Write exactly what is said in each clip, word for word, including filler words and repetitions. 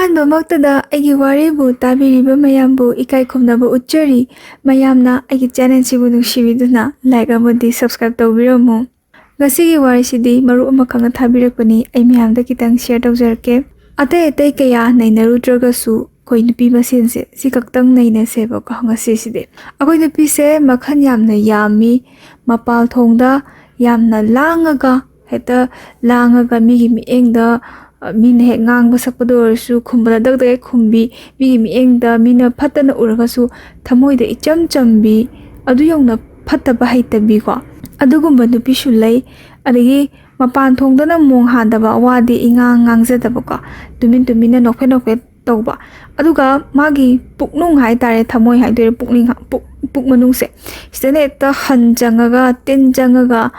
ꯑꯍꯥꯟꯕꯃꯛꯇꯗ ꯑꯩꯒꯤ ꯋꯥꯔꯤꯕꯨ ꯇꯥꯕꯤꯔꯤꯕ ꯃꯌꯥꯝꯕꯨ ꯏꯀꯥꯏ ꯈꯨꯝꯅꯕ ꯎꯠꯆꯔꯤ꯫ ꯃꯌꯥꯝꯅ ꯑꯩꯒꯤ ꯆꯦꯅꯦꯜꯁꯤꯕꯨ ꯅꯨꯡꯁꯤꯕꯤꯗꯨꯅ ꯂꯥꯏꯛ ꯑꯃꯗꯤ ꯁꯕꯁꯀ꯭ꯔꯥꯏꯕ ꯇꯧꯕꯤꯔꯝꯃꯨ꯫ ꯉꯁꯤꯒꯤ ꯋꯥꯔꯤꯁꯤꯗꯤ ꯃꯔꯨꯞ ꯑꯃꯈꯛꯅ ꯊꯥꯕꯤꯔꯛꯄꯅꯤ꯫ ꯑꯩ ꯃꯌꯥꯝꯗ ꯈꯤꯇꯪ ꯁꯤꯌꯔ ꯇꯧꯖꯔꯛꯀꯦ꯫ ꯑꯇꯩ ꯑꯇꯩ ꯀꯌꯥ ꯅꯩꯅꯔꯨꯗ꯭ꯔꯒꯁꯨ ꯑꯩꯈꯣꯏ ꯅꯨꯄꯤ ꯃꯁꯦꯟꯁꯦ ꯁꯤ ꯈꯛꯇꯪ ꯅꯩꯅꯁꯦꯕꯀꯣ ꯉꯁꯤꯁꯤꯗꯤ꯫ ꯑꯩꯈꯣꯏ ꯅꯨꯄꯤꯁꯦ ꯃꯈꯜ ꯌꯥꯝꯅ ꯌꯥꯝꯃꯤ꯫ ꯃꯄꯥꯜ ꯊꯣꯡꯗ ꯌꯥꯝꯅ ꯂꯥꯡꯉꯒ, ꯍꯦꯛꯇ ꯂꯥꯡꯉꯒ ꯃꯤꯒꯤ ꯃꯤꯠꯌꯦꯡꯗ, ꯑ, ꯃꯤꯅ ꯍꯦꯛ ꯉꯥꯡꯕ ꯁꯛꯄꯗ ꯑꯣꯏꯔꯁꯨ ꯈꯨꯝꯕꯗ ꯗꯛ ꯗꯛ ꯍꯦꯛ ꯈꯨꯝꯕꯤ, ꯃꯤꯒꯤ ꯃꯤꯠꯌꯦꯡꯗ ꯃꯤꯅ ꯐꯠꯇꯅ ꯎꯔꯒꯁꯨ ꯊꯃꯣꯏꯗ ꯏꯆꯝ ꯆꯝꯕꯤ, ꯑꯗꯨ ꯌꯧꯅ ꯐꯠꯇꯕ ꯍꯩꯇꯕꯤꯀꯣ, ꯑꯗꯨꯒꯨꯝꯕ ꯅꯨꯄꯤꯁꯨ ꯂꯩ꯫ ꯑꯗꯒꯤ ꯃꯄꯥꯟ ꯊꯣꯡꯗꯅ ꯃꯣꯡ ꯍꯥꯟꯗꯕ, ꯋꯥꯗꯤ ꯏꯉꯥꯡ ꯉꯥꯡꯖꯗꯕꯀꯣ, ꯇꯨꯃꯤꯟ ꯇꯨꯃꯤꯟꯅ ꯅꯣꯛꯐꯦꯠ ꯅꯣꯛꯐꯦꯠ ꯇꯧꯕ꯫ ꯑꯗꯨꯒ ꯃꯥꯒꯤ ꯄꯨꯛꯅꯨꯡ ꯍꯥꯏꯇꯥꯔꯦ, ꯊꯃꯣꯏ ꯍꯥꯏꯗꯣꯏꯔꯥ, ꯄꯨꯛꯅꯤꯡ, ꯄꯨꯛ, ꯄꯨꯛ ꯃꯅꯨꯡꯁꯦ, ꯁꯤꯗꯅ ꯍꯦꯛꯇ ꯍꯟ ꯆꯪꯉꯒ, ꯇꯤꯟ ꯆꯪꯉꯒ,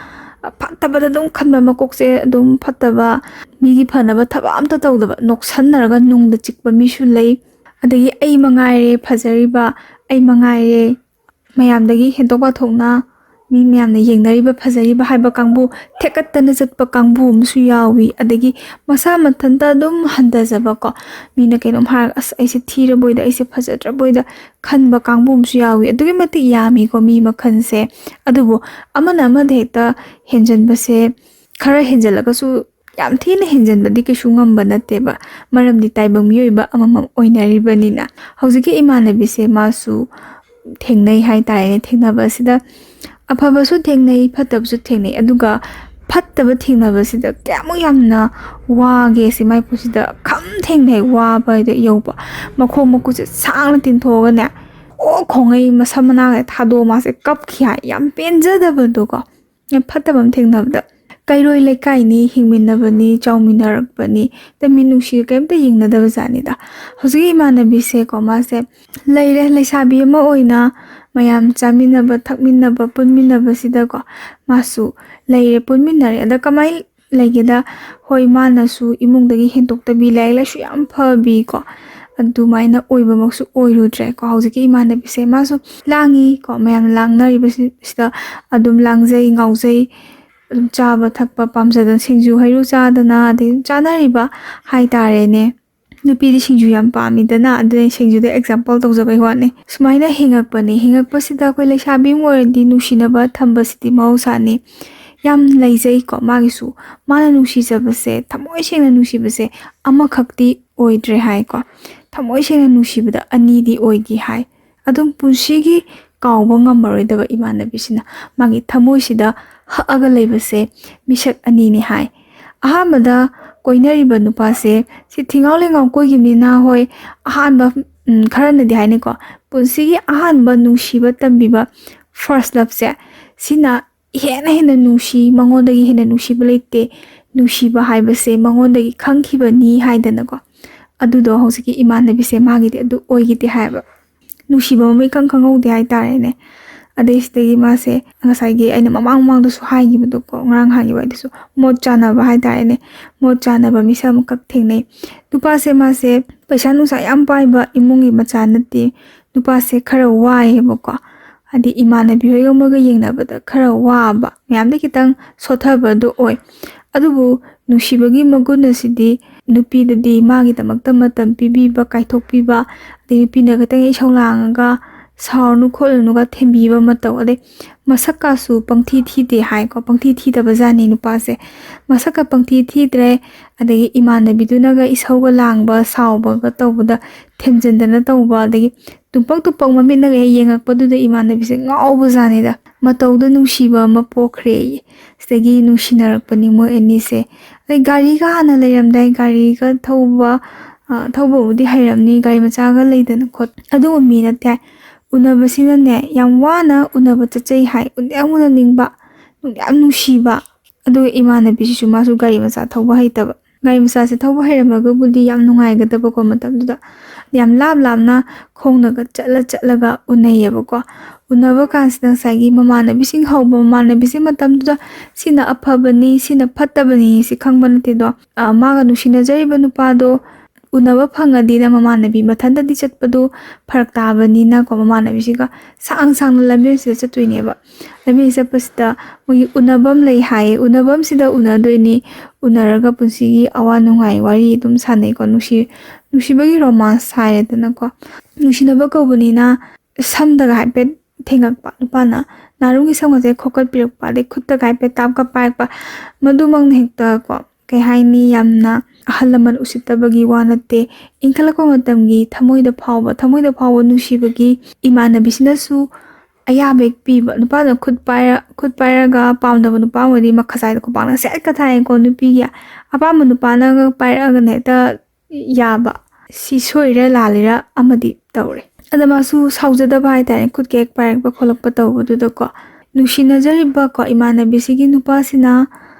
ꯐꯠꯇꯕꯗ ꯑꯗꯨꯝ ꯈꯟꯕ, ꯃꯀꯣꯛꯁꯦ ꯑꯗꯨꯝ ꯐꯠꯇꯕ, ꯃꯤꯒꯤ ꯐꯅꯕ ꯊꯕꯛ ꯑꯝꯇ ꯇꯧꯗꯕ, ꯅꯣꯛꯁꯟꯅꯔꯒ ꯅꯨꯡꯗ ꯆꯤꯛꯄ ꯃꯤꯁꯨ ꯂꯩ꯫ ꯑꯗꯒꯤ ꯑꯩ ꯃꯉꯥꯏꯔꯦ ꯐꯖꯔꯤꯕ, ꯑꯩ ꯃꯉꯥꯏꯔꯦ ꯃꯌꯥꯝꯗꯒꯤ ꯍꯦꯟꯗꯣꯛ ꯄꯥꯊꯣꯛꯅ ꯃꯤ ꯃꯌꯥꯝꯅ ꯌꯦꯡꯅꯔꯤꯕ, ꯐꯖꯔꯤꯕ ꯍꯥꯏꯕ ꯀꯥꯡꯕꯨ ꯊꯦꯛꯀꯠꯇꯅ ꯆꯠꯄ ꯀꯥꯡꯕꯨ ꯑꯃꯁꯨ ꯌꯥꯎꯏ꯫ ꯑꯗꯒꯤ ꯃꯁꯥ ꯃꯊꯟꯇ ꯑꯗꯨꯝ ꯍꯟꯊꯖꯕꯀꯣ, ꯃꯤꯅ ꯀꯩꯅꯣꯝ ꯍꯥꯏꯔꯒ "ꯑꯁ, ꯑꯩꯁꯦ ꯊꯤꯔꯕꯣꯏꯗ, ꯑꯩꯁꯦ ꯐꯖꯗ꯭ꯔꯕꯣꯏꯗ" ꯈꯟꯕ ꯀꯥꯡꯕꯨ ꯑꯃꯁꯨ ꯌꯥꯎꯏ꯫ ꯑꯗꯨꯛꯀꯤ ꯃꯇꯤꯛ ꯌꯥꯝꯃꯤꯀꯣ ꯃꯤ ꯃꯈꯜꯁꯦ꯫ ꯑꯗꯨꯕꯨ ꯑꯃꯅ ꯑꯃꯗ ꯍꯦꯛꯇ ꯍꯦꯟꯖꯟꯕꯁꯦ, ꯈꯔ ꯍꯦꯟꯖꯜꯂꯒꯁꯨ ꯌꯥꯝ ꯊꯤꯅ ꯍꯦꯟꯖꯟꯕꯗꯤ ꯀꯩꯁꯨ ꯉꯝꯕ ꯅꯠꯇꯦꯕ, ꯃꯔꯝꯗꯤ ꯇꯥꯏꯕꯪ ꯃꯤꯑꯣꯏꯕ ꯑꯃꯃꯝ ꯑꯣꯏꯅꯔꯤꯕꯅꯤꯅ꯫ ꯍꯧꯖꯤꯛꯀꯤ ꯏꯃꯥꯟꯅꯕꯤꯁꯦ ꯃꯥꯁꯨ ꯊꯦꯡꯅꯩ ꯍꯥꯏꯇꯥꯔꯦꯅꯦ꯫ ꯊꯦꯡꯅꯕ ꯑꯁꯤꯗ ꯑꯐꯕꯁꯨ ꯊꯦꯡꯅꯩ, ꯐꯠꯇꯕꯁꯨ ꯊꯦꯡꯅꯩ꯫ ꯑꯗꯨꯒ ꯐꯠꯇꯕ ꯊꯦꯡꯅꯕꯁꯤꯗ ꯀꯌꯥꯃꯨꯛ ꯌꯥꯝꯅ ꯋꯥꯒꯦ ꯁꯤ, ꯃꯥꯏ ꯄꯨꯟꯁꯤꯗ ꯈꯝ ꯊꯦꯡꯅꯩ ꯋꯥꯕ ꯍꯥꯏꯗꯣ ꯌꯧꯕ꯫ ꯃꯈꯣꯡ ꯃꯈꯨꯠꯁꯦ ꯁꯥꯡꯅ ꯇꯤꯡꯊꯣꯛꯑꯒꯅꯦ, ꯑꯣ ꯈꯣꯡꯉꯩ ꯃꯁꯝ ꯃꯅꯥꯒ ꯊꯥꯗꯣꯛꯑ ꯃꯥꯁꯦ ꯀꯞꯈꯤ ꯍꯥꯏ, ꯌꯥꯝ ꯄꯦꯟꯖꯗꯕꯗꯣꯀꯣ꯫ ꯌꯥꯝ ꯐꯠꯇꯕ ꯑꯃ ꯊꯦꯡꯅꯕꯗ꯫ ꯀꯩꯔꯣꯏ ꯂꯩꯀꯥꯏꯅꯤ, ꯍꯤꯡꯃꯤꯟꯅꯕꯅꯤ, ꯆꯥꯎꯃꯤꯟꯅꯔꯛꯄꯅꯤ, ꯑꯗ ꯃꯤꯅꯨꯡꯁꯤꯒ ꯀꯩꯝꯇ ꯌꯦꯡꯅꯗꯕ ꯖꯥꯠꯅꯤꯗ꯫ ꯍꯧꯖꯤꯛꯀꯤ ꯏꯃꯥꯟꯅꯕꯤꯁꯦꯀꯣ, ꯃꯥꯁꯦ ꯂꯩꯔꯦ, ꯂꯩꯁꯥꯕꯤ ꯑꯃ ꯑꯣꯏꯅ ꯃꯌꯥꯝ ꯆꯥꯃꯤꯟꯅꯕ ꯊꯛꯃꯤꯟꯅꯕ ꯄꯨꯟꯃꯤꯟꯅꯕꯁꯤꯗꯀꯣ, ꯃꯥꯁꯨ ꯂꯩꯔꯦ, ꯄꯨꯟꯃꯤꯟꯅꯔꯦ꯫ ꯑꯗ ꯀꯃꯥꯏꯅ ꯂꯩꯒꯦꯗ, ꯍꯣꯏ, ꯃꯥꯅꯁꯨ ꯏꯃꯨꯡꯗꯒꯤ ꯍꯦꯟꯗꯣꯛꯇꯕꯤ, ꯂꯥꯏꯔꯤꯛ ꯂꯥꯏꯁꯨ ꯌꯥꯝ ꯐꯕꯤꯀꯣ, ꯑꯗꯨꯃꯥꯏꯅ ꯑꯣꯏꯕꯃꯛꯁꯨ ꯑꯣꯏꯔꯨꯗ꯭ꯔꯦꯀꯣ꯫ ꯍꯧꯖꯤꯛꯀꯤ ꯏꯃꯥꯟꯅꯕꯤꯁꯦ ꯃꯥꯁꯨ ꯂꯥꯡꯉꯤꯀꯣ, ꯃꯌꯥꯝ ꯂꯥꯡꯅꯔꯤꯕꯁꯤꯗ ꯑꯗꯨꯝ ꯂꯥꯡꯖꯩ, ꯉꯥꯎꯖꯩ, ꯑꯗꯨꯝ ꯆꯥꯕ ꯊꯛꯄ ꯄꯥꯝꯖꯗꯅ ꯁꯤꯡꯖꯨ ꯍꯩꯔꯨ ꯆꯥꯗꯅ ꯑꯗꯩ ꯑꯗꯨꯝ ꯆꯥꯅꯔꯤꯕ ꯍꯥꯏꯇꯥꯔꯦꯅꯦ꯫ ꯅꯨꯄꯤꯗꯤ ꯁꯤꯡꯖꯨ ꯌꯥꯝ ꯄꯥꯝꯃꯤꯗꯅ, ꯑꯗꯨꯅ ꯁꯤꯡꯖꯨꯗ ꯑꯦꯛꯖꯥꯝꯄꯜ ꯇꯧꯖꯕꯩ ꯋꯥꯅꯤ꯫ ꯁꯨꯃꯥꯏꯅ ꯍꯤꯡꯉꯛꯄꯅꯤ꯫ ꯍꯤꯡꯉꯛꯄꯁꯤꯗ ꯑꯩꯈꯣꯏ ꯂꯩꯁꯥꯕꯤ ꯑꯃ ꯑꯣꯏꯔꯗꯤ ꯅꯨꯡꯁꯤꯅꯕ ꯊꯝꯕꯁꯤꯗꯤ ꯃꯍꯧꯁꯥꯅꯤ꯫ ꯌꯥꯝ ꯂꯩꯖꯩꯀꯣ ꯃꯥꯒꯤꯁꯨ꯫ ꯃꯥꯅ ꯅꯨꯡꯁꯤꯖꯕꯁꯦ, ꯊꯃꯣꯏ ꯁꯦꯡꯅ ꯅꯨꯡꯁꯤꯕꯁꯦ ꯑꯃꯈꯛꯇꯤ ꯑꯣꯏꯗ꯭ꯔꯦ ꯍꯥꯏꯀꯣ꯫ ꯊꯃꯣꯏ ꯁꯦꯡꯅ ꯅꯨꯡꯁꯤꯕꯗ ꯑꯅꯤꯗꯤ ꯑꯣꯏꯈꯤ ꯍꯥꯏ꯫ ꯑꯗꯨꯝ ꯄꯨꯟꯁꯤꯒꯤ ꯀꯥꯎꯕ ꯉꯝꯃꯔꯣꯏꯗꯕ ꯏꯃꯥꯟꯅꯕꯤꯁꯤꯅ ꯃꯥꯒꯤ ꯊꯃꯣꯏꯁꯤꯗ ꯍꯛꯑꯒ ꯂꯩꯕꯁꯦ ꯃꯤꯁꯛ ꯑꯅꯤꯅꯤ ꯍꯥꯏ꯫ ꯑꯍꯥꯟꯕꯗ ꯀꯣꯏꯅꯔꯤꯕ ꯅꯨꯄꯥꯁꯦ ꯁꯤ ꯊꯤꯡꯉꯥꯎ ꯂꯩꯉꯥꯎ ꯀꯣꯏꯈꯤꯕꯅꯤꯅ, ꯍꯣꯏ, ꯑꯍꯥꯟꯕ, ꯎꯝ, ꯈꯔꯅꯗꯤ ꯍꯥꯏꯅꯤꯀꯣ, ꯄꯨꯟꯁꯤꯒꯤ ꯑꯍꯥꯟꯕ ꯅꯨꯡꯁꯤꯕ ꯇꯝꯕꯤꯕ first loveꯁꯦ, ꯁꯤꯅ ꯍꯦꯟꯅ ꯍꯦꯟꯅ ꯅꯨꯡꯁꯤ, ꯃꯉꯣꯟꯗꯒꯤ ꯍꯦꯟꯅ ꯅꯨꯡꯁꯤꯕ ꯂꯩꯇꯦ, ꯅꯨꯡꯁꯤꯕ ꯍꯥꯏꯕꯁꯦ ꯃꯉꯣꯟꯗꯒꯤ ꯈꯪꯈꯤꯕꯅꯤ ꯍꯥꯏꯗꯅꯀꯣ꯫ ꯑꯗꯨꯗꯣ ꯍꯧꯖꯤꯛꯀꯤ ꯏꯃꯥꯟꯅꯕꯤꯁꯦ ꯃꯥꯒꯤꯗꯤ ꯑꯗꯨ ꯑꯣꯏꯈꯤꯗꯦ ꯍꯥꯏꯕ꯫ ꯅꯨꯡꯁꯤꯕ ꯃꯃꯩ ꯏꯈꯪ ꯈꯪꯍꯧꯗꯦ ꯍꯥꯏꯇꯥꯔꯦꯅꯦ꯫ ꯑꯗꯩ ꯁꯤꯗꯒꯤ ꯃꯥꯁꯦ ꯉꯁꯥꯏꯒꯤ ꯑꯩꯅ ꯃꯃꯥꯡ ꯃꯃꯥꯡꯗꯁꯨ ꯍꯥꯏꯈꯤꯕꯗꯣꯀꯣ, ꯉꯔꯥꯡ ꯍꯥꯏꯈꯤꯕ ꯑꯗꯨꯁꯨ, ꯃꯣꯠ ꯆꯥꯟꯅꯕ ꯍꯥꯏꯇꯥꯔꯦꯅꯦ, ꯃꯣꯠ ꯆꯥꯟꯅꯕ ꯃꯤꯁꯛ ꯑꯃꯈꯛ ꯊꯦꯡꯅꯩ꯫ ꯅꯨꯄꯥꯁꯦ ꯃꯥꯁꯦ ꯄꯩꯁꯥ ꯅꯨꯡꯁꯥ ꯌꯥꯝ ꯄꯥꯏꯕ ꯏꯃꯨꯡꯒꯤ ꯃꯆꯥ ꯅꯠꯇꯦ꯫ ꯅꯨꯄꯥꯁꯦ ꯈꯔ ꯋꯥꯏꯌꯦꯕꯀꯣ, ꯍꯥꯏꯗꯤ ꯏꯃꯥꯟꯅꯕꯤ ꯍꯣꯏꯒ ꯃꯣꯏꯒ ꯌꯦꯡꯅꯕꯗ ꯈꯔ ꯋꯥꯕ, ꯃꯌꯥꯝꯗ ꯈꯤꯇꯪ ꯁꯣꯠꯊꯕꯗꯣ ꯑꯣꯏ꯫ ꯑꯗꯨꯕꯨ ꯅꯨꯡꯁꯤꯕꯒꯤ ꯃꯒꯨꯟ ꯑꯁꯤꯗꯤ ꯅꯨꯄꯤꯗꯗꯤ ꯃꯥꯒꯤꯗꯃꯛꯇ ꯃꯇꯝ ꯄꯤꯕꯤꯕ, ꯀꯥꯏꯊꯣꯛꯄꯤꯕ, ꯑꯗꯩ ꯅꯨꯄꯤꯅ ꯈꯤꯇꯪ ꯏꯁꯧ ꯂꯥꯡꯉꯒ "ꯁꯥꯎꯔꯅꯨ ꯈꯣꯠꯂꯅꯨꯒ" ꯊꯦꯝꯕꯤꯕ ꯃꯇꯧ, ꯑꯗꯩ ꯃꯁꯛꯀꯥꯁꯨ ꯄꯪꯊꯤ ꯊꯤꯗꯦ ꯍꯥꯏꯀꯣ, ꯄꯪꯊꯤ ꯊꯤꯗꯕ ꯖꯥꯠꯅꯤ ꯅꯨꯄꯥꯁꯦ꯫ ꯃꯁꯛꯀ ꯄꯪꯊꯤ ꯊꯤꯗ꯭ꯔꯦ, ꯑꯗꯒꯤ ꯏꯃꯥꯟꯅꯕꯤꯗꯨꯅꯒ ꯏꯁꯧꯒ ꯂꯥꯡꯕ, ꯁꯥꯎꯕꯒ ꯇꯧꯕꯗ ꯊꯦꯝꯖꯤꯟꯗꯅ ꯇꯧꯕ, ꯑꯗꯒꯤ ꯇꯨꯝꯄꯛ ꯇꯨꯝꯄꯛ ꯃꯃꯤꯠꯅꯒ ꯍꯦꯛ ꯌꯦꯡꯉꯛꯄꯗꯨꯗ ꯏꯃꯥꯟꯅꯕꯤꯁꯦ ꯉꯥꯎꯕ ꯖꯥꯠꯅꯤꯗ꯫ ꯃꯇꯧꯗ ꯅꯨꯡꯁꯤꯕ ꯑꯃ ꯄꯣꯛꯈ꯭ꯔꯦꯌꯦ꯫ ꯁꯤꯗꯒꯤ ꯅꯨꯡꯁꯤꯅꯔꯛꯄꯅꯤ ꯃꯣꯏ ꯑꯅꯤꯁꯦ꯫ ꯑꯗꯩ ꯒꯥꯔꯤꯒ ꯍꯥꯟꯅ ꯂꯩꯔꯝꯗꯥꯏ, ꯒꯥꯔꯤꯒ ꯊꯧꯕ, ꯑ, ꯊꯧꯕꯕꯨꯗꯤ ꯍꯩꯔꯝꯅꯤ, ꯒꯥꯔꯤ ꯃꯆꯥꯒ ꯂꯩꯗꯅ ꯈꯣꯠ-, ꯑꯗꯨꯒꯨꯝꯕ ꯃꯤ ꯅꯠꯇꯦ ꯍꯥꯏ꯫ ꯎꯅꯕꯁꯤꯅꯅꯦ, ꯌꯥꯝ ꯋꯥꯅ ꯎꯅꯕ ꯆꯠꯆꯩ ꯍꯥꯏ꯫ ꯎꯅ-, ꯌꯥꯝ ꯎꯅꯅꯤꯡꯕ, ꯌꯥꯝ ꯅꯨꯡꯁꯤꯕ꯫ ꯑꯗꯨꯒ ꯏꯃꯥꯟꯅꯕꯤꯁꯤꯁꯨ ꯃꯥꯁꯨ ꯒꯥꯔꯤ ꯃꯆꯥ ꯊꯧꯕ ꯍꯩꯇꯕ꯫ ꯒꯥꯔꯤ ꯃꯆꯥꯁꯦ ꯊꯧꯕ ꯍꯩꯔꯝꯃꯒꯕꯨꯗꯤ ꯌꯥꯝ ꯅꯨꯡꯉꯥꯏꯒꯗꯕꯀꯣ ꯃꯇꯝꯗꯨꯗ꯫ ꯌꯥꯝ ꯂꯥꯞ ꯂꯥꯞꯅ ꯈꯣꯡꯅꯒ ꯆꯠꯂ ꯆꯠꯂꯒ ꯎꯅꯩꯌꯦꯕꯀꯣ꯫ ꯎꯅꯕ ꯀꯥꯟꯁꯤꯗ ꯉꯁꯥꯏꯒꯤ ꯃꯃꯥꯟꯅꯕꯤꯁꯤꯡ ꯍꯧꯕ ꯃꯃꯥꯟꯅꯕꯤꯁꯦ ꯃꯇꯝꯗꯨꯗ "ꯁꯤꯅ ꯑꯐꯕꯅꯤ, ꯁꯤꯅ ꯐꯠꯇꯕꯅꯤ" ꯁꯤ ꯈꯪꯕ ꯅꯠꯇꯦꯗꯣ꯫ ꯑ, ꯃꯥꯒ ꯅꯨꯡꯁꯤꯅꯖꯔꯤꯕ ꯅꯨꯄꯥꯗꯣ ꯎꯅꯕ ꯐꯪꯉꯗꯤꯅ ꯃꯃꯥꯟꯅꯕꯤ ꯃꯊꯟꯇꯗꯤ ꯆꯠꯄꯗꯨ ꯐꯔꯛ ꯇꯥꯕꯅꯤꯅꯀꯣ, ꯃꯃꯥꯟꯅꯕꯤꯁꯤꯒ ꯁꯥꯡ ꯁꯥꯡꯅ ꯂꯝꯖꯦꯜꯁꯤꯗ ꯆꯠꯇꯣꯏꯅꯦꯕ꯫ ꯂꯝꯖꯦꯜ ꯆꯠꯄꯁꯤꯗ ꯃꯣꯏꯒꯤ ꯎꯅꯐꯝ ꯂꯩ ꯍꯥꯏꯌꯦ꯫ ꯎꯅꯐꯝꯁꯤꯗ ꯎꯅꯗꯣꯏꯅꯤ꯫ ꯎꯅꯔꯒ ꯄꯨꯟꯁꯤꯒꯤ ꯑꯋꯥ ꯅꯨꯡꯉꯥꯏ ꯋꯥꯔꯤ ꯑꯗꯨꯝ ꯁꯥꯟꯅꯩꯀꯣ꯫ ꯅꯨꯡꯁꯤ ꯅꯨꯡꯁꯤꯕꯒꯤ ꯔꯣꯃꯥꯟꯁ ꯍꯥꯏꯔꯦꯗꯅꯀꯣ꯫ ꯅꯨꯡꯁꯤꯅꯕ ꯀꯧꯕꯅꯤꯅ ꯁꯝꯗꯒ ꯍꯥꯏꯐꯦꯠ ꯊꯦꯡꯉꯛꯄ, ꯅꯨꯄꯥꯅ ꯅꯥꯔꯨꯝꯒꯤ ꯁꯝꯒꯁꯦ ꯈꯣꯠꯀꯠꯄꯤꯔꯛꯄ, ꯑꯗꯩ ꯈꯨꯠꯇꯒ ꯍꯥꯏꯐꯦꯠ ꯇꯥꯞꯀ ꯄꯥꯏꯔꯛꯄ, ꯃꯗꯨꯃꯛꯅ ꯍꯦꯛꯇ ꯀꯣ, ꯀꯩ ꯍꯥꯏꯅꯤ, ꯌꯥꯝꯅ ꯑꯍꯜ ꯂꯃꯟ ꯎꯁꯤꯠꯇꯕꯒꯤ ꯋꯥ ꯅꯠꯇꯦ꯫ ꯏꯟꯈꯠꯂꯛꯄ ꯃꯇꯝꯒꯤ ꯊꯃꯣꯏꯗ ꯐꯥꯎꯕ, ꯊꯃꯣꯏꯗ ꯐꯥꯎꯕ ꯅꯨꯡꯁꯤꯕꯒꯤ ꯏꯃꯥꯟꯅꯕꯤꯁꯤꯅꯁꯨ ꯑꯌꯥꯕ ꯍꯦꯛ ꯄꯤꯕ꯫ ꯅꯨꯄꯥꯅ ꯈꯨꯠ ꯄꯥꯏꯔ-, ꯈꯨꯠ ꯄꯥꯏꯔꯒ ꯄꯥꯝꯗꯕ ꯅꯨꯄꯥ ꯑꯣꯏꯔꯗꯤ ꯃꯈꯖꯥꯏꯗ ꯈꯨꯄꯥꯛꯅ ꯁꯦꯠꯀ ꯊꯥꯏꯀꯣ ꯅꯨꯄꯤꯒꯤ꯫ ꯑꯄꯥꯝꯕ ꯅꯨꯄꯥꯅꯒ ꯄꯥꯏꯔꯛꯑꯒꯅ ꯍꯦꯛꯇ ꯌꯥꯕ꯫ ꯁꯤ ꯁꯣꯏꯔꯤꯔꯥ ꯂꯥꯜꯂꯤꯔꯥ ꯑꯃꯗꯤ ꯇꯧꯔꯦ꯫ ꯑꯗ ꯃꯥꯁꯨ ꯁꯥꯎꯖꯗꯕ ꯍꯥꯏꯇꯥꯔꯦ, ꯈꯨꯠꯀ ꯍꯦꯛ ꯄꯥꯏꯔꯛꯄ ꯈꯣꯠꯂꯛꯄ ꯇꯧꯕꯗꯨꯗꯀꯣ꯫ ꯅꯨꯡꯁꯤꯅꯖꯔꯤꯕꯀꯣ ꯏꯃꯥꯟꯅꯕꯤꯁꯤꯒꯤ ꯅꯨꯄꯥꯁꯤꯅ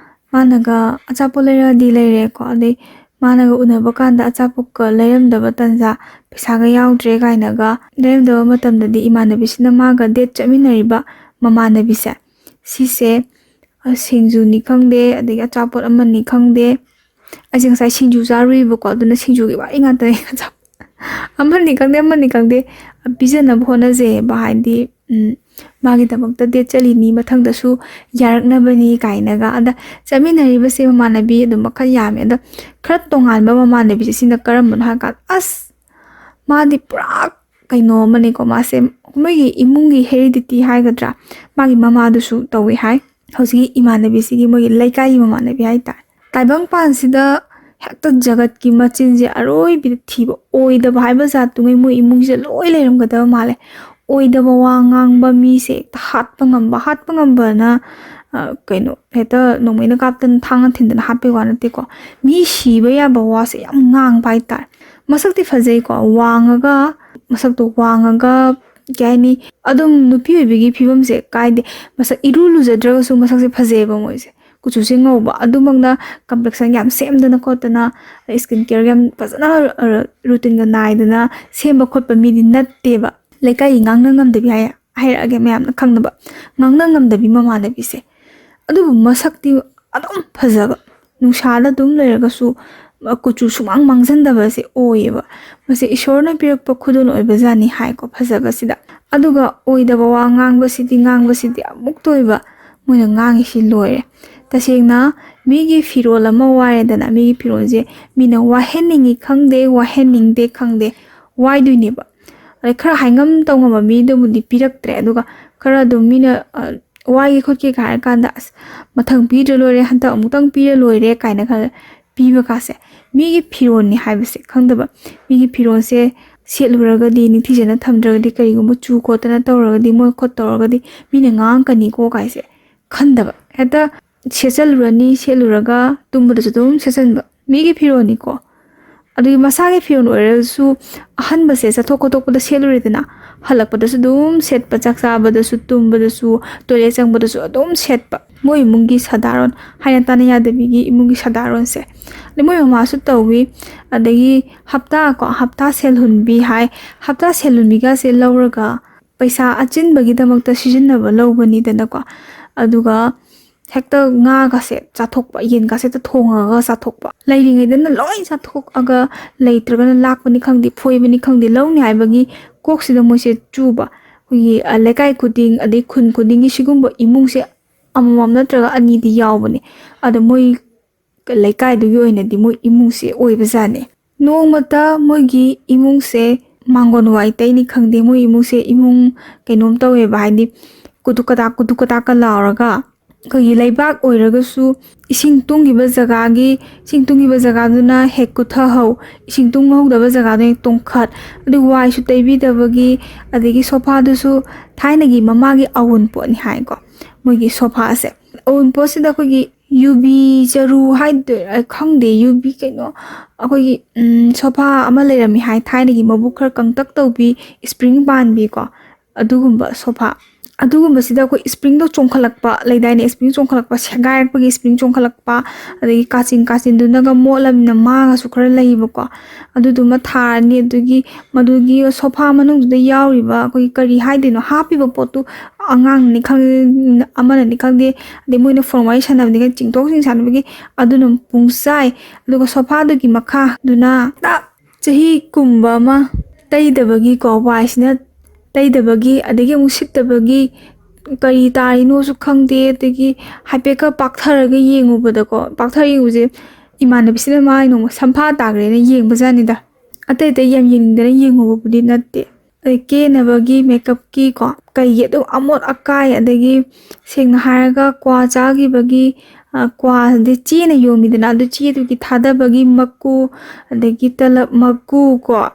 ꯃꯥꯅꯒ ꯑꯆꯥꯄꯣꯠ ꯂꯩꯔꯛꯑꯗꯤ ꯂꯩꯔꯦꯀꯣ, ꯑꯗꯩ ꯃꯥꯅꯒ ꯎꯅꯕ ꯀꯥꯟꯗ ꯑꯆꯥꯄꯣꯠꯀ ꯂꯩꯔꯝꯗꯕ ꯇꯟꯖꯥ, ꯄꯩꯁꯥꯒ ꯌꯥꯎꯗ꯭ꯔꯦ ꯀꯥꯏꯅꯒ ꯂꯩꯔꯝꯗꯕ ꯃꯇꯝꯗꯗꯤ ꯏꯃꯥꯟꯅꯕꯤꯁꯤꯅ ꯃꯥꯒ ꯗꯦꯠ ꯆꯠꯃꯤꯟꯅꯔꯤꯕ ꯃꯃꯥꯟꯅꯕꯤꯁꯦ, ꯁꯤꯁꯦ, ꯑ, ꯁꯤꯡꯖꯨꯅꯤ ꯈꯪꯗꯦ, ꯑꯗꯒꯤ ꯑꯆꯥꯄꯣꯠ ꯑꯃꯅꯤ ꯈꯪꯗꯦ, ꯑꯩꯁꯦ ꯉꯁꯥꯏ ꯁꯤꯡꯖꯨ ꯆꯥꯔꯨꯏꯕꯀꯣ, ꯑꯗꯨꯅ ꯁꯤꯡꯖꯨꯒꯤ ꯋꯥꯔꯤ ꯉꯥꯛꯇꯅꯦ꯫ ꯑꯆꯥꯄꯣꯠ ꯑꯃꯅꯤ ꯈꯪꯗꯦ, ꯑꯃꯅꯤ ꯈꯪꯗꯦ, ꯄꯤꯖꯅꯕ ꯍꯣꯠꯅꯖꯩꯌꯦꯕ꯫ ꯍꯥꯏꯗꯤ, ꯎꯝ, ꯃꯥꯒꯤꯗꯃꯛꯇ ꯗꯦꯠ ꯆꯠꯂꯤꯅꯤ, ꯃꯊꯪꯗꯁꯨ ꯌꯥꯔꯛꯅꯕꯅꯤ ꯀꯥꯏꯅꯒ꯫ ꯑꯗ ꯆꯠꯃꯤꯟꯅꯔꯤꯕꯁꯦ ꯃꯃꯥꯟꯅꯕꯤ ꯑꯗꯨꯝ ꯃꯈꯜ ꯌꯥꯝꯃꯦ꯫ ꯑꯗ ꯈꯔ ꯇꯣꯉꯥꯟꯕ ꯃꯃꯥꯟꯅꯕꯤꯁꯦ ꯁꯤꯅ ꯀꯔꯝꯕꯅꯣ ꯍꯥꯏꯔꯀꯥꯟꯗ, ꯑꯁ, ꯃꯥꯗꯤ ꯄꯨꯔꯥ ꯀꯩꯅꯣ ꯑꯃꯅꯦꯀꯣ꯫ ꯃꯥꯁꯦ ꯃꯣꯏꯒꯤ ꯏꯃꯨꯡꯒꯤ ꯍꯦꯔꯤꯗꯤꯇꯤ ꯍꯥꯏꯒꯗ꯭ꯔꯥ, ꯃꯥꯒꯤ ꯃꯃꯥꯗꯨꯁꯨ ꯇꯧꯋꯦ ꯍꯥꯏ꯫ ꯍꯧꯖꯤꯛꯀꯤ ꯏꯃꯥꯟꯅꯕꯤꯁꯤꯒꯤ ꯃꯣꯏꯒꯤ ꯂꯩꯀꯥꯏꯒꯤ ꯃꯃꯥꯟꯅꯕꯤ ꯍꯥꯏꯇꯥꯔꯦ꯫ ꯇꯥꯏꯕꯪꯄꯥꯟꯁꯤꯗ ꯍꯦꯛꯇ ꯖꯒꯠꯀꯤ ꯃꯆꯤꯟꯁꯦ ꯑꯔꯣꯏꯕꯤꯗ ꯊꯤꯕ, ꯑꯣꯏꯗꯕ ꯍꯥꯏꯕ ꯖꯥꯠꯇꯨꯉꯩ ꯃꯣꯏ ꯏꯃꯨꯡꯁꯤꯗ ꯂꯣꯏ ꯂꯩꯔꯝꯒꯗꯕ ꯃꯥꯜꯂꯦ꯫ ꯑꯣꯏꯗꯕ ꯋꯥ ꯉꯥꯡꯕ ꯃꯤꯁꯦ ꯍꯦꯛꯇ ꯍꯥꯠꯄ ꯉꯝꯕ, ꯍꯥꯠꯄ ꯉꯝꯕꯅ, ꯑ, ꯀꯩꯅꯣ, ꯍꯦꯛꯇ ꯅꯣꯡꯃꯩꯅ ꯀꯥꯞꯇꯅ, ꯊꯥꯡꯅ ꯊꯤꯟꯗꯅ ꯍꯥꯠꯄꯩ ꯋꯥ ꯅꯠꯇꯦꯀꯣ꯫ ꯃꯤ ꯁꯤꯕ ꯌꯥꯕ ꯋꯥꯁꯦ ꯌꯥꯝ ꯉꯥꯡꯕ ꯍꯥꯏꯇꯥꯔꯦ꯫ ꯃꯁꯛꯇꯤ ꯐꯖꯩꯀꯣ, ꯋꯥꯡꯉꯒ, ꯃꯁꯛꯇꯣ ꯋꯥꯡꯉꯒ, ꯀꯩ ꯍꯥꯏꯅꯤ, ꯑꯗꯨꯝ ꯅꯨꯄꯤ ꯑꯣꯏꯕꯒꯤ ꯐꯤꯕꯝꯁꯦ ꯀꯥꯏꯗꯦ꯫ ꯃꯁꯛ ꯏꯔꯨ ꯂꯨꯖꯗ꯭ꯔꯒꯁꯨ ꯃꯁꯛꯁꯦ ꯐꯖꯩꯑꯕ ꯃꯣꯏꯁꯦ꯫ ꯀꯨꯆꯨꯁꯦ ꯉꯧꯕ, ꯑꯗꯨꯃꯛꯅ complexion ꯌꯥꯝ ꯁꯦꯝꯗꯅ ꯈꯣꯠꯇꯅ, skin care ꯌꯥꯝ ꯐꯖꯅ, ꯑ, routine ꯒ ꯅꯥꯏꯗꯅ ꯁꯦꯝꯕ ꯈꯣꯠꯄ ꯃꯤꯗꯤ ꯅꯠꯇꯦꯕ꯫ ꯂꯩꯀꯥꯏꯒꯤ ꯉꯥꯡꯅ ꯉꯝꯗꯕꯤ ꯍꯥꯏ, ꯍꯥꯏꯔꯛꯑꯒꯦ ꯃꯌꯥꯝꯅ ꯈꯪꯅꯕ, ꯉꯥꯡꯅ ꯉꯝꯗꯕꯤ ꯃꯃꯥꯟꯅꯕꯤꯁꯦ꯫ ꯑꯗꯨꯕꯨ ꯃꯁꯛꯇꯤ ꯑꯗꯨꯝ ꯐꯖꯕ, ꯅꯨꯡꯁꯥꯗ ꯑꯗꯨꯝ ꯂꯩꯔꯒꯁꯨ ꯀꯨꯆꯨ ꯁꯨꯃꯥꯡ ꯃꯥꯡꯁꯤꯟꯗꯕꯁꯦ ꯑꯣꯏꯌꯦꯕ꯫ ꯃꯁꯤ ꯏꯁꯣꯔꯅ ꯄꯤꯔꯛꯄ ꯈꯨꯗꯣꯜ ꯑꯣꯏꯕꯖꯥꯠꯅꯤ ꯍꯥꯏꯀꯣ, ꯐꯖꯕꯁꯤꯗ꯫ ꯑꯗꯨꯒ ꯑꯣꯏꯗꯕ ꯋꯥ ꯉꯥꯡꯕꯁꯤꯗꯤ, ꯉꯥꯡꯕꯁꯤꯗꯤ ꯑꯃꯨꯛꯇ ꯑꯣꯏꯕ ꯃꯣꯏꯅ ꯉꯥꯡꯉꯤꯁꯤ ꯂꯣꯏꯔꯦ꯫ ꯇꯁꯦꯡꯅ ꯃꯤꯒꯤ ꯐꯤꯔꯣꯜ ꯑꯃ ꯋꯥꯏꯔꯦꯗꯅ, ꯃꯤꯒꯤ ꯐꯤꯔꯣꯜꯁꯦ ꯃꯤꯅ ꯋꯥꯏꯍꯟꯅꯤꯡꯉꯤ ꯈꯪꯗꯦ, ꯋꯥꯏꯍꯟꯅꯤꯡꯗꯦ ꯈꯪꯗꯦ, ꯋꯥꯏꯗꯣꯏꯅꯦꯕ꯫ ꯑꯗꯩ ꯈꯔ ꯍꯥꯏꯉꯝ ꯇꯧꯉꯝꯕ ꯃꯤꯗꯨꯕꯨꯗꯤ ꯄꯤꯔꯛꯇ꯭ꯔꯦ, ꯑꯗꯨꯒ ꯈꯔ ꯑꯗꯨꯝ ꯃꯤꯅ, ꯑ, ꯋꯥꯏꯒꯦ ꯈꯣꯠꯀꯦ ꯀꯥꯏ ꯍꯥꯏꯔ ꯀꯥꯟꯗ, "ꯑꯁ, ꯃꯊꯪ ꯄꯤꯗ꯭ꯔ ꯂꯣꯏꯔꯦ, ꯍꯟꯗꯛ ꯑꯃꯨꯛꯇꯪ ꯄꯤꯔ ꯂꯣꯏꯔꯦ" ꯀꯥꯏꯅ ꯈꯔ ꯄꯤꯕ ꯀꯥꯁꯦ, ꯃꯤꯒꯤ ꯐꯤꯔꯣꯜꯅꯤ ꯍꯥꯏꯕꯁꯦ ꯈꯪꯗꯕ꯫ ꯃꯤꯒꯤ ꯐꯤꯔꯣꯜꯁꯦ ꯁꯦꯠꯂꯨꯔꯒꯗꯤ, ꯅꯤꯡꯊꯤꯖꯅ ꯊꯝꯗ꯭ꯔꯒꯗꯤ, ꯀꯔꯤꯒꯨꯝꯕ ꯆꯨ ꯈꯣꯠꯇꯅ ꯇꯧꯔꯒꯗꯤ, ꯃꯣꯏ ꯈꯣꯠ ꯇꯧꯔꯒꯗꯤ ꯃꯤꯅ ꯉꯥꯡꯉꯛꯀꯅꯤꯀꯣ ꯀꯥꯏꯁꯦ ꯈꯟꯗꯕ꯫ ꯍꯦꯛꯇ ꯁꯦꯠꯆꯜꯂꯨꯔꯅꯤ, ꯁꯦꯠꯂꯨꯔꯒ ꯇꯨꯝꯕꯗꯁꯨ ꯑꯗꯨꯝ ꯁꯦꯠꯆꯟꯕ꯫ ꯃꯤꯒꯤ ꯐꯤꯔꯣꯜꯅꯤꯀꯣ꯫ ꯑꯗꯨꯒꯤ ꯃꯁꯥꯒꯤ ꯐꯤꯔꯣꯜ ꯑꯣꯏꯔꯁꯨ ꯑꯍꯟꯕꯁꯦ ꯆꯠꯊꯣꯛ ꯈꯣꯠꯇꯣꯛꯄꯗ ꯁꯦꯠꯂꯨꯔꯦꯗꯅ, ꯍꯜꯂꯛꯄꯗꯁꯨ ꯑꯗꯨꯝ ꯁꯦꯠꯄ, ꯆꯥꯛ ꯆꯥꯕꯗꯁꯨ, ꯇꯨꯝꯕꯗꯁꯨ, ꯇꯣꯏꯂꯦꯠ ꯆꯪꯕꯗꯁꯨ ꯑꯗꯨꯝ ꯁꯦꯠꯄ꯫ ꯃꯣꯏ ꯏꯃꯨꯡꯒꯤ ꯁꯥꯗꯥꯔꯣꯟ, ꯍꯥꯏꯅ ꯇꯥꯅ ꯌꯥꯗꯕꯤꯒꯤ ꯏꯃꯨꯡꯒꯤ ꯁꯥꯗꯥꯔꯣꯟꯁꯦ꯫ ꯑꯗꯩ ꯃꯣꯏ ꯃꯃꯥꯁꯨ ꯇꯧꯋꯤ꯫ ꯑꯗꯒꯤ ꯍꯞꯇꯥ ꯀꯣ, ꯍꯞꯇꯥ ꯁꯦꯜ ꯍꯨꯟꯕꯤ ꯍꯥꯏ꯫ ꯍꯞꯇꯥ ꯁꯦꯜ ꯍꯨꯟꯕꯤꯒꯁꯦ ꯂꯧꯔꯒ ꯄꯩꯁꯥ ꯑꯆꯤꯟꯕꯒꯤꯗꯃꯛꯇ ꯁꯤꯖꯤꯟꯅꯕ ꯂꯧꯕꯅꯤꯗꯅꯀꯣ꯫ ꯑꯗꯨꯒ ꯍꯦꯛꯇ ꯉꯥꯒꯁꯦ ꯆꯥꯊꯣꯛꯄ, ꯌꯦꯟꯒꯁꯦ ꯍꯦꯛꯇ ꯊꯣꯡꯉꯒ ꯆꯥꯊꯣꯛꯄ꯫ ꯂꯩꯔꯤꯉꯩꯗꯅ ꯂꯣꯏ ꯆꯥꯊꯣꯛꯑꯒ, ꯂꯩꯇ꯭ꯔꯒꯅ ꯂꯥꯛꯄꯅꯤ ꯈꯪꯗꯦ, ꯐꯣꯏꯕꯅꯤ ꯈꯪꯗꯦ, ꯂꯧꯅꯤ ꯍꯥꯏꯕꯒꯤ ꯀꯣꯛꯁꯤꯗ ꯃꯣꯏꯁꯦ ꯆꯨꯕ꯫ ꯑꯩꯈꯣꯏꯒꯤ, ꯑ, ꯂꯩꯀꯥꯏ ꯈꯨꯗꯤꯡ, ꯑꯗꯩ ꯈꯨꯟ ꯈꯨꯗꯤꯡꯒꯤ ꯁꯤꯒꯨꯝꯕ ꯏꯃꯨꯡꯁꯦ ꯑꯃꯃꯝ ꯅꯠꯇ꯭ꯔꯒ ꯑꯅꯤꯗꯤ ꯌꯥꯎꯕꯅꯦ꯫ ꯑꯗꯣ ꯃꯣꯏ ꯂꯩꯀꯥꯏꯗꯨꯒꯤ ꯑꯣꯏꯅꯗꯤ ꯃꯣꯏ ꯏꯃꯨꯡꯁꯦ ꯑꯣꯏꯕꯖꯥꯠꯅꯦ꯫ ꯅꯣꯡꯃꯇ ꯃꯣꯏꯒꯤ ꯏꯃꯨꯡꯁꯦ ꯃꯥꯡꯒꯣꯟ ꯋꯥꯏ ꯇꯩꯅꯤ ꯈꯪꯗꯦ, ꯃꯣꯏ ꯏꯃꯨꯡꯁꯦ ꯏꯃꯨꯡ ꯀꯩꯅꯣꯝ ꯇꯧꯋꯦꯕ, ꯍꯥꯏꯗꯤ ꯀꯨꯗꯨꯛ ꯀꯗꯥꯛ, ꯀꯨꯗꯨꯛ ꯀꯗꯥꯛꯀ ꯂꯥꯎꯔꯒ, ꯑꯩꯈꯣꯏꯒꯤ ꯂꯩꯕꯥꯛ ꯑꯣꯏꯔꯒꯁꯨ ꯏꯁꯤꯡ ꯇꯨꯡꯈꯤꯕ ꯖꯒꯥꯒꯤ, ꯏꯁꯤꯡ ꯇꯨꯡꯈꯤꯕ ꯖꯒꯥꯗꯨꯅ ꯍꯦꯛ ꯀꯨꯠꯊꯍꯧ, ꯏꯁꯤꯡ ꯇꯨꯡꯍꯧꯗꯕ ꯖꯒꯥꯗꯨꯅ ꯍꯦꯛ ꯇꯣꯡꯈꯠ, ꯑꯗꯨ ꯋꯥꯏꯁꯨ ꯇꯩꯕꯤꯗꯕꯒꯤ, ꯑꯗꯒꯤ ꯁꯣꯐꯥꯗꯨꯁꯨ ꯊꯥꯏꯅꯒꯤ ꯃꯃꯥꯒꯤ ꯑꯋꯨꯟꯄꯣꯠꯅꯤ ꯍꯥꯏꯀꯣ, ꯃꯣꯏꯒꯤ ꯁꯣꯐꯥꯁꯦ꯫ ꯑꯋꯨꯟꯄꯣꯠꯁꯤꯗ ꯑꯩꯈꯣꯏꯒꯤ ꯌꯨꯕꯤ ꯆꯔꯨ ꯍꯥꯏꯗꯣꯏꯔꯥ ꯈꯪꯗꯦ, ꯌꯨꯕꯤ ꯀꯩꯅꯣ, ꯑꯩꯈꯣꯏꯒꯤ, ꯎꯝ, ꯁꯣꯐꯥ ꯑꯃ ꯂꯩꯔꯝꯃꯤ ꯍꯥꯏ, ꯊꯥꯏꯅꯒꯤ ꯃꯕꯨꯛ ꯈꯔ ꯀꯪꯇꯛ ꯇꯧꯕꯤ, ꯏꯁꯄ꯭ꯔꯤꯡ ꯄꯥꯟꯕꯤꯀꯣ, ꯑꯗꯨꯒꯨꯝꯕ ꯁꯣꯐꯥ꯫ ꯑꯗꯨꯒꯨꯝꯕꯁꯤꯗ ꯑꯩꯈꯣꯏ ꯏꯁꯄ꯭ꯔꯤꯡꯗꯣ ꯆꯣꯡꯈꯠꯂꯛꯄ ꯂꯩꯗꯥꯏꯅꯦ, ꯏꯁꯄ꯭ꯔꯤꯡ ꯆꯣꯡꯈꯠꯂꯛꯄ, ꯁꯦꯒꯥꯏꯔꯛꯄꯒꯤ ꯏꯁꯄ꯭ꯔꯤꯡ ꯆꯣꯡꯈꯠꯂꯛꯄ, ꯑꯗꯒꯤ ꯀꯥꯆꯤꯟ ꯀꯥꯆꯤꯟꯗꯨꯅꯒ ꯃꯣꯠꯂꯝꯅꯤꯅ ꯃꯥꯡꯉꯁꯨ ꯈꯔ ꯂꯩꯕꯀꯣ, ꯑꯗꯨꯗꯨꯃ ꯊꯥꯔꯅꯤ꯫ ꯑꯗꯨꯒꯤ ꯃꯗꯨꯒꯤ ꯁꯣꯐꯥ ꯃꯅꯨꯡꯗꯨꯗ ꯌꯥꯎꯔꯤꯕ ꯑꯩꯈꯣꯏꯒꯤ ꯀꯔꯤ ꯍꯥꯏꯗꯣꯏꯅꯣ, ꯍꯥꯞꯄꯤꯕ ꯄꯣꯠꯇꯨ, ꯑꯉꯥꯡꯅꯤ ꯈꯪꯗꯦ, ꯑꯃꯅꯅꯤ ꯈꯪꯗꯦ, ꯑꯗꯩ ꯃꯣꯏꯅ ꯐꯣꯟ ꯋꯥꯔꯤ ꯁꯥꯟꯅꯕꯅꯤ ꯈꯪꯗꯦ, ꯆꯤꯡꯊꯣꯛ ꯆꯤꯡꯁꯤꯟꯕꯒꯤ ꯑꯗꯨꯅ ꯄꯨꯡꯆꯥꯏ꯫ ꯑꯗꯨꯒ ꯁꯣꯐꯥꯗꯨꯒꯤ ꯃꯈꯥꯗꯨꯅ ꯆꯍꯤ ꯀꯨꯝꯕ ꯑꯃ ꯇꯩꯗꯕꯒꯤꯀꯣ, ꯋꯥꯏꯁꯤꯅ ꯇꯩꯗꯕꯒꯤ, ꯑꯗꯒꯤ ꯑꯃꯨꯛ ꯁꯤꯠꯇꯕꯒꯤ, ꯀꯔꯤ ꯇꯥꯔꯤꯅꯣꯁꯨ ꯈꯪꯗꯦ꯫ ꯑꯗꯒꯤ ꯍꯥꯏꯐꯦꯠꯀ ꯄꯥꯛꯊꯔꯒ ꯌꯦꯡꯉꯨꯕꯗꯀꯣ, ꯄꯥꯛꯊꯔ ꯌꯦꯡꯉꯨꯕꯁꯦ, ꯏꯃꯥꯟꯅꯕꯤꯁꯤꯅ ꯃꯥꯏ ꯅꯣꯡꯃ ꯁꯝꯐꯥ ꯇꯥꯈ꯭ꯔꯦꯅ ꯌꯦꯡꯕꯖꯥꯠꯅꯤꯗ꯫ ꯑꯇꯩ ꯑꯇꯩ ꯌꯥꯝ ꯌꯦꯡꯅꯤꯡꯗꯅ ꯌꯦꯡꯉꯨꯕꯕꯨꯗꯤ ꯅꯠꯇꯦ꯫ ꯑꯗꯩ ꯀꯦꯅꯕꯒꯤ, ꯃꯦꯀꯞꯀꯤ ꯀꯣ, ꯀꯩꯒꯤ ꯑꯗꯨꯝ ꯑꯃꯣꯠ ꯑꯀꯥꯏ, ꯑꯗꯒꯤ ꯁꯦꯡꯅ ꯍꯥꯏꯔꯒ ꯀ꯭ꯋꯥ ꯆꯥꯈꯤꯕꯒꯤ, ꯑ, ꯀ꯭ꯋꯥ, ꯑꯗꯩ ꯆꯦꯅ ꯌꯣꯝꯃꯤꯗꯅ, ꯑꯗꯨ ꯆꯦꯗꯨꯒꯤ ꯊꯥꯗꯕꯒꯤ ꯃꯀꯨ, ꯑꯗꯒꯤ ꯇꯂꯞ ꯃꯀꯨ ꯀꯣ,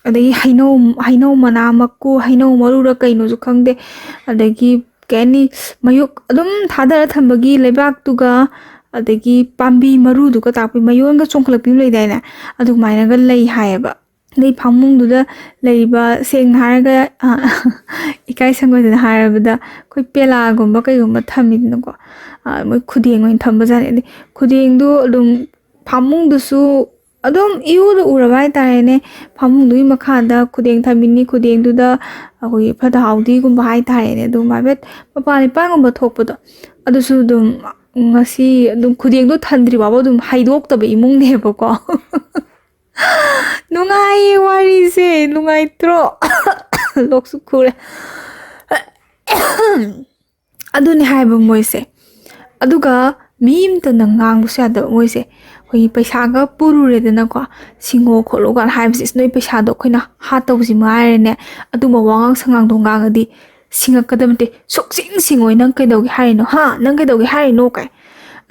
ꯑꯗꯒꯤ ꯍꯩꯅꯧ, ꯍꯩꯅꯧ ꯃꯅꯥ ꯃꯀꯨ, ꯍꯩꯅꯧ ꯃꯔꯨꯔ ꯀꯩꯅꯣꯁꯨ ꯈꯪꯗꯦ, ꯑꯗꯒꯤ ꯀꯩ ꯍꯥꯏꯅꯤ, ꯃꯌꯨꯛ ꯑꯗꯨꯝ ꯊꯥꯗꯔ ꯊꯝꯕꯒꯤ ꯂꯩꯕꯥꯛꯇꯨꯒ, ꯑꯗꯒꯤ ꯄꯥꯝꯕꯤ ꯃꯔꯨꯗꯨꯒ ꯇꯥꯛꯄꯤ, ꯃꯌꯣꯟꯒ ꯆꯣꯡꯈꯠꯂꯛꯄꯤ ꯑꯃ ꯂꯩꯗꯥꯏꯅꯦ, ꯑꯗꯨꯃꯥꯏꯅꯒ ꯂꯩ ꯍꯥꯏꯌꯦꯕ꯫ ꯑꯗꯩ ꯐꯃꯨꯡꯗꯨꯗ ꯂꯩꯔꯤꯕ, ꯁꯦꯡꯅ ꯍꯥꯏꯔꯒ, ꯑ, ꯏꯀꯥꯏ ꯁꯪꯒꯣꯏꯗꯅ ꯍꯥꯏꯔꯕꯗ, ꯑꯩꯈꯣꯏ ꯄꯦꯂꯥꯒꯨꯝꯕ ꯀꯩꯒꯨꯝꯕ ꯊꯝꯃꯤꯗꯅꯀꯣ, ꯑ, ꯃꯣꯏ ꯈꯨꯗꯦꯡ ꯑꯣꯏꯅ ꯊꯝꯕꯖꯥꯠꯅꯤ꯫ ꯑꯗꯩ ꯈꯨꯗꯦꯡꯗꯨ ꯑꯗꯨꯝ ꯐꯃꯨꯡꯗꯨꯁꯨ ꯑꯗꯨꯝ ꯏꯎꯗ ꯎꯔꯕ ꯍꯥꯏꯇꯥꯔꯦꯅꯦ꯫ ꯐꯃꯨꯡꯗꯨꯒꯤ ꯃꯈꯥꯗ ꯈꯨꯗꯦꯡ ꯊꯝꯃꯤꯅꯤ, ꯈꯨꯗꯦꯡꯗꯨꯗ ꯑꯩꯈꯣꯏꯒꯤ ꯐꯠꯇ ꯍꯥꯎꯗꯤꯒꯨꯝꯕ ꯍꯥꯏꯇꯥꯔꯦꯅꯦ, ꯑꯗꯨꯝ ꯍꯥꯏꯐꯦꯠ ꯃꯄꯥꯟ ꯏꯄꯥꯟꯒꯨꯝꯕ ꯊꯣꯛꯄꯗꯣ, ꯑꯗꯨꯁꯨ ꯑꯗꯨꯝ ꯉꯁꯤ ꯑꯗꯨꯝ ꯈꯨꯗꯦꯡꯗꯣ ꯊꯟꯗ꯭ꯔꯤ ꯐꯥꯎꯕ ꯑꯗꯨꯝ ꯍꯩꯗꯣꯛꯇꯕ ꯏꯃꯨꯡꯅꯦꯕꯀꯣ꯫ ꯅꯨꯡꯉꯥꯏꯌꯦ ꯋꯥꯔꯤꯁꯦ, ꯅꯨꯡꯉꯥꯏꯇ꯭ꯔꯣ? ꯂꯣꯛꯁꯨ ꯈꯨꯔꯦ꯫ ꯑꯗꯨꯅꯦ ꯍꯥꯏꯕ ꯃꯣꯏꯁꯦ꯫ ꯑꯗꯨꯒ ꯃꯤ ꯑꯃꯇꯅ ꯉꯥꯡꯕꯁꯨ ꯌꯥꯗꯕ ꯃꯣꯏꯁꯦ꯫ ꯑꯩꯈꯣꯏꯒꯤ ꯄꯩꯁꯥꯒ ꯄꯨꯔꯨꯔꯦꯗꯅꯀꯣ, ꯁꯤꯡꯉꯣ ꯈꯣꯠꯂꯣ ꯀꯥꯏꯅ ꯍꯥꯏꯕꯁꯦ, "ꯏꯁ, ꯅꯣꯏ ꯄꯩꯁꯥꯗꯣ ꯑꯩꯈꯣꯏꯅ ꯍꯥꯠꯇꯧꯕꯁꯤ ꯃꯉꯥꯏꯔꯦꯅꯦ, ꯑꯗꯨꯝꯕ ꯋꯥꯉꯥꯡ ꯁꯉꯥꯡꯗꯣ ꯉꯥꯡꯉꯗꯤ ꯁꯤꯡꯉꯛꯀꯗꯕ ꯅꯠꯇꯦ, ꯁꯨꯛꯁꯤꯡ ꯁꯤꯡꯉꯣꯏ, ꯅꯪ ꯀꯩꯗꯧꯒꯦ ꯍꯥꯏꯔꯤꯅꯣ? ꯍꯥ? ꯅꯪ ꯀꯩꯗꯧꯒꯦ ꯍꯥꯏꯔꯤꯅꯣ?" ꯀꯥꯏ꯫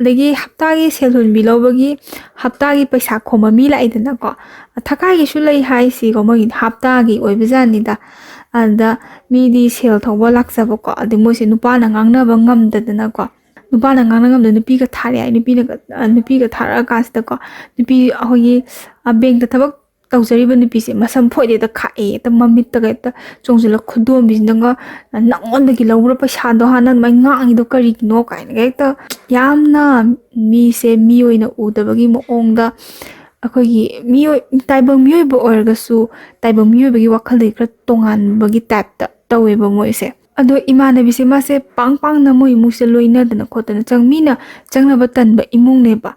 ꯑꯗꯒꯤ ꯍꯞꯇꯥꯒꯤ ꯁꯦꯜ ꯍꯨꯟꯕꯤ ꯂꯧꯕꯒꯤ ꯍꯞꯇꯥꯒꯤ ꯄꯩꯁꯥ ꯈꯣꯝꯕ ꯃꯤ ꯂꯥꯛꯏꯗꯅꯀꯣ, ꯊꯈꯥꯏꯒꯤꯁꯨ ꯂꯩ ꯍꯥꯏꯁꯤꯀꯣ, ꯃꯣꯏꯒꯤꯗꯤ ꯍꯞꯇꯥꯒꯤ ꯑꯣꯏꯕꯖꯥꯠꯅꯤꯗ꯫ ꯑꯗ ꯃꯤꯗꯤ ꯁꯦꯜ ꯊꯧꯕ ꯂꯥꯛꯆꯕꯀꯣ, ꯑꯗꯩ ꯃꯣꯏꯁꯦ ꯅꯨꯄꯥꯅ ꯉꯥꯡꯅꯕ ꯉꯝꯗꯗꯅꯀꯣ, ꯅꯨꯄꯥꯅ ꯉꯥꯡꯅ ꯉꯝꯗ ꯅꯨꯄꯤꯒ ꯊꯥꯔꯦ ꯍꯥꯏ, ꯅꯨꯄꯤꯅ, ꯑ, ꯅꯨꯄꯤꯒ ꯊꯥꯔꯛꯑꯀꯥꯟꯁꯤꯗꯀꯣ, ꯅꯨꯄꯤ ꯑꯩꯈꯣꯏꯒꯤ, ꯑ, ꯕꯦꯡꯛꯇ ꯊꯕꯛ ꯇꯧꯖꯔꯤꯕ ꯅꯨꯄꯤꯁꯦ ꯃꯁꯝ ꯐꯣꯏꯗꯩꯗ ꯈꯥꯛꯑꯦ, ꯍꯦꯛꯇ ꯃꯃꯤꯠꯇꯒ ꯍꯦꯛꯇ ꯆꯣꯡꯁꯤꯜꯂ ꯈꯨꯗꯣꯝꯕꯤꯁꯤꯅꯒ "ꯅꯪꯉꯣꯟꯗꯒꯤ ꯂꯧꯕ꯭ꯔꯥ ꯄꯩꯁꯥꯗꯣ, ꯍꯥ? ꯅꯪ ꯑꯗꯨꯃꯥꯏꯅ ꯉꯥꯡꯉꯤꯗꯣ ꯀꯔꯤꯒꯤꯅꯣ?" ꯀꯥꯏꯅꯒ ꯍꯦꯛꯇ ꯌꯥꯝꯅ ꯃꯤꯁꯦ ꯃꯤ ꯑꯣꯏꯅ ꯎꯗꯕꯒꯤ ꯃꯑꯣꯡꯗ, ꯑꯩꯈꯣꯏꯒꯤ ꯃꯤꯑꯣꯏ ꯇꯥꯏꯕꯪ ꯃꯤꯑꯣꯏꯕ ꯑꯣꯏꯔꯒꯁꯨ ꯇꯥꯏꯕꯪ ꯃꯤꯑꯣꯏꯕꯒꯤ ꯋꯥꯈꯜꯗꯒꯤ ꯈꯔ ꯇꯣꯉꯥꯟꯕꯒꯤ ꯇꯥꯏꯞꯇ ꯇꯧꯋꯦꯕ ꯃꯣꯏꯁꯦ꯫ ꯑꯗꯣ ꯏꯃꯥꯟꯅꯕꯤꯁꯦ ꯃꯥꯁꯦ ꯄꯥꯡ ꯄꯥꯡꯅ ꯃꯣꯏ ꯏꯃꯨꯡꯁꯦ ꯂꯣꯏꯅꯗꯅ ꯈꯣꯠꯇꯅ ꯆꯪ ꯃꯤꯅ ꯆꯪꯅꯕ ꯇꯟꯕ ꯏꯃꯨꯡꯅꯦꯕ꯫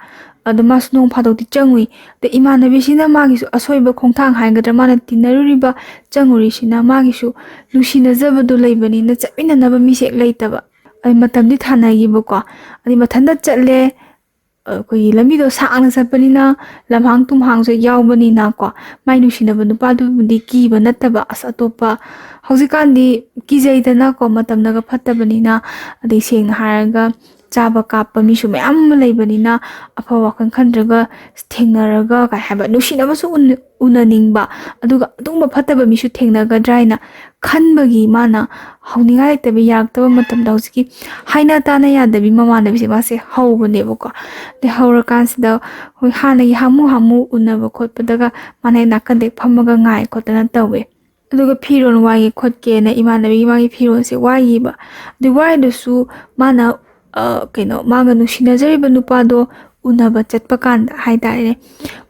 ꯑꯗꯣ ꯃꯥꯁꯨ ꯅꯣꯡ ꯐꯥꯗꯣꯛꯇꯤ ꯆꯪꯉꯨꯏ꯫ ꯑꯗ ꯏꯃꯥꯟꯅꯕꯤꯁꯤꯅ ꯃꯥꯒꯤꯁꯨ ꯑꯁꯣꯏꯕ ꯈꯣꯡꯊꯥꯡ ꯍꯥꯏꯒꯗ꯭ꯔꯥ, ꯃꯥꯅ ꯇꯤꯟꯅꯔꯨꯔꯤꯕ, ꯆꯪꯉꯨꯔꯤꯁꯤꯅ ꯃꯥꯒꯤꯁꯨ ꯅꯨꯡꯁꯤꯅꯖꯕꯗꯣ ꯂꯩꯕꯅꯤꯅ ꯆꯠꯃꯤꯟꯅꯅꯕ ꯃꯤꯁꯦ ꯍꯦꯛ ꯂꯩꯇꯕ꯫ ꯑꯗꯩ ꯃꯇꯝꯗꯤ ꯊꯥꯅꯈꯤꯕꯀꯣ꯫ ꯑꯗꯩ ꯃꯊꯟꯇ ꯆꯠꯂꯦ꯫ ꯑꯩꯈꯣꯏꯒꯤ ꯂꯝꯕꯤꯗꯣ ꯁꯥꯡꯅ ꯆꯠꯄꯅꯤꯅ ꯂꯝꯍꯥꯡ ꯇꯨꯝꯍꯥꯡꯁꯨ ꯌꯥꯎꯕꯅꯤꯅꯀꯣ, ꯃꯥꯏ ꯅꯨꯡꯁꯤꯅꯕ ꯅꯨꯄꯥꯗꯨꯕꯨꯗꯤ ꯀꯤꯕ ꯅꯠꯇꯕ, ꯑꯁ, ꯑꯇꯣꯞꯄ ꯍꯧꯖꯤꯛꯀꯥꯟꯗꯤ ꯀꯤꯖꯩꯗꯅꯀꯣ, ꯃꯇꯝꯅꯒ ꯐꯠꯇꯕꯅꯤꯅ, ꯑꯗꯩ ꯁꯦꯡꯅ ꯍꯥꯏꯔꯒ ꯆꯥꯕ ꯀꯥꯞꯄ ꯃꯤꯁꯨ ꯃꯌꯥꯝ ꯑꯃ ꯂꯩꯕꯅꯤꯅ, ꯑꯐꯕ ꯋꯥꯈꯜ ꯈꯟꯗ꯭ꯔꯒ ꯊꯦꯡꯅꯔꯒ ꯀꯥꯏ ꯍꯥꯏꯕ, ꯅꯨꯡꯁꯤꯅꯕꯁꯨ ꯎꯟ-, ꯎꯅꯅꯤꯡꯕ, ꯑꯗꯨꯒ ꯑꯗꯨꯒꯨꯝꯕ ꯐꯠꯇꯕ ꯃꯤꯁꯨ ꯊꯦꯡꯅꯒꯗ꯭ꯔꯥ ꯍꯥꯏꯅ ꯈꯟꯕꯒꯤ ꯃꯥꯅ ꯍꯧꯅꯤꯡꯉꯥꯏ ꯂꯩꯇꯕ, ꯌꯥꯔꯛꯇꯕ ꯃꯇꯝꯗ ꯍꯧꯖꯤꯛꯀꯤ ꯍꯥꯏꯅ ꯇꯥꯅ ꯌꯥꯗꯕꯤ ꯃꯃꯥꯟꯅꯕꯤꯁꯦ ꯃꯥꯁꯦ ꯍꯧꯕꯅꯦꯕꯀꯣ꯫ ꯑꯗꯩ ꯍꯧꯔꯀꯥꯟꯁꯤꯗ ꯍꯣꯏ ꯍꯥꯟꯅꯒꯤ ꯍꯥꯃꯨ ꯍꯥꯃꯨ ꯎꯅꯕ ꯈꯣꯠꯄꯗꯒ ꯃꯥꯅ ꯍꯦꯛ ꯅꯥꯀꯟꯗ ꯍꯦꯛ ꯐꯝꯃꯒ ꯉꯥꯏ ꯈꯣꯠꯇꯅ ꯇꯧꯋꯦ꯫ ꯑꯗꯨꯒ ꯐꯤꯔꯣꯜ ꯋꯥꯏꯒꯦ ꯈꯣꯠꯀꯦꯅ ꯏꯃꯥꯟꯅꯕꯤꯒꯤ ꯃꯥꯒꯤ ꯐꯤꯔꯣꯜꯁꯦ ꯋꯥꯏꯌꯦꯕ꯫ ꯑꯗꯨ ꯋꯥꯏꯗꯨꯁꯨ ꯃꯥꯅ, ꯑ, ꯀꯩꯅꯣ, ꯃꯥꯒ ꯅꯨꯡꯁꯤꯅꯖꯔꯤꯕ ꯅꯨꯄꯥꯗꯣ ꯎꯅꯕ ꯆꯠꯄ ꯀꯥꯟꯗ ꯍꯥꯏꯇꯥꯔꯦꯅꯦ,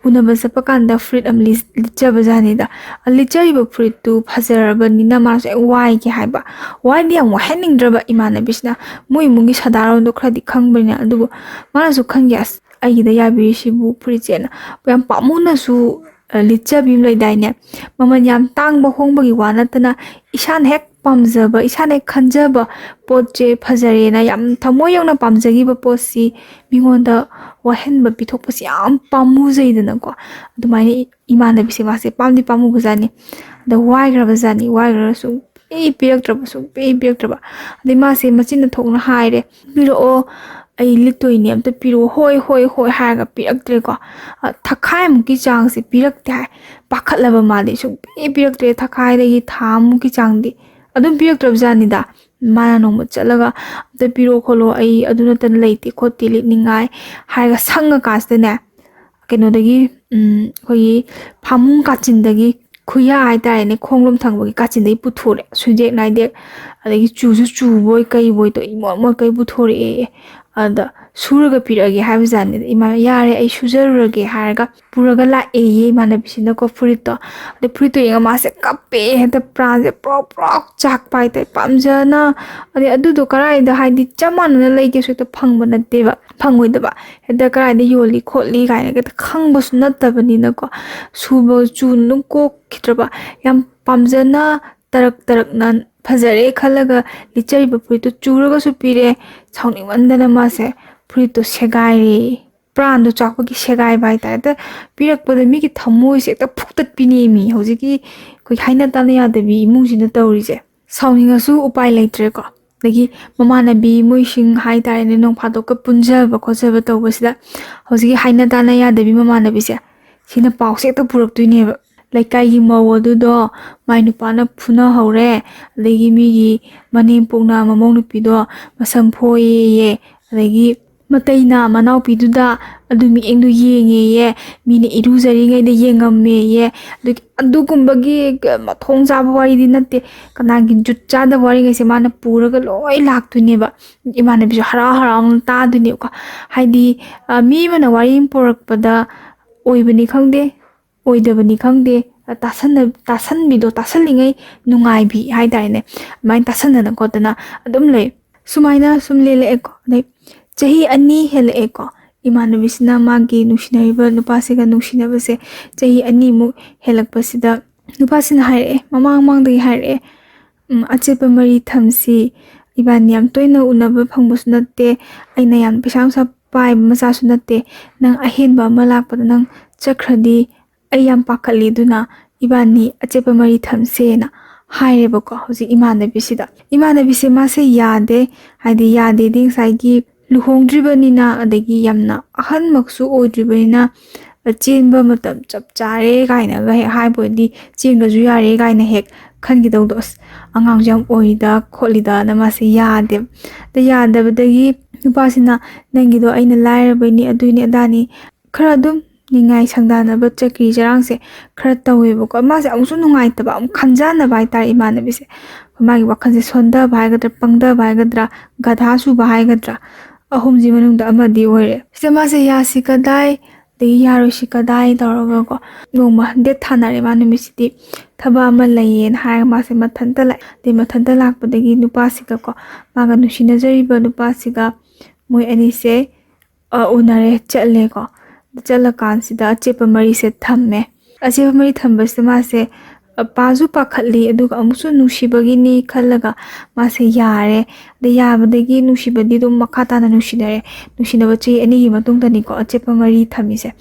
ꯎꯅꯕ ꯆꯠꯄ ꯀꯥꯟꯗ ꯐꯨꯔꯤꯠ ꯑꯃ ꯂꯤꯠ-, ꯂꯤꯠꯆꯕ ꯖꯥꯠꯅꯤꯗ꯫ ꯂꯤꯠꯆꯔꯤꯕ ꯐꯨꯔꯤꯠꯇꯨ ꯐꯖꯔꯕꯅꯤꯅ ꯃꯥꯁꯨ ꯍꯦꯛ ꯋꯥꯏꯒꯦ ꯍꯥꯏꯕ꯫ ꯋꯥꯏꯗꯤ ꯌꯥꯝ ꯋꯥꯏꯍꯟꯅꯤꯡꯗ꯭ꯔꯕ ꯏꯃꯥꯟꯅꯕꯤꯁꯤꯅ, ꯃꯣꯏ ꯏꯃꯨꯡꯒꯤ ꯁꯥꯗꯥꯔꯣꯟꯗꯣ ꯈꯔꯗꯤ ꯈꯪꯕꯅꯤꯅ꯫ ꯑꯗꯨꯕꯨ ꯃꯥꯅꯁꯨ ꯈꯪꯒꯦ, "ꯑꯁ, ꯑꯩꯒꯤꯗ ꯌꯥꯕꯤꯔꯤꯁꯤꯕꯨ ꯐꯨꯔꯤꯠꯁꯦꯅ", ꯌꯥꯝ ꯄꯥꯝꯃꯨꯅꯁꯨ, ꯑ, ꯂꯤꯠꯆꯕꯤ ꯑꯃ ꯂꯩꯗꯥꯏꯅꯦ? ꯃꯃꯜ ꯌꯥꯝ ꯇꯥꯡꯕ ꯍꯣꯡꯕꯒꯤ ꯋꯥ ꯅꯠꯇꯅ, ꯏꯁꯥꯅ ꯍꯦꯛ ꯄꯥꯝꯖꯕ, ꯏꯁꯥꯅ ꯍꯦꯛ ꯈꯟꯖꯕ ꯄꯣꯠꯁꯦ ꯐꯖꯔꯦꯅ ꯌꯥꯝ ꯊꯃꯣꯏ ꯌꯧꯅ ꯄꯥꯝꯖꯈꯤꯕ ꯄꯣꯠꯁꯤ ꯃꯤꯉꯣꯟꯗ ꯋꯥꯍꯟꯕ ꯄꯤꯊꯣꯛꯄꯁꯤ ꯌꯥꯝ ꯄꯥꯝꯃꯨꯖꯩꯗꯅꯀꯣ꯫ ꯑꯗꯨꯃꯥꯏꯅ ꯏ-, ꯏꯃꯥꯟꯅꯕꯤꯁꯦ ꯃꯥꯁꯦ ꯄꯥꯝꯗꯤ ꯄꯥꯝꯃꯨꯕꯖꯥꯠꯅꯤ꯫ ꯑꯗ ꯋꯥꯏꯈ꯭ꯔꯕꯖꯥꯠꯅꯤ, ꯋꯥꯏꯈ꯭ꯔꯒ ꯁꯨꯡꯄꯤ ꯄꯤꯔꯛꯇ꯭ꯔꯕ, ꯁꯨꯡꯄꯤ ꯄꯤꯔꯛꯇ꯭ꯔꯕ꯫ ꯑꯗꯩ ꯃꯥꯁꯦ ꯃꯆꯤꯟꯅ ꯊꯣꯛꯅ ꯍꯥꯏꯔꯦ, "ꯄꯤꯔꯛꯑꯣ, ꯑꯩ ꯂꯤꯠꯇꯣꯏꯅꯦ, ꯑꯝꯇ ꯄꯤꯔꯛꯑꯣ"꯫ "ꯍꯣꯏ, ꯍꯣꯏ, ꯍꯣꯏ" ꯍꯥꯏꯔꯒ ꯄꯤꯔꯛꯇ꯭ꯔꯦꯀꯣ꯫ ꯑ, ꯊꯈꯥꯏꯃꯨꯛꯀꯤ ꯆꯥꯡꯁꯦ ꯄꯤꯔꯛꯇꯦ ꯍꯥꯏ꯫ ꯄꯥꯈꯠꯂꯕ ꯃꯥꯗꯤ, ꯁꯨꯡꯄꯤ ꯄꯤꯔꯛꯇ꯭ꯔꯦ꯫ ꯊꯈꯥꯏꯗꯒꯤ ꯊꯥ ꯑꯃꯨꯛꯀꯤ ꯆꯥꯡꯗꯤ ꯑꯗꯨꯝ ꯄꯤꯔꯛꯇ꯭ꯔꯕꯖꯥꯠꯅꯤꯗ꯫ ꯃꯥꯅ ꯅꯣꯡꯃ ꯆꯠꯂꯒ, "ꯑꯝꯇ ꯄꯤꯔꯛꯑꯣ ꯈꯣꯠꯂꯣ, ꯑꯩ ꯑꯗꯨ ꯅꯠꯇꯅ ꯂꯩꯇꯦ ꯈꯣꯠꯇꯦ ꯂꯤꯠꯅꯤꯡꯉꯥꯏ" ꯍꯥꯏꯔꯒ ꯁꯪꯉꯀꯥꯟꯁꯤꯗꯅꯦ, ꯀꯩꯅꯣꯗꯒꯤ, ꯎꯝ, ꯑꯩꯈꯣꯏꯒꯤ ꯐꯃꯨꯡ ꯀꯥꯆꯤꯟꯗꯒꯤ, ꯈꯨꯌꯥ ꯍꯥꯏꯇꯥꯔꯦꯅꯦ, ꯈꯣꯡꯂꯣꯝ ꯊꯪꯕꯒꯤ ꯀꯥꯆꯤꯟꯗꯒꯤ ꯄꯨꯊꯣꯔꯛꯑꯦ, ꯁꯨꯏꯗꯦꯛ ꯅꯥꯏꯗꯦꯛ, ꯑꯗꯒꯤ ꯆꯨꯁꯨ ꯆꯨꯕꯣꯏ ꯀꯩꯕꯣꯏ ꯇꯧ, ꯏꯃꯣꯠ ꯃꯣꯠ ꯀꯩ ꯄꯨꯊꯣꯔꯛꯑꯦ꯫ ꯑꯗ ꯁꯨꯔꯒ ꯄꯤꯔꯛꯑꯒꯦ ꯍꯥꯏꯕꯖꯥꯠꯅꯤꯗ꯫ ꯏꯃꯥ, "ꯌꯥꯔꯦ, ꯑꯩ ꯁꯨꯖꯔꯨꯔꯒꯦ" ꯍꯥꯏꯔꯒ ꯄꯨꯔꯒ ꯂꯥꯛꯑꯦꯌꯦ ꯏꯃꯥꯟꯅꯕꯤꯁꯤꯅꯀꯣ ꯐꯨꯔꯤꯠꯇꯣ꯫ ꯑꯗꯩ ꯐꯨꯔꯤꯠꯇꯣ ꯌꯦꯡꯉ ꯃꯥꯁꯦ ꯀꯞꯄꯦ, ꯍꯦꯛꯇ ꯄ꯭ꯔꯥꯟꯁꯦ ꯄ꯭ꯔꯣꯛ ꯄ꯭ꯔꯣꯛ ꯆꯥꯛꯄ ꯍꯥꯏꯇꯥꯔꯦ꯫ ꯄꯥꯝꯖꯅ, ꯑꯗꯩ ꯑꯗꯨꯗꯣ ꯀꯗꯥꯏꯗ, ꯍꯥꯏꯗꯤ, ꯆꯞ ꯃꯥꯟꯅꯅ ꯂꯩꯒꯦꯁꯨ ꯍꯦꯛꯇ ꯐꯪꯕ ꯅꯠꯇꯦꯕ, ꯐꯪꯉꯣꯏꯗꯕ꯫ ꯍꯦꯛꯇ ꯀꯗꯥꯏꯗ ꯌꯣꯜꯂꯤ ꯈꯣꯠꯂꯤ ꯀꯥꯏꯅꯒ ꯍꯦꯛꯇ ꯈꯪꯕꯁꯨ ꯅꯠꯇꯕꯅꯤꯅꯀꯣ, ꯁꯨꯕ ꯆꯨ ꯑꯗꯨꯝ ꯀꯣꯛꯈꯤꯗ꯭ꯔꯕ, ꯌꯥꯝ ꯄꯥꯝꯖꯅ ꯇꯔꯛ ꯇꯔꯛꯅ ꯐꯖꯔꯦ ꯈꯜꯂꯒ ꯂꯤꯠꯆꯔꯤꯕ ꯐꯨꯔꯤꯠꯇꯣ ꯆꯨꯔꯒꯁꯨ ꯄꯤꯔꯦ꯫ ꯁꯥꯎꯅꯤꯡꯃꯟꯗꯅ ꯃꯥꯁꯦ ꯐꯨꯔꯤꯠꯇꯣ ꯁꯦꯒꯥꯏꯔꯦ꯫ ꯄ꯭ꯔꯥꯟꯗꯣ ꯆꯥꯛꯄꯒꯤ ꯁꯦꯒꯥꯏꯕ ꯍꯥꯏꯇꯥꯔꯦ꯫ ꯍꯦꯛꯇ ꯄꯤꯔꯛꯄꯗ ꯃꯤꯒꯤ ꯊꯃꯣꯏꯁꯦ ꯍꯦꯛꯇ ꯐꯨꯛꯇꯠꯄꯤꯅꯦꯃꯤ꯫ ꯍꯧꯖꯤꯛꯀꯤ ꯑꯩꯈꯣꯏ ꯍꯥꯏꯅ ꯇꯥꯅ ꯌꯥꯗꯕꯤ ꯏꯃꯨꯡꯁꯤꯅ ꯇꯧꯔꯤꯁꯦ꯫ ꯁꯥꯎꯅꯤꯡꯉꯁꯨ ꯎꯄꯥꯏ ꯂꯩꯇ꯭ꯔꯦꯀꯣ꯫ ꯑꯗꯒꯤ ꯃꯃꯥꯟꯅꯕꯤ ꯃꯣꯏꯁꯤꯡ ꯍꯥꯏꯇꯥꯔꯦꯅꯦ, ꯅꯣꯡ ꯐꯥꯗꯣꯛꯀ ꯄꯨꯟꯖꯕ ꯈꯣꯠꯆꯕ ꯇꯧꯕꯁꯤꯗ ꯍꯧꯖꯤꯛꯀꯤ ꯍꯥꯏꯅ ꯇꯥꯅ ꯌꯥꯗꯕꯤ ꯃꯃꯥꯟꯅꯕꯤꯁꯦ, ꯁꯤꯅ ꯄꯥꯎꯁꯦ ꯍꯦꯛꯇ ꯄꯨꯔꯛꯇꯣꯏꯅꯦꯕ꯫ "ꯂꯩꯀꯥꯏꯒꯤ ꯃꯧ ꯑꯗꯨꯗꯣ ꯃꯥꯏ ꯅꯨꯄꯥꯅ ꯐꯨꯅꯍꯧꯔꯦ, ꯑꯗꯒꯤ ꯃꯤꯒꯤ ꯃꯅꯦꯝꯄꯣꯛꯅ ꯃꯃꯧ ꯅꯨꯄꯤꯗꯣ ꯃꯁꯝ ꯐꯣꯏꯌꯦꯌꯦ, ꯑꯗꯒꯤ ꯃꯇꯩꯅ ꯃꯅꯥꯎꯄꯤꯗꯨꯗ ꯑꯗꯨ ꯃꯤꯠꯌꯦꯡꯗꯨ ꯌꯦꯡꯉꯦꯌꯦ, ꯃꯤꯅ ꯏꯔꯨꯖꯔꯤꯉꯩꯗ ꯌꯦꯡꯉꯝꯃꯦꯌꯦ"꯫ ꯑꯗꯨꯒꯤ, ꯑꯗꯨꯒꯨꯝꯕꯒꯤ ꯃꯊꯣꯡ ꯆꯥꯕ ꯋꯥꯔꯤꯗꯤ ꯅꯠꯇꯦ꯫ ꯀꯅꯥꯒꯤ ꯖꯨꯠ ꯆꯥꯗꯕ ꯋꯥꯔꯤꯈꯩꯁꯦ ꯃꯥꯅ ꯄꯨꯔꯒ ꯂꯣꯏ ꯂꯥꯛꯇꯣꯏꯅꯦꯕ꯫ ꯏꯃꯥꯟꯅꯕꯤꯁꯨ ꯍꯔꯥꯎ ꯍꯔꯥꯎꯅ ꯇꯥꯗꯣꯏꯅꯦꯕꯀꯣ꯫ ꯍꯥꯏꯗꯤ, ꯑ, ꯃꯤ ꯑꯃꯅ ꯋꯥꯔꯤ ꯑꯃ ꯄꯨꯔꯛꯄꯗ ꯑꯣꯏꯕꯅꯤ ꯈꯪꯗꯦ, ꯑꯣꯏꯗꯕꯅꯤ ꯈꯪꯗꯦ, ꯇꯥꯁꯟꯅ-, ꯇꯥꯁꯟꯕꯤꯗꯣ, ꯇꯥꯁꯜꯂꯤꯉꯩ ꯅꯨꯡꯉꯥꯏꯕꯤ ꯍꯥꯏꯇꯥꯔꯦꯅꯦ꯫ ꯑꯗꯨꯃꯥꯏꯅ ꯇꯥꯁꯟꯗꯅ ꯈꯣꯠꯇꯅ ꯑꯗꯨꯝ ꯂꯩ꯫ ꯁꯨꯃꯥꯏꯅ ꯁꯨꯝ ꯂꯦꯜꯂꯛꯑꯦꯀꯣ꯫ ꯑꯗꯩ ꯆꯍꯤ ꯑꯅꯤ ꯍꯦꯜꯂꯛꯑꯦꯀꯣ꯫ ꯏꯃꯥꯟꯅꯕꯤꯁꯤꯅ ꯃꯥꯒꯤ ꯅꯨꯡꯁꯤꯅꯔꯤꯕ ꯅꯨꯄꯥꯁꯤꯒ ꯅꯨꯡꯁꯤꯅꯕꯁꯦ ꯆꯍꯤ ꯑꯅꯤꯃꯨꯛ ꯍꯦꯜꯂꯛꯄꯁꯤꯗ ꯅꯨꯄꯥꯁꯤꯅ ꯍꯥꯏꯔꯛꯑꯦ, ꯃꯃꯥꯡ ꯃꯃꯥꯡꯗꯒꯤ ꯍꯥꯏꯔꯛꯑꯦ, "ꯎꯝ, ꯑꯆꯦꯠꯄ ꯃꯔꯤ ꯊꯝꯁꯤ꯫ ꯏꯕꯥꯅꯤ ꯌꯥꯝ ꯇꯣꯏꯅ ꯎꯅꯕ ꯐꯪꯕꯁꯨ ꯅꯠꯇꯦ꯫ ꯑꯩꯅ ꯌꯥꯝ ꯄꯩꯁꯥ ꯅꯨꯡꯁꯥ ꯄꯥꯏꯕ ꯃꯆꯥꯁꯨ ꯅꯠꯇꯦ꯫ ꯅꯪ ꯑꯍꯦꯟꯕ ꯑꯃ ꯂꯥꯛꯄꯗ ꯅꯪ ꯆꯠꯈ꯭ꯔꯗꯤ ꯑꯩ ꯌꯥꯝ ꯄꯥꯈꯠꯂꯤ꯫ ꯑꯗꯨꯅ ꯏꯕꯥꯅꯤ ꯑꯆꯦꯠꯄ ꯃꯔꯤ ꯊꯝꯁꯦꯅ" ꯍꯥꯏꯔꯦꯕꯀꯣ ꯍꯧꯖꯤꯛ ꯏꯃꯥꯟꯅꯕꯤꯁꯤꯗ꯫ ꯏꯃꯥꯟꯅꯕꯤꯁꯦ ꯃꯥꯁꯦ ꯌꯥꯗꯦ꯫ ꯍꯥꯏꯗꯤ ꯌꯥꯗꯦꯗꯤ ꯉꯁꯥꯏꯒꯤ ꯂꯨꯍꯣꯡꯗ꯭ꯔꯤꯕꯅꯤꯅ, ꯑꯗꯒꯤ ꯌꯥꯝꯅ ꯑꯍꯟꯃꯛꯁꯨ ꯑꯣꯏꯗ꯭ꯔꯤꯕꯅꯤꯅ, ꯆꯦꯟꯕ ꯃꯇꯝ ꯆꯞ ꯆꯥꯔꯦ ꯀꯥꯏꯅꯒ ꯍꯦꯛ ꯍꯥꯏꯕ ꯑꯣꯏꯔꯗꯤ ꯆꯦꯟꯗ꯭ꯔꯁꯨ ꯌꯥꯔꯦ ꯀꯥꯏꯅ ꯍꯦꯛ ꯈꯟꯈꯤꯗꯧꯗꯣ꯫ "ꯑꯁ, ꯑꯉꯥꯡꯁꯨ ꯌꯥꯝ ꯑꯣꯏꯔꯤꯗ ꯈꯣꯠꯂꯤꯗꯅ" ꯃꯥꯁꯦ ꯌꯥꯗꯦꯕ꯫ ꯑꯗ ꯌꯥꯗꯕꯗꯒꯤ ꯅꯨꯄꯥꯁꯤꯅ, "ꯅꯪꯒꯤꯗꯣ ꯑꯩꯅ ꯂꯥꯏꯔꯕꯩꯅꯤ, ꯑꯗꯨꯏꯅꯤ ꯑꯗꯥꯅꯤ, ꯈꯔ ꯑꯗꯨꯝ ꯅꯤꯡꯉꯥꯏ ꯁꯪꯗꯥꯅꯕ ꯆꯀ꯭ꯔꯤ ꯆꯔꯥꯡꯁꯦ ꯈꯔ ꯇꯧꯋꯦꯕꯀꯣ꯫ ꯃꯥꯁꯦ ꯑꯃꯨꯛꯁꯨ ꯅꯨꯡꯉꯥꯏꯇꯕ, ꯑꯃꯨꯛ ꯈꯟꯖꯥꯟꯅꯕ ꯍꯥꯏꯇꯥꯔꯦ ꯏꯃꯥꯟꯅꯕꯤꯁꯦ꯫ ꯑꯩꯈꯣꯏ ꯃꯥꯒꯤ ꯋꯥꯈꯜꯁꯦ ꯁꯣꯟꯊꯕ ꯍꯥꯏꯒꯗ꯭ꯔꯥ, ꯄꯪꯊꯕ ꯍꯥꯏꯒꯗ꯭ꯔꯥ, ꯒꯙꯥ ꯁꯨꯕ ꯍꯥꯏꯒꯗ꯭ꯔꯥ, ꯑꯍꯨꯝꯁꯤ ꯃꯅꯨꯡꯗ ꯑꯃꯗꯤ ꯑꯣꯏꯔꯦ꯫ ꯁꯤꯗ ꯃꯥꯁꯦ ꯌꯥꯁꯤ ꯀꯗꯥꯏ, ꯑꯗꯒꯤ ꯌꯥꯔꯣꯏꯁꯤ ꯀꯗꯥꯏ ꯇꯧꯔꯒꯀꯣ, ꯅꯣꯡꯃ ꯗꯦꯠ ꯊꯥꯅꯔꯦ꯫ ꯃꯥ ꯅꯨꯃꯤꯠꯁꯤꯗꯤ ꯊꯕꯛ ꯑꯃ ꯂꯩꯌꯦꯅ ꯍꯥꯏꯔꯒ ꯃꯥꯁꯦ ꯃꯊꯟꯇ ꯂꯥꯛꯑꯦ꯫ ꯑꯗꯩ ꯃꯊꯟꯇ ꯂꯥꯛꯄꯗꯒꯤ ꯅꯨꯄꯥꯁꯤꯒꯀꯣ, ꯃꯥꯒ ꯅꯨꯡꯁꯤꯅꯖꯔꯤꯕ ꯅꯨꯄꯥꯁꯤꯒ ꯃꯣꯏ ꯑꯅꯤꯁꯦ, ꯑ, ꯎꯅꯔꯦ, ꯆꯠꯂꯦꯀꯣ꯫ ꯆꯠꯂꯀꯥꯟꯁꯤꯗ ꯑꯆꯦꯠꯄ ꯃꯔꯤꯁꯦ ꯊꯝꯃꯦ꯫ ꯑꯆꯦꯠꯄ ꯃꯔꯤ ꯊꯝꯕꯁꯤꯗ ꯃꯥꯁꯦ, ꯑ, ꯄꯥꯁꯨ ꯄꯥꯈꯠꯂꯤ, ꯑꯗꯨꯒ ꯑꯃꯨꯛꯁꯨ ꯅꯨꯡꯁꯤꯕꯒꯤꯅꯤ ꯈꯜꯂꯒ ꯃꯥꯁꯦ ꯌꯥꯔꯦ꯫ ꯑꯗ ꯌꯥꯕꯗꯒꯤ ꯅꯨꯡꯁꯤꯕꯗꯤ ꯑꯗꯨꯝ ꯃꯈꯥ ꯇꯥꯅ ꯅꯨꯡꯁꯤꯅꯔꯦ꯫ ꯅꯨꯡꯁꯤꯅꯕ ꯆꯍꯤ ꯑꯅꯤꯒꯤ ꯃꯇꯨꯡꯗꯅꯤꯀꯣ ꯑꯆꯦꯠꯄ ꯃꯔꯤ ꯊꯝꯃꯤꯁꯦ꯫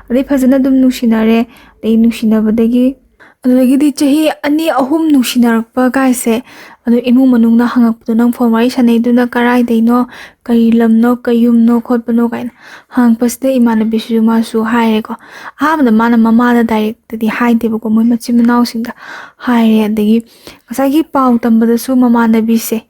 ꯑꯗꯩ ꯐꯖꯅ ꯑꯗꯨꯝ ꯅꯨꯡꯁꯤꯅꯔꯦ꯫ ꯑꯗꯩ ꯅꯨꯡꯁꯤꯅꯕꯗꯒꯤ, ꯑꯗꯨꯗꯒꯤꯗꯤ ꯆꯍꯤ ꯑꯅꯤ ꯑꯍꯨꯝ ꯅꯨꯡꯁꯤꯅꯔꯛꯄ ꯀꯥꯏꯁꯦ, ꯑꯗꯣ ꯏꯃꯨꯡ ꯃꯅꯨꯡꯅ ꯍꯪꯉꯛꯄꯗꯣ, "ꯅꯪ ꯐꯣꯟ ꯋꯥꯔꯤ ꯁꯥꯟꯅꯩꯗꯨꯅ ꯀꯔꯥꯏꯗꯩꯅꯣ, ꯀꯔꯤ ꯂꯝꯅꯣ, ꯀꯩ ꯌꯨꯝꯅꯣ ꯈꯣꯠꯄꯅꯣ?" ꯀꯥꯏꯅ ꯍꯪꯉꯛꯄꯁꯤꯗ ꯏꯃꯥꯟꯅꯕꯤꯁꯤꯁꯨ ꯃꯥꯁꯨ ꯍꯥꯏꯔꯦꯀꯣ꯫ ꯑꯍꯥꯟꯕꯗ ꯃꯥꯅ ꯃꯃꯥꯗ ꯗꯥꯏꯔꯦꯛꯇꯗꯤ ꯍꯥꯏꯗꯦꯕꯀꯣ, ꯃꯣꯏ ꯃꯆꯤꯟ ꯃꯅꯥꯎꯁꯤꯡꯗ ꯍꯥꯏꯔꯦ꯫ ꯑꯗꯒꯤ ꯉꯁꯥꯏꯒꯤ ꯄꯥꯎ ꯇꯝꯕꯗꯁꯨ ꯃꯃꯥꯟꯅꯕꯤꯁꯦ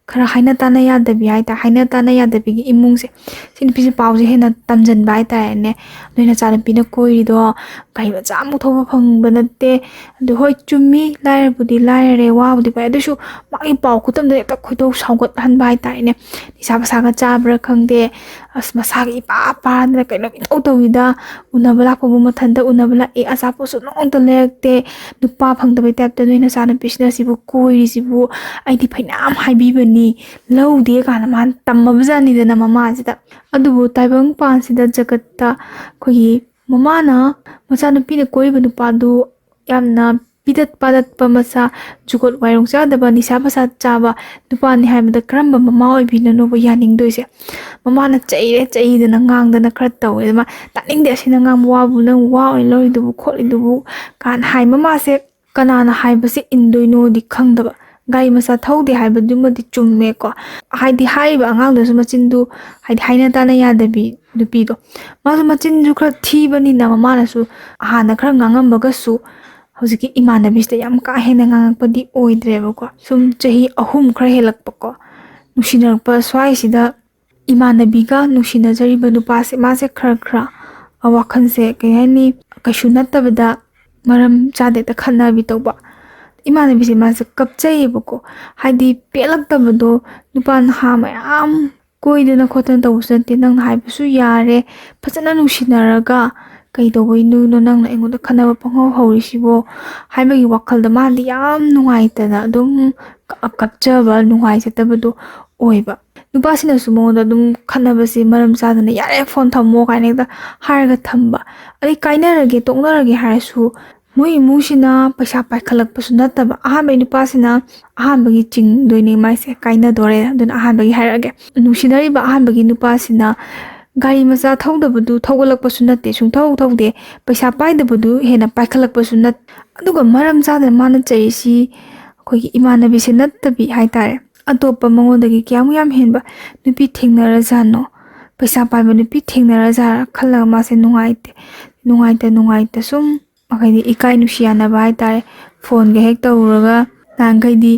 ꯈꯔ ꯍꯥꯏꯅ ꯇꯥꯅ ꯌꯥꯗꯕꯤ ꯍꯥꯏꯇꯥꯔꯦ, ꯍꯥꯏꯅ ꯇꯥꯅ ꯌꯥꯗꯕꯤꯒꯤ ꯏꯃꯨꯡꯁꯦ, ꯁꯤ ꯅꯨꯄꯤꯁꯦ ꯄꯥꯎꯁꯦ ꯍꯦꯟꯅ ꯇꯝꯖꯟꯕ ꯍꯥꯏꯇꯥꯔꯦꯅꯦ꯫ "ꯅꯣꯏ ꯅꯆꯥꯅꯨꯄꯤꯅ ꯀꯣꯏꯔꯤꯗꯣ ꯒꯥꯔꯤ ꯃꯆꯥ ꯑꯃꯨꯛ ꯊꯧꯕ ꯐꯪꯕ ꯅꯠꯇꯦ꯫ ꯑꯗꯨ ꯍꯣꯏ, ꯆꯨꯝꯃꯤ, ꯂꯥꯏꯔꯕꯨꯗꯤ ꯂꯥꯏꯔꯔꯦ, ꯋꯥꯕꯨꯗꯤ ꯋꯥꯏ, ꯑꯗꯨꯁꯨ ꯃꯥꯒꯤ ꯄꯥꯎ ꯈꯨꯇꯝꯗ ꯍꯦꯛꯇ ꯈꯣꯏꯗꯧ ꯁꯥꯎꯒꯠꯍꯟꯕ ꯍꯥꯏꯇꯥꯔꯦꯅꯦ꯫ ꯅꯤꯁꯥ ꯄꯁꯥꯒ ꯆꯥꯕ꯭ꯔꯥ ꯈꯪꯗꯦ, ꯑꯁ, ꯃꯁꯥꯒ ꯏꯄꯥ ꯄꯥꯗꯅ ꯀꯩꯅꯣꯝ ꯏꯇꯧ ꯇꯧꯏꯗ, ꯎꯅꯕ ꯂꯥꯛꯄꯕꯨ ꯃꯊꯟꯇ ꯎꯅꯕ ꯂꯥꯛꯑꯦ, ꯑꯆꯥꯄꯣꯠꯁꯨ ꯅꯣꯡꯇ ꯂꯩꯔꯛꯇꯦ, ꯅꯨꯄꯥ ꯐꯪꯗꯕꯩ ꯇꯥꯏꯞꯇ ꯅꯣꯏ ꯅꯆꯥꯅꯨꯄꯤꯁꯤꯅ ꯁꯤꯕꯨ ꯀꯣꯏꯔꯤꯁꯤꯕꯨ, ꯑꯩꯗꯤ ꯐꯩꯅꯥꯝ ꯍꯥꯏꯕꯤꯕꯅꯤ, ꯂꯧꯗꯦ" ꯀꯥꯏꯅ ꯃꯥꯅ ꯇꯝꯃꯕꯖꯥꯠꯅꯤꯗꯅ ꯃꯃꯥꯁꯤꯗ꯫ ꯑꯗꯨꯕꯨ ꯇꯥꯏꯕꯪ ꯄꯥꯟꯁꯤꯗ ꯖꯒꯠꯇ ꯑꯩꯈꯣꯏꯒꯤ ꯃꯃꯥꯅ ꯃꯆꯥꯅꯨꯄꯤꯅ ꯀꯣꯏꯔꯤꯕ ꯅꯨꯄꯥꯗꯨ ꯌꯥꯝꯅ ꯄꯤꯗꯠ ꯄꯥꯗꯠꯄ, ꯃꯆꯥ ꯖꯨꯒꯣꯠ ꯋꯥꯏꯔꯣꯡ ꯆꯥꯗꯕ, ꯅꯤꯁꯥ ꯄꯁꯥ ꯆꯥꯕ ꯅꯨꯄꯥꯅꯤ ꯍꯥꯏꯕꯗ ꯀꯔꯝꯕ ꯃꯃꯥ ꯑꯣꯏꯕꯤꯅꯅꯣꯕ ꯌꯥꯅꯤꯡꯗꯣꯏꯁꯦ? ꯃꯃꯥꯅ ꯆꯩꯔꯦ, ꯆꯩꯗꯅ ꯉꯥꯡꯗꯅ ꯈꯔ ꯇꯧꯋꯦ꯫ ꯑꯗꯨꯃꯥꯏꯅ, "ꯇꯥꯅꯤꯡꯗꯦ ꯑꯁꯤꯅ ꯉꯥꯡꯕ ꯋꯥꯕꯨ, ꯅꯪ ꯋꯥ ꯑꯣꯏꯅ ꯂꯧꯔꯤꯗꯨꯕꯨ ꯈꯣꯠꯂꯤꯗꯨꯕꯨ" ꯀꯥꯏꯅ ꯍꯥꯏ꯫ ꯃꯃꯥꯁꯦ ꯀꯅꯥꯅ ꯍꯥꯏꯕꯁꯦ ꯏꯟꯗꯣꯏꯅꯣꯗꯤ ꯈꯪꯗꯕ꯫ ꯒꯥꯔꯤ ꯃꯆꯥ ꯊꯧꯗꯦ ꯍꯥꯏꯕꯗꯨꯃꯗꯤ ꯆꯨꯝꯃꯦꯀꯣ꯫ ꯍꯥꯏꯗꯤ ꯍꯥꯏꯔꯤꯕ ꯑꯉꯥꯡꯗꯨꯁꯨ ꯃꯆꯤꯟꯗꯨ, ꯍꯥꯏꯗꯤ ꯍꯥꯏꯅ ꯇꯥꯅ ꯌꯥꯗꯕꯤ ꯅꯨꯄꯤꯗꯣ, ꯃꯥꯁꯨ ꯃꯆꯤꯟꯁꯨ ꯈꯔ ꯊꯤꯕꯅꯤꯅ ꯃꯃꯥꯅꯁꯨ ꯍꯥꯟꯅ ꯈꯔ ꯉꯥꯡꯉꯝꯕꯒꯁꯨ ꯍꯧꯖꯤꯛꯀꯤ ꯏꯃꯥꯟꯅꯕꯤꯁꯤꯗ ꯌꯥꯝ ꯀꯥ ꯍꯦꯟꯅ ꯉꯥꯡꯉꯛꯄꯗꯤ ꯑꯣꯏꯗ꯭ꯔꯦꯕꯀꯣ꯫ ꯁꯨꯝ ꯆꯍꯤ ꯑꯍꯨꯝ ꯈꯔ ꯍꯦꯜꯂꯛꯄꯀꯣ, ꯅꯨꯡꯁꯤꯅꯔꯛꯄ ꯁ꯭ꯋꯥꯏꯁꯤꯗ ꯏꯃꯥꯟꯅꯕꯤꯒ ꯅꯨꯡꯁꯤꯅꯖꯔꯤꯕ ꯅꯨꯄꯥꯁꯦ, ꯃꯥꯁꯦ ꯈꯔ ꯈꯔ ꯋꯥꯈꯜꯁꯦ ꯀꯩ ꯍꯥꯏꯅꯤ, ꯀꯩꯁꯨ ꯅꯠꯇꯕꯗ ꯃꯔꯝ ꯆꯥꯗꯦ ꯍꯦꯛꯇ ꯈꯠꯅꯕꯤ ꯇꯧꯕ꯫ ꯏꯃꯥꯟꯅꯕꯤꯁꯦ ꯃꯥꯁꯦ ꯀꯞꯆꯩꯌꯦꯕꯀꯣ, ꯍꯥꯏꯗꯤ ꯄꯦꯜꯂꯛꯇꯕꯗꯣ, ꯅꯨꯄꯥ ꯅꯍꯥ ꯃꯌꯥꯝ ꯀꯣꯏꯗꯅ ꯈꯣꯠꯇꯅ ꯇꯧꯕꯁꯨ ꯅꯠꯇꯦ, ꯅꯪꯅ ꯍꯥꯏꯕꯁꯨ ꯌꯥꯔꯦ, ꯐꯖꯅ ꯅꯨꯡꯁꯤꯅꯔꯒ ꯀꯩꯗꯧꯕꯩꯅꯣ ꯅꯪꯅ ꯑꯩꯉꯣꯟꯗ ꯈꯠꯅꯕ ꯄꯪꯍꯧ ꯍꯧꯔꯤꯁꯤꯕꯣ ꯍꯥꯏꯕꯒꯤ ꯋꯥꯈꯜꯗ ꯃꯥꯗꯤ ꯌꯥꯝ ꯅꯨꯡꯉꯥꯏꯇꯅ ꯑꯗꯨꯝ ꯀ- ꯀꯞꯆꯕ, ꯅꯨꯡꯉꯥꯏꯖꯗꯕꯗꯣ ꯑꯣꯏꯕ꯫ ꯅꯨꯄꯥꯁꯤꯅꯁꯨ ꯃꯉꯣꯟꯗ ꯑꯗꯨꯝ ꯈꯠꯅꯕꯁꯦ ꯃꯔꯝ ꯆꯥꯗꯅ "ꯌꯥꯔꯦ, ꯐꯣꯟ ꯊꯝꯃꯣ" ꯀꯥꯏꯅ ꯍꯦꯛꯇ ꯍꯥꯏꯔꯒ ꯊꯝꯕ꯫ ꯑꯗꯩ ꯀꯥꯏꯅꯔꯒꯦ, ꯇꯣꯛꯅꯔꯒꯦ ꯍꯥꯏꯔꯁꯨ ꯃꯣꯏ ꯏꯃꯨꯡꯁꯤꯅ ꯄꯩꯁꯥ ꯄꯥꯏꯈꯠꯂꯛꯄꯁꯨ ꯅꯠꯇꯕ꯫ ꯑꯍꯥꯟꯕꯒꯤ ꯅꯨꯄꯥꯁꯤꯅ ꯑꯍꯥꯟꯕꯒꯤ ꯆꯤꯡꯗꯣꯏꯅꯦ ꯃꯥꯏꯁꯦ, ꯀꯥꯏꯅꯗꯣꯔꯦ꯫ ꯑꯗꯨꯅ ꯑꯍꯥꯟꯕꯒꯤ ꯍꯥꯏꯔꯛꯑꯒꯦ꯫ ꯅꯨꯡꯁꯤꯅꯔꯤꯕ ꯑꯍꯥꯟꯕꯒꯤ ꯅꯨꯄꯥꯁꯤꯅ ꯒꯥꯔꯤ ꯃꯆꯥ ꯊꯧꯗꯕꯗꯨ ꯊꯧꯒꯠꯂꯛꯄꯁꯨ ꯅꯠꯇꯦ, ꯁꯨꯡꯊꯧ ꯊꯧꯗꯦ, ꯄꯩꯁꯥ ꯄꯥꯏꯗꯕꯗꯨ ꯍꯦꯟꯅ ꯄꯥꯏꯈꯠꯂꯛꯄꯁꯨ ꯅꯠ-, ꯑꯗꯨꯒ ꯃꯔꯝ ꯆꯥꯗꯅ ꯃꯥꯅ ꯆꯩꯔꯤꯁꯤ ꯑꯩꯈꯣꯏꯒꯤ ꯏꯃꯥꯟꯅꯕꯤꯁꯦ ꯅꯠꯇꯕꯤ ꯍꯥꯏꯇꯥꯔꯦ, ꯑꯇꯣꯞꯄ ꯃꯉꯣꯟꯗꯒꯤ ꯀꯌꯥꯃꯨꯛ ꯌꯥꯝ ꯍꯦꯟꯕ ꯅꯨꯄꯤ ꯊꯦꯡꯅꯔꯖꯥꯠꯅꯣ, ꯄꯩꯁꯥ ꯄꯥꯏꯕ ꯅꯨꯄꯤ ꯊꯦꯡꯅꯔꯖꯥꯠꯔꯥ ꯈꯜꯂꯒ ꯃꯥꯁꯦ ꯅꯨꯡꯉꯥꯏꯇꯦ, ꯅꯨꯡꯉꯥꯏꯇ ꯅꯨꯡꯉꯥꯏꯇ ꯁꯨꯝ ꯃꯈꯩꯗꯤ ꯏꯀꯥꯏ ꯅꯨꯡꯁꯤ ꯌꯥꯅꯕ ꯍꯥꯏꯇꯥꯔꯦ, ꯐꯣꯟꯒ ꯍꯦꯛ ꯇꯧꯔꯨꯔꯒ, "ꯅꯍꯥꯟꯈꯩꯗꯤ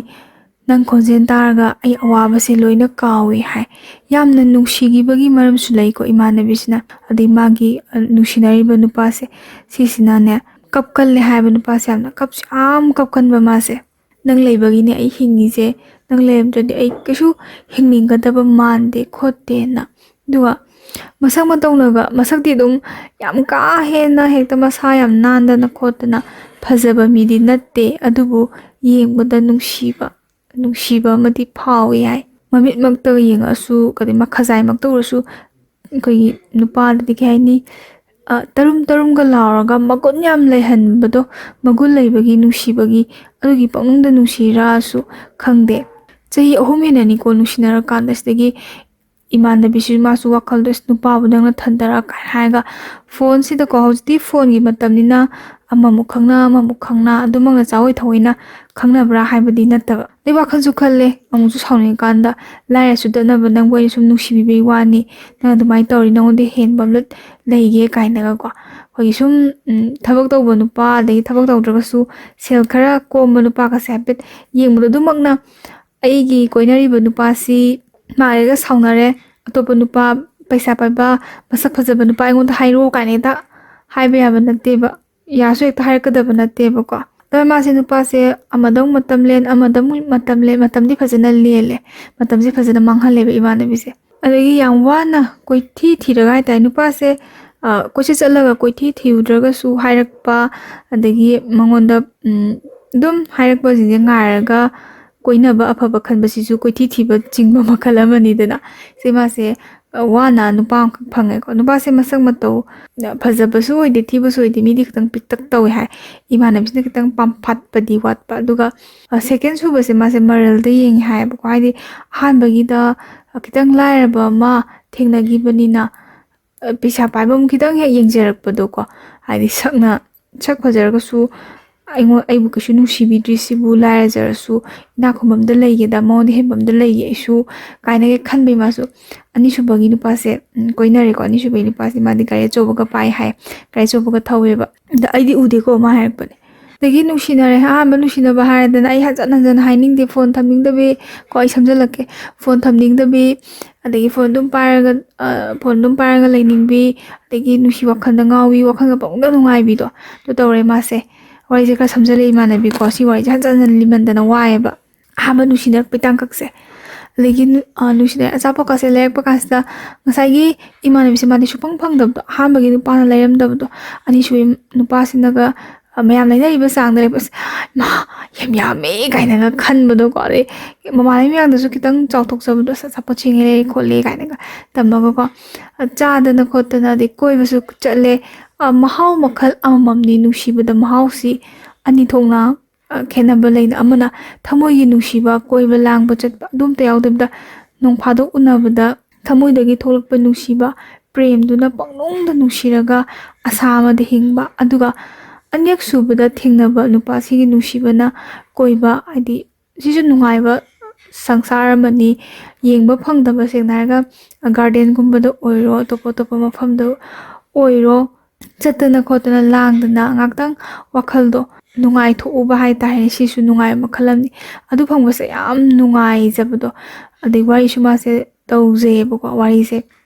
ꯅꯪ ꯈꯣꯟꯖꯦꯜ ꯇꯥꯔꯒ ꯑꯩ ꯑꯋꯥꯕꯁꯦ ꯂꯣꯏꯅ ꯀꯥꯎꯏ" ꯍꯥꯏ꯫ ꯌꯥꯝꯅ ꯅꯨꯡꯁꯤꯈꯤꯕꯒꯤ ꯃꯔꯝꯁꯨ ꯂꯩꯀꯣ ꯏꯃꯥꯟꯅꯕꯤꯁꯤꯅ꯫ ꯑꯗꯩ ꯃꯥꯒꯤ, ꯑ, ꯅꯨꯡꯁꯤꯅꯔꯤꯕ ꯅꯨꯄꯥꯁꯦ, ꯁꯤꯁꯤꯅꯁꯨꯅꯦ, ꯀꯞꯀꯜꯂꯦ ꯍꯥꯏꯕ ꯅꯨꯄꯥꯁꯦ, ꯌꯥꯝꯅ ꯀꯞꯁꯨ ꯌꯥꯝ ꯀꯞꯀꯟꯕ ꯃꯥꯁꯦ꯫ "ꯅꯪ ꯂꯩꯕꯒꯤꯅꯦ ꯑꯩ ꯍꯤꯡꯉꯤꯁꯦ, ꯅꯪ ꯂꯩꯔꯝꯗ꯭ꯔꯗꯤ ꯑꯩ ꯀꯩꯁꯨ ꯍꯤꯡꯅꯤꯡꯒꯗꯕ ꯃꯥꯟꯗꯦ" ꯈꯣꯠꯇꯦꯅ꯫ ꯑꯗꯨꯒ ꯃꯁꯛ ꯃꯇꯧꯅꯒ, ꯃꯁꯛꯇꯤ ꯑꯗꯨꯝ ꯌꯥꯝ ꯀꯥ ꯍꯦꯟꯅ ꯍꯦꯛꯇ ꯃꯁꯥ ꯌꯥꯝ ꯅꯥꯟꯗꯅ ꯈꯣꯠꯇꯅ ꯐꯖꯕ ꯃꯤꯗꯤ ꯅꯠꯇꯦ, ꯑꯗꯨꯕꯨ ꯌꯦꯡꯕꯗ ꯅꯨꯡꯁꯤꯕ, ꯅꯨꯡꯁꯤꯕ ꯑꯃꯗꯤ ꯐꯥꯎꯏ ꯍꯥꯏ꯫ ꯃꯃꯤꯠꯃꯛꯇ ꯌꯦꯡꯉꯛꯑꯁꯨ, ꯑꯗꯩ ꯃꯈꯖꯥꯏꯃꯛꯇ ꯎꯔꯁꯨ, ꯑꯩꯈꯣꯏꯒꯤ ꯅꯨꯄꯥꯗꯗꯤ ꯀꯩ ꯍꯥꯏꯅꯤ, ꯑ, ꯇꯔꯨꯝ ꯇꯔꯨꯝꯒ ꯂꯥꯎꯔꯒ ꯃꯒꯨꯟ ꯌꯥꯝ ꯂꯩꯍꯟꯕꯗꯣ, ꯃꯒꯨꯟ ꯂꯩꯕꯒꯤ, ꯅꯨꯡꯁꯤꯕꯒꯤ, ꯑꯗꯨꯒꯤ ꯄꯛꯅꯨꯡꯗ ꯅꯨꯡꯁꯤꯔꯛꯑꯁꯨ ꯈꯪꯗꯦ꯫ ꯆꯍꯤ ꯑꯍꯨꯝ ꯍꯦꯟꯅꯅꯤꯀꯣ ꯅꯨꯡꯁꯤꯅꯔꯀꯥꯟꯗ, ꯁꯤꯗꯒꯤ ꯏꯃꯥꯟꯅꯕꯤꯁꯤꯁꯨ ꯃꯥꯁꯨ ꯋꯥꯈꯜꯗꯣ, "ꯑꯁ, ꯅꯨꯄꯥꯕꯨ ꯅꯪꯅ ꯊꯟꯗꯔ" ꯀꯥꯏꯅ ꯍꯥꯏꯔꯒ ꯐꯣꯟꯁꯤꯗꯀꯣ, ꯍꯧꯖꯤꯛꯇꯤ ꯐꯣꯟꯒꯤ ꯃꯇꯝꯅꯤꯅ ꯑꯃꯃꯨꯛ ꯈꯪꯅ, ꯑꯃꯃꯨꯛ ꯈꯪꯅ, ꯑꯗꯨꯃꯛꯅ ꯆꯥꯑꯣꯏ ꯊꯑꯣꯏꯅ ꯈꯪꯅꯕ꯭ꯔꯥ ꯍꯥꯏꯕꯗꯤ ꯅꯠꯇꯕ꯫ ꯑꯗꯩ ꯋꯥꯈꯜꯁꯨ ꯈꯜꯂꯦ, ꯑꯃꯨꯛꯁꯨ ꯁꯥꯎꯅꯤꯡꯉꯀꯥꯟꯗ "ꯂꯥꯏꯔ ꯆꯨꯗꯠꯅꯕ ꯅꯪꯕꯨ ꯑꯩꯅ ꯁꯨꯝ ꯅꯨꯡꯁꯤꯕꯤꯕꯩ ꯋꯥꯅꯤ, ꯅꯪ ꯑꯗꯨꯃꯥꯏꯅ ꯇꯧꯔꯤ, ꯅꯪꯉꯣꯟꯗ ꯍꯦꯟꯕ ꯑꯃ ꯂꯩꯒꯦ" ꯀꯥꯏꯅꯒꯀꯣ꯫ ꯑꯩꯈꯣꯏꯒꯤ ꯁꯨꯝ, ꯎꯝ, ꯊꯕꯛ ꯇꯧꯕ ꯅꯨꯄꯥ, ꯑꯗꯒꯤ ꯊꯕꯛ ꯇꯧꯗ꯭ꯔꯒꯁꯨ ꯁꯦꯜ ꯈꯔ ꯀꯣꯝꯕ ꯅꯨꯄꯥꯒꯁꯦ ꯍꯥꯏꯐꯦꯠ ꯌꯦꯡꯕꯗꯣ, ꯑꯗꯨꯃꯛꯅ ꯑꯩꯒꯤ ꯀꯣꯏꯅꯔꯤꯕ ꯅꯨꯄꯥꯁꯤ ꯃꯥꯒ ꯁꯥꯎꯅꯔꯦ, ꯑꯇꯣꯞꯄ ꯅꯨꯄꯥ ꯄꯩꯁꯥ ꯄꯥꯏꯕ, ꯃꯁꯛ ꯐꯖꯕ ꯅꯨꯄꯥ ꯑꯩꯉꯣꯟꯗ ꯍꯥꯏꯔꯛꯑꯣ ꯀꯥꯏꯅ ꯍꯦꯛꯇ ꯍꯥꯏꯕ ꯌꯥꯕ ꯅꯠꯇꯦꯕ, ꯌꯥꯁꯨ ꯍꯦꯛꯇ ꯍꯥꯏꯔꯛꯀꯗꯕ ꯅꯠꯇꯦꯕꯀꯣ꯫ ꯑꯗꯣ ꯃꯥꯁꯦ ꯅꯨꯄꯥꯁꯦ ꯑꯃꯗꯃꯨꯛ ꯃꯇꯝ ꯂꯦꯟ, ꯑꯃꯗꯃꯨꯛ ꯃꯇꯝ ꯂꯦꯟ, ꯃꯇꯝꯗꯤ ꯐꯖꯅ ꯂꯦꯜꯂꯦ, ꯃꯇꯝꯁꯦ ꯐꯖꯅ ꯃꯥꯡꯍꯜꯂꯦꯕ ꯏꯃꯥꯟꯅꯕꯤꯁꯦ꯫ ꯑꯗꯒꯤ ꯌꯥꯝ ꯋꯥꯅ ꯀꯣꯏꯊꯤ ꯊꯤꯔꯒ ꯍꯥꯏꯇꯥꯔꯦ, ꯅꯨꯄꯥꯁꯦ, ꯑ, ꯀꯣꯏꯆꯠ ꯆꯠꯂꯒ ꯀꯣꯏꯊꯤ ꯊꯤꯔꯨꯗ꯭ꯔꯒꯁꯨ ꯍꯥꯏꯔꯛꯄ, ꯑꯗꯒꯤ ꯃꯉꯣꯟꯗ, ꯎꯝ, ꯑꯗꯨꯝ ꯍꯥꯏꯔꯛꯄꯁꯤꯡꯁꯦ ꯉꯥꯏꯔꯒ ꯀꯣꯏꯅꯕ ꯑꯐꯕ ꯈꯟꯕꯁꯤꯁꯨ ꯀꯣꯏꯊꯤ ꯊꯤꯕ ꯆꯤꯡꯕ ꯃꯈꯜ ꯑꯃꯅꯤꯗꯅ꯫ ꯁꯤ ꯃꯥꯁꯦ, ꯑ, ꯋꯥꯅ ꯅꯨꯄꯥ ꯑꯃꯈꯛ ꯐꯪꯉꯦꯀꯣ꯫ ꯅꯨꯄꯥꯁꯦ ꯃꯁꯛ ꯃꯇꯧ, ꯑ, ꯐꯖꯕꯁꯨ ꯑꯣꯏꯗꯦ, ꯊꯤꯕꯁꯨ ꯑꯣꯏꯗꯦ, ꯃꯤꯗꯤ ꯈꯤꯇꯪ ꯄꯤꯛꯇꯛ ꯇꯧꯋꯦ ꯍꯥꯏ꯫ ꯏꯃꯥꯟꯅꯕꯤꯁꯤꯅ ꯈꯤꯇꯪ ꯄꯥꯝꯐꯥꯠꯄꯗꯤ ꯋꯥꯠꯄ꯫ ꯑꯗꯨꯒ, ꯑ, ꯁꯦꯀꯦꯟ ꯁꯨꯕꯁꯦ ꯃꯥꯁꯦ ꯃꯔꯜꯗ ꯌꯦꯡꯉꯦ ꯍꯥꯏꯌꯦꯕꯀꯣ꯫ ꯍꯥꯏꯗꯤ ꯑꯍꯥꯟꯕꯒꯤꯗ, ꯑ, ꯈꯤꯇꯪ ꯂꯥꯏꯔꯕ ꯑꯃ ꯊꯦꯡꯅꯈꯤꯕꯅꯤꯅ, ꯑ, ꯄꯩꯁꯥ ꯄꯥꯏꯕ ꯑꯃ ꯈꯤꯇꯪ ꯍꯦꯛ ꯌꯦꯡꯖꯔꯛꯄꯗꯣꯀꯣ, ꯍꯥꯏꯗꯤ ꯁꯛꯅ, ꯁꯛ ꯐꯖꯔꯒꯁꯨ ꯑꯩꯉꯣꯟ-, ꯑꯩꯕꯨ ꯀꯩꯁꯨ ꯅꯨꯡꯁꯤꯕꯤꯗ꯭ꯔꯤꯁꯤꯕꯨ, ꯂꯥꯏꯔꯖꯔꯁꯨ ꯏꯅꯥꯛ ꯈꯨꯟꯕ ꯑꯝꯗ ꯂꯩꯒꯦꯗ, ꯃꯉꯣꯟꯗ ꯍꯦꯟꯕ ꯑꯝꯗ ꯂꯩꯒꯦ ꯑꯩꯁꯨ ꯀꯥꯏꯅꯒ ꯈꯟꯕꯩ ꯃꯥꯁꯨ꯫ ꯑꯅꯤꯁꯨꯕꯒꯤ ꯅꯨꯄꯥꯁꯦ, ꯎꯝ, ꯀꯣꯏꯅꯔꯦꯀꯣ꯫ ꯑꯅꯤꯁꯨꯕꯒꯤ ꯅꯨꯄꯥꯁꯦ ꯃꯥꯗꯤ ꯒꯥꯔꯤ ꯑꯆꯧꯕꯒ ꯄꯥꯏ ꯍꯥꯏ, ꯒꯥꯔꯤ ꯑꯆꯧꯕꯒ ꯊꯧꯋꯦꯕ꯫ ꯑꯗ ꯑꯩꯗꯤ ꯎꯗꯦꯀꯣ, ꯃꯥ ꯍꯥꯏꯔꯛꯄꯅꯦ꯫ ꯑꯗꯒꯤ ꯅꯨꯡꯁꯤꯅꯔꯦ, ꯑꯍꯥꯟꯕ ꯅꯨꯡꯁꯤꯅꯕ ꯍꯥꯏꯔꯗꯅ ꯑꯩ ꯍꯟꯖꯟ ꯍꯟꯖꯟ ꯍꯥꯏꯅꯤꯡꯗꯦ, ꯐꯣꯟ ꯊꯝꯅꯤꯡꯗꯕꯤ ꯀꯣ, ꯑꯩ ꯁꯝꯖꯜꯂꯛꯀꯦ, ꯐꯣꯟ ꯊꯝꯅꯤꯡꯗꯕꯤ, ꯑꯗꯒꯤ ꯐꯣꯟ ꯑꯗꯨꯝ ꯄꯥꯏꯔꯒ, ꯑ, ꯐꯣꯟ ꯑꯗꯨꯝ ꯄꯥꯏꯔꯒ ꯂꯩꯅꯤꯡꯕꯤ, ꯑꯗꯒꯤ ꯅꯨꯡꯁꯤ ꯋꯥꯈꯜꯗ ꯉꯥꯎꯕꯤ, ꯋꯥꯈꯜꯒ ꯄꯪꯅꯨꯡꯗ ꯅꯨꯡꯉꯥꯏꯕꯤꯗꯣ, ꯑꯗꯨ ꯇꯧꯔꯦ ꯃꯥꯁꯦ꯫ ꯋꯥꯔꯤꯁꯦ ꯈꯔ ꯁꯝꯖꯜꯂꯦ ꯏꯃꯥꯟꯅꯕꯤꯀꯣ, ꯁꯤ ꯋꯥꯔꯤꯁꯦ ꯍꯟꯖꯟ ꯍꯟꯖꯟ ꯂꯤꯃꯟꯗꯅ ꯋꯥꯏꯑꯦꯕ꯫ ꯑꯍꯥꯟꯕ ꯅꯨꯡꯁꯤꯅꯔꯛꯄꯩ ꯇꯥꯡꯀꯛꯁꯦ꯫ ꯑꯗꯒꯤ ꯅꯨ-, ꯑ, ꯅꯨꯡꯁꯤꯅꯔꯦ, ꯑꯆꯥꯄꯣꯠꯀꯥꯁꯦ ꯂꯩꯔꯛꯄ ꯀꯥꯟꯁꯤꯗ ꯉꯁꯥꯏꯒꯤ ꯏꯃꯥꯟꯅꯕꯤꯁꯦ ꯃꯥꯗꯤ ꯁꯨꯐꯪ ꯐꯪꯗꯕꯗꯣ, ꯑꯍꯥꯟꯕꯒꯤ ꯅꯨꯄꯥꯅ ꯂꯩꯔꯝꯗꯕꯗꯣ, ꯑꯅꯤꯁꯨꯕ ꯅꯨꯄꯥꯁꯤꯅꯒ, ꯑ, ꯃꯌꯥꯝ ꯂꯩꯅꯔꯤꯕ ꯆꯥꯡꯗ ꯂꯩꯕ, "ꯑꯁ, ꯃꯥ ꯌꯥꯝ ꯌꯥꯝꯃꯦ" ꯀꯥꯏꯅꯒ ꯈꯟꯕꯗꯣꯀꯣ꯫ ꯑꯗꯩ ꯃꯃꯥꯟꯅꯕꯤ ꯃꯌꯥꯝꯗꯁꯨ ꯈꯤꯇꯪ ꯆꯥꯎꯊꯣꯛꯆꯕꯗꯣ, "ꯑꯁ, ꯑꯆꯥꯄꯣꯠ ꯁꯤꯡꯉꯦ ꯂꯩꯔꯦ ꯈꯣꯠꯂꯦ" ꯀꯥꯏꯅꯒ ꯇꯝꯃꯒꯀꯣ, ꯑ, ꯆꯥꯗꯅ ꯈꯣꯠꯇꯅ, ꯑꯗꯩ ꯀꯣꯏꯕꯁꯨ ꯆꯠꯂꯦ꯫ ꯑ, ꯃꯍꯥꯎ ꯃꯈꯜ ꯑꯃꯃꯝꯅꯤ ꯅꯨꯡꯁꯤꯕꯗ ꯃꯍꯥꯎꯁꯤ꯫ ꯑꯅꯤ ꯊꯣꯛꯅ, ꯑ, ꯈꯦꯠꯅꯕ ꯂꯩꯅ, ꯑꯃꯅ ꯊꯃꯣꯏꯒꯤ ꯅꯨꯡꯁꯤꯕ, ꯀꯣꯏꯕ ꯂꯥꯡꯕ ꯆꯠꯄ, ꯑꯗꯨꯝꯇ ꯌꯥꯎꯗꯕꯤꯗ ꯅꯣꯡ ꯐꯥꯗꯣꯛ ꯎꯅꯕꯗ ꯊꯃꯣꯏꯗꯒꯤ ꯊꯣꯛꯂꯛꯄ ꯅꯨꯡꯁꯤꯕ, ꯄ꯭ꯔꯦꯝꯗꯨꯅ ꯄꯪꯅꯨꯡꯗ ꯅꯨꯡꯁꯤꯔꯒ ꯑꯁꯥ ꯑꯃꯗ ꯍꯤꯡꯕ꯫ ꯑꯗꯨꯒ ꯑꯅꯤꯔꯛ ꯁꯨꯕꯗ ꯊꯦꯡꯅꯕ ꯅꯨꯄꯥꯁꯤꯒꯤ ꯅꯨꯡꯁꯤꯕꯅ ꯀꯣꯏꯕ, ꯍꯥꯏꯗꯤ ꯁꯤꯁꯨ ꯅꯨꯡꯉꯥꯏꯕ ꯁꯪꯁꯥꯔ ꯑꯃꯅꯤ꯫ ꯌꯦꯡꯕ ꯐꯪꯗꯕ, ꯁꯦꯡꯅ ꯍꯥꯏꯔꯒ, ꯒꯥꯔꯗꯦꯟꯒꯨꯝꯕꯗ ꯑꯣꯏꯔꯣ, ꯑꯇꯣꯞ ꯑꯇꯣꯞꯄ ꯃꯐꯝꯗ ꯑꯣꯏꯔꯣ, ꯆꯠꯇꯅ ꯈꯣꯠꯇꯅ ꯂꯥꯡꯗꯅ ꯉꯥꯛꯇꯪ ꯋꯥꯈꯜꯗꯣ ꯅꯨꯡꯉꯥꯏꯊꯣꯛꯎꯕ ꯍꯥꯏꯇꯥꯔꯦ, ꯁꯤꯁꯨ ꯅꯨꯡꯉꯥꯏꯕ ꯃꯈꯜ ꯑꯃꯅꯤ꯫ ꯑꯗꯨ ꯐꯪꯕꯁꯦ ꯌꯥꯝ ꯅꯨꯡꯉꯥꯏꯖꯕꯗꯣ꯫ ꯑꯗꯩ ꯋꯥꯔꯤꯁꯨ ꯃꯥꯁꯦ ꯇꯧꯖꯩꯌꯦꯕꯀꯣ, ꯋꯥꯔꯤꯁꯦ꯫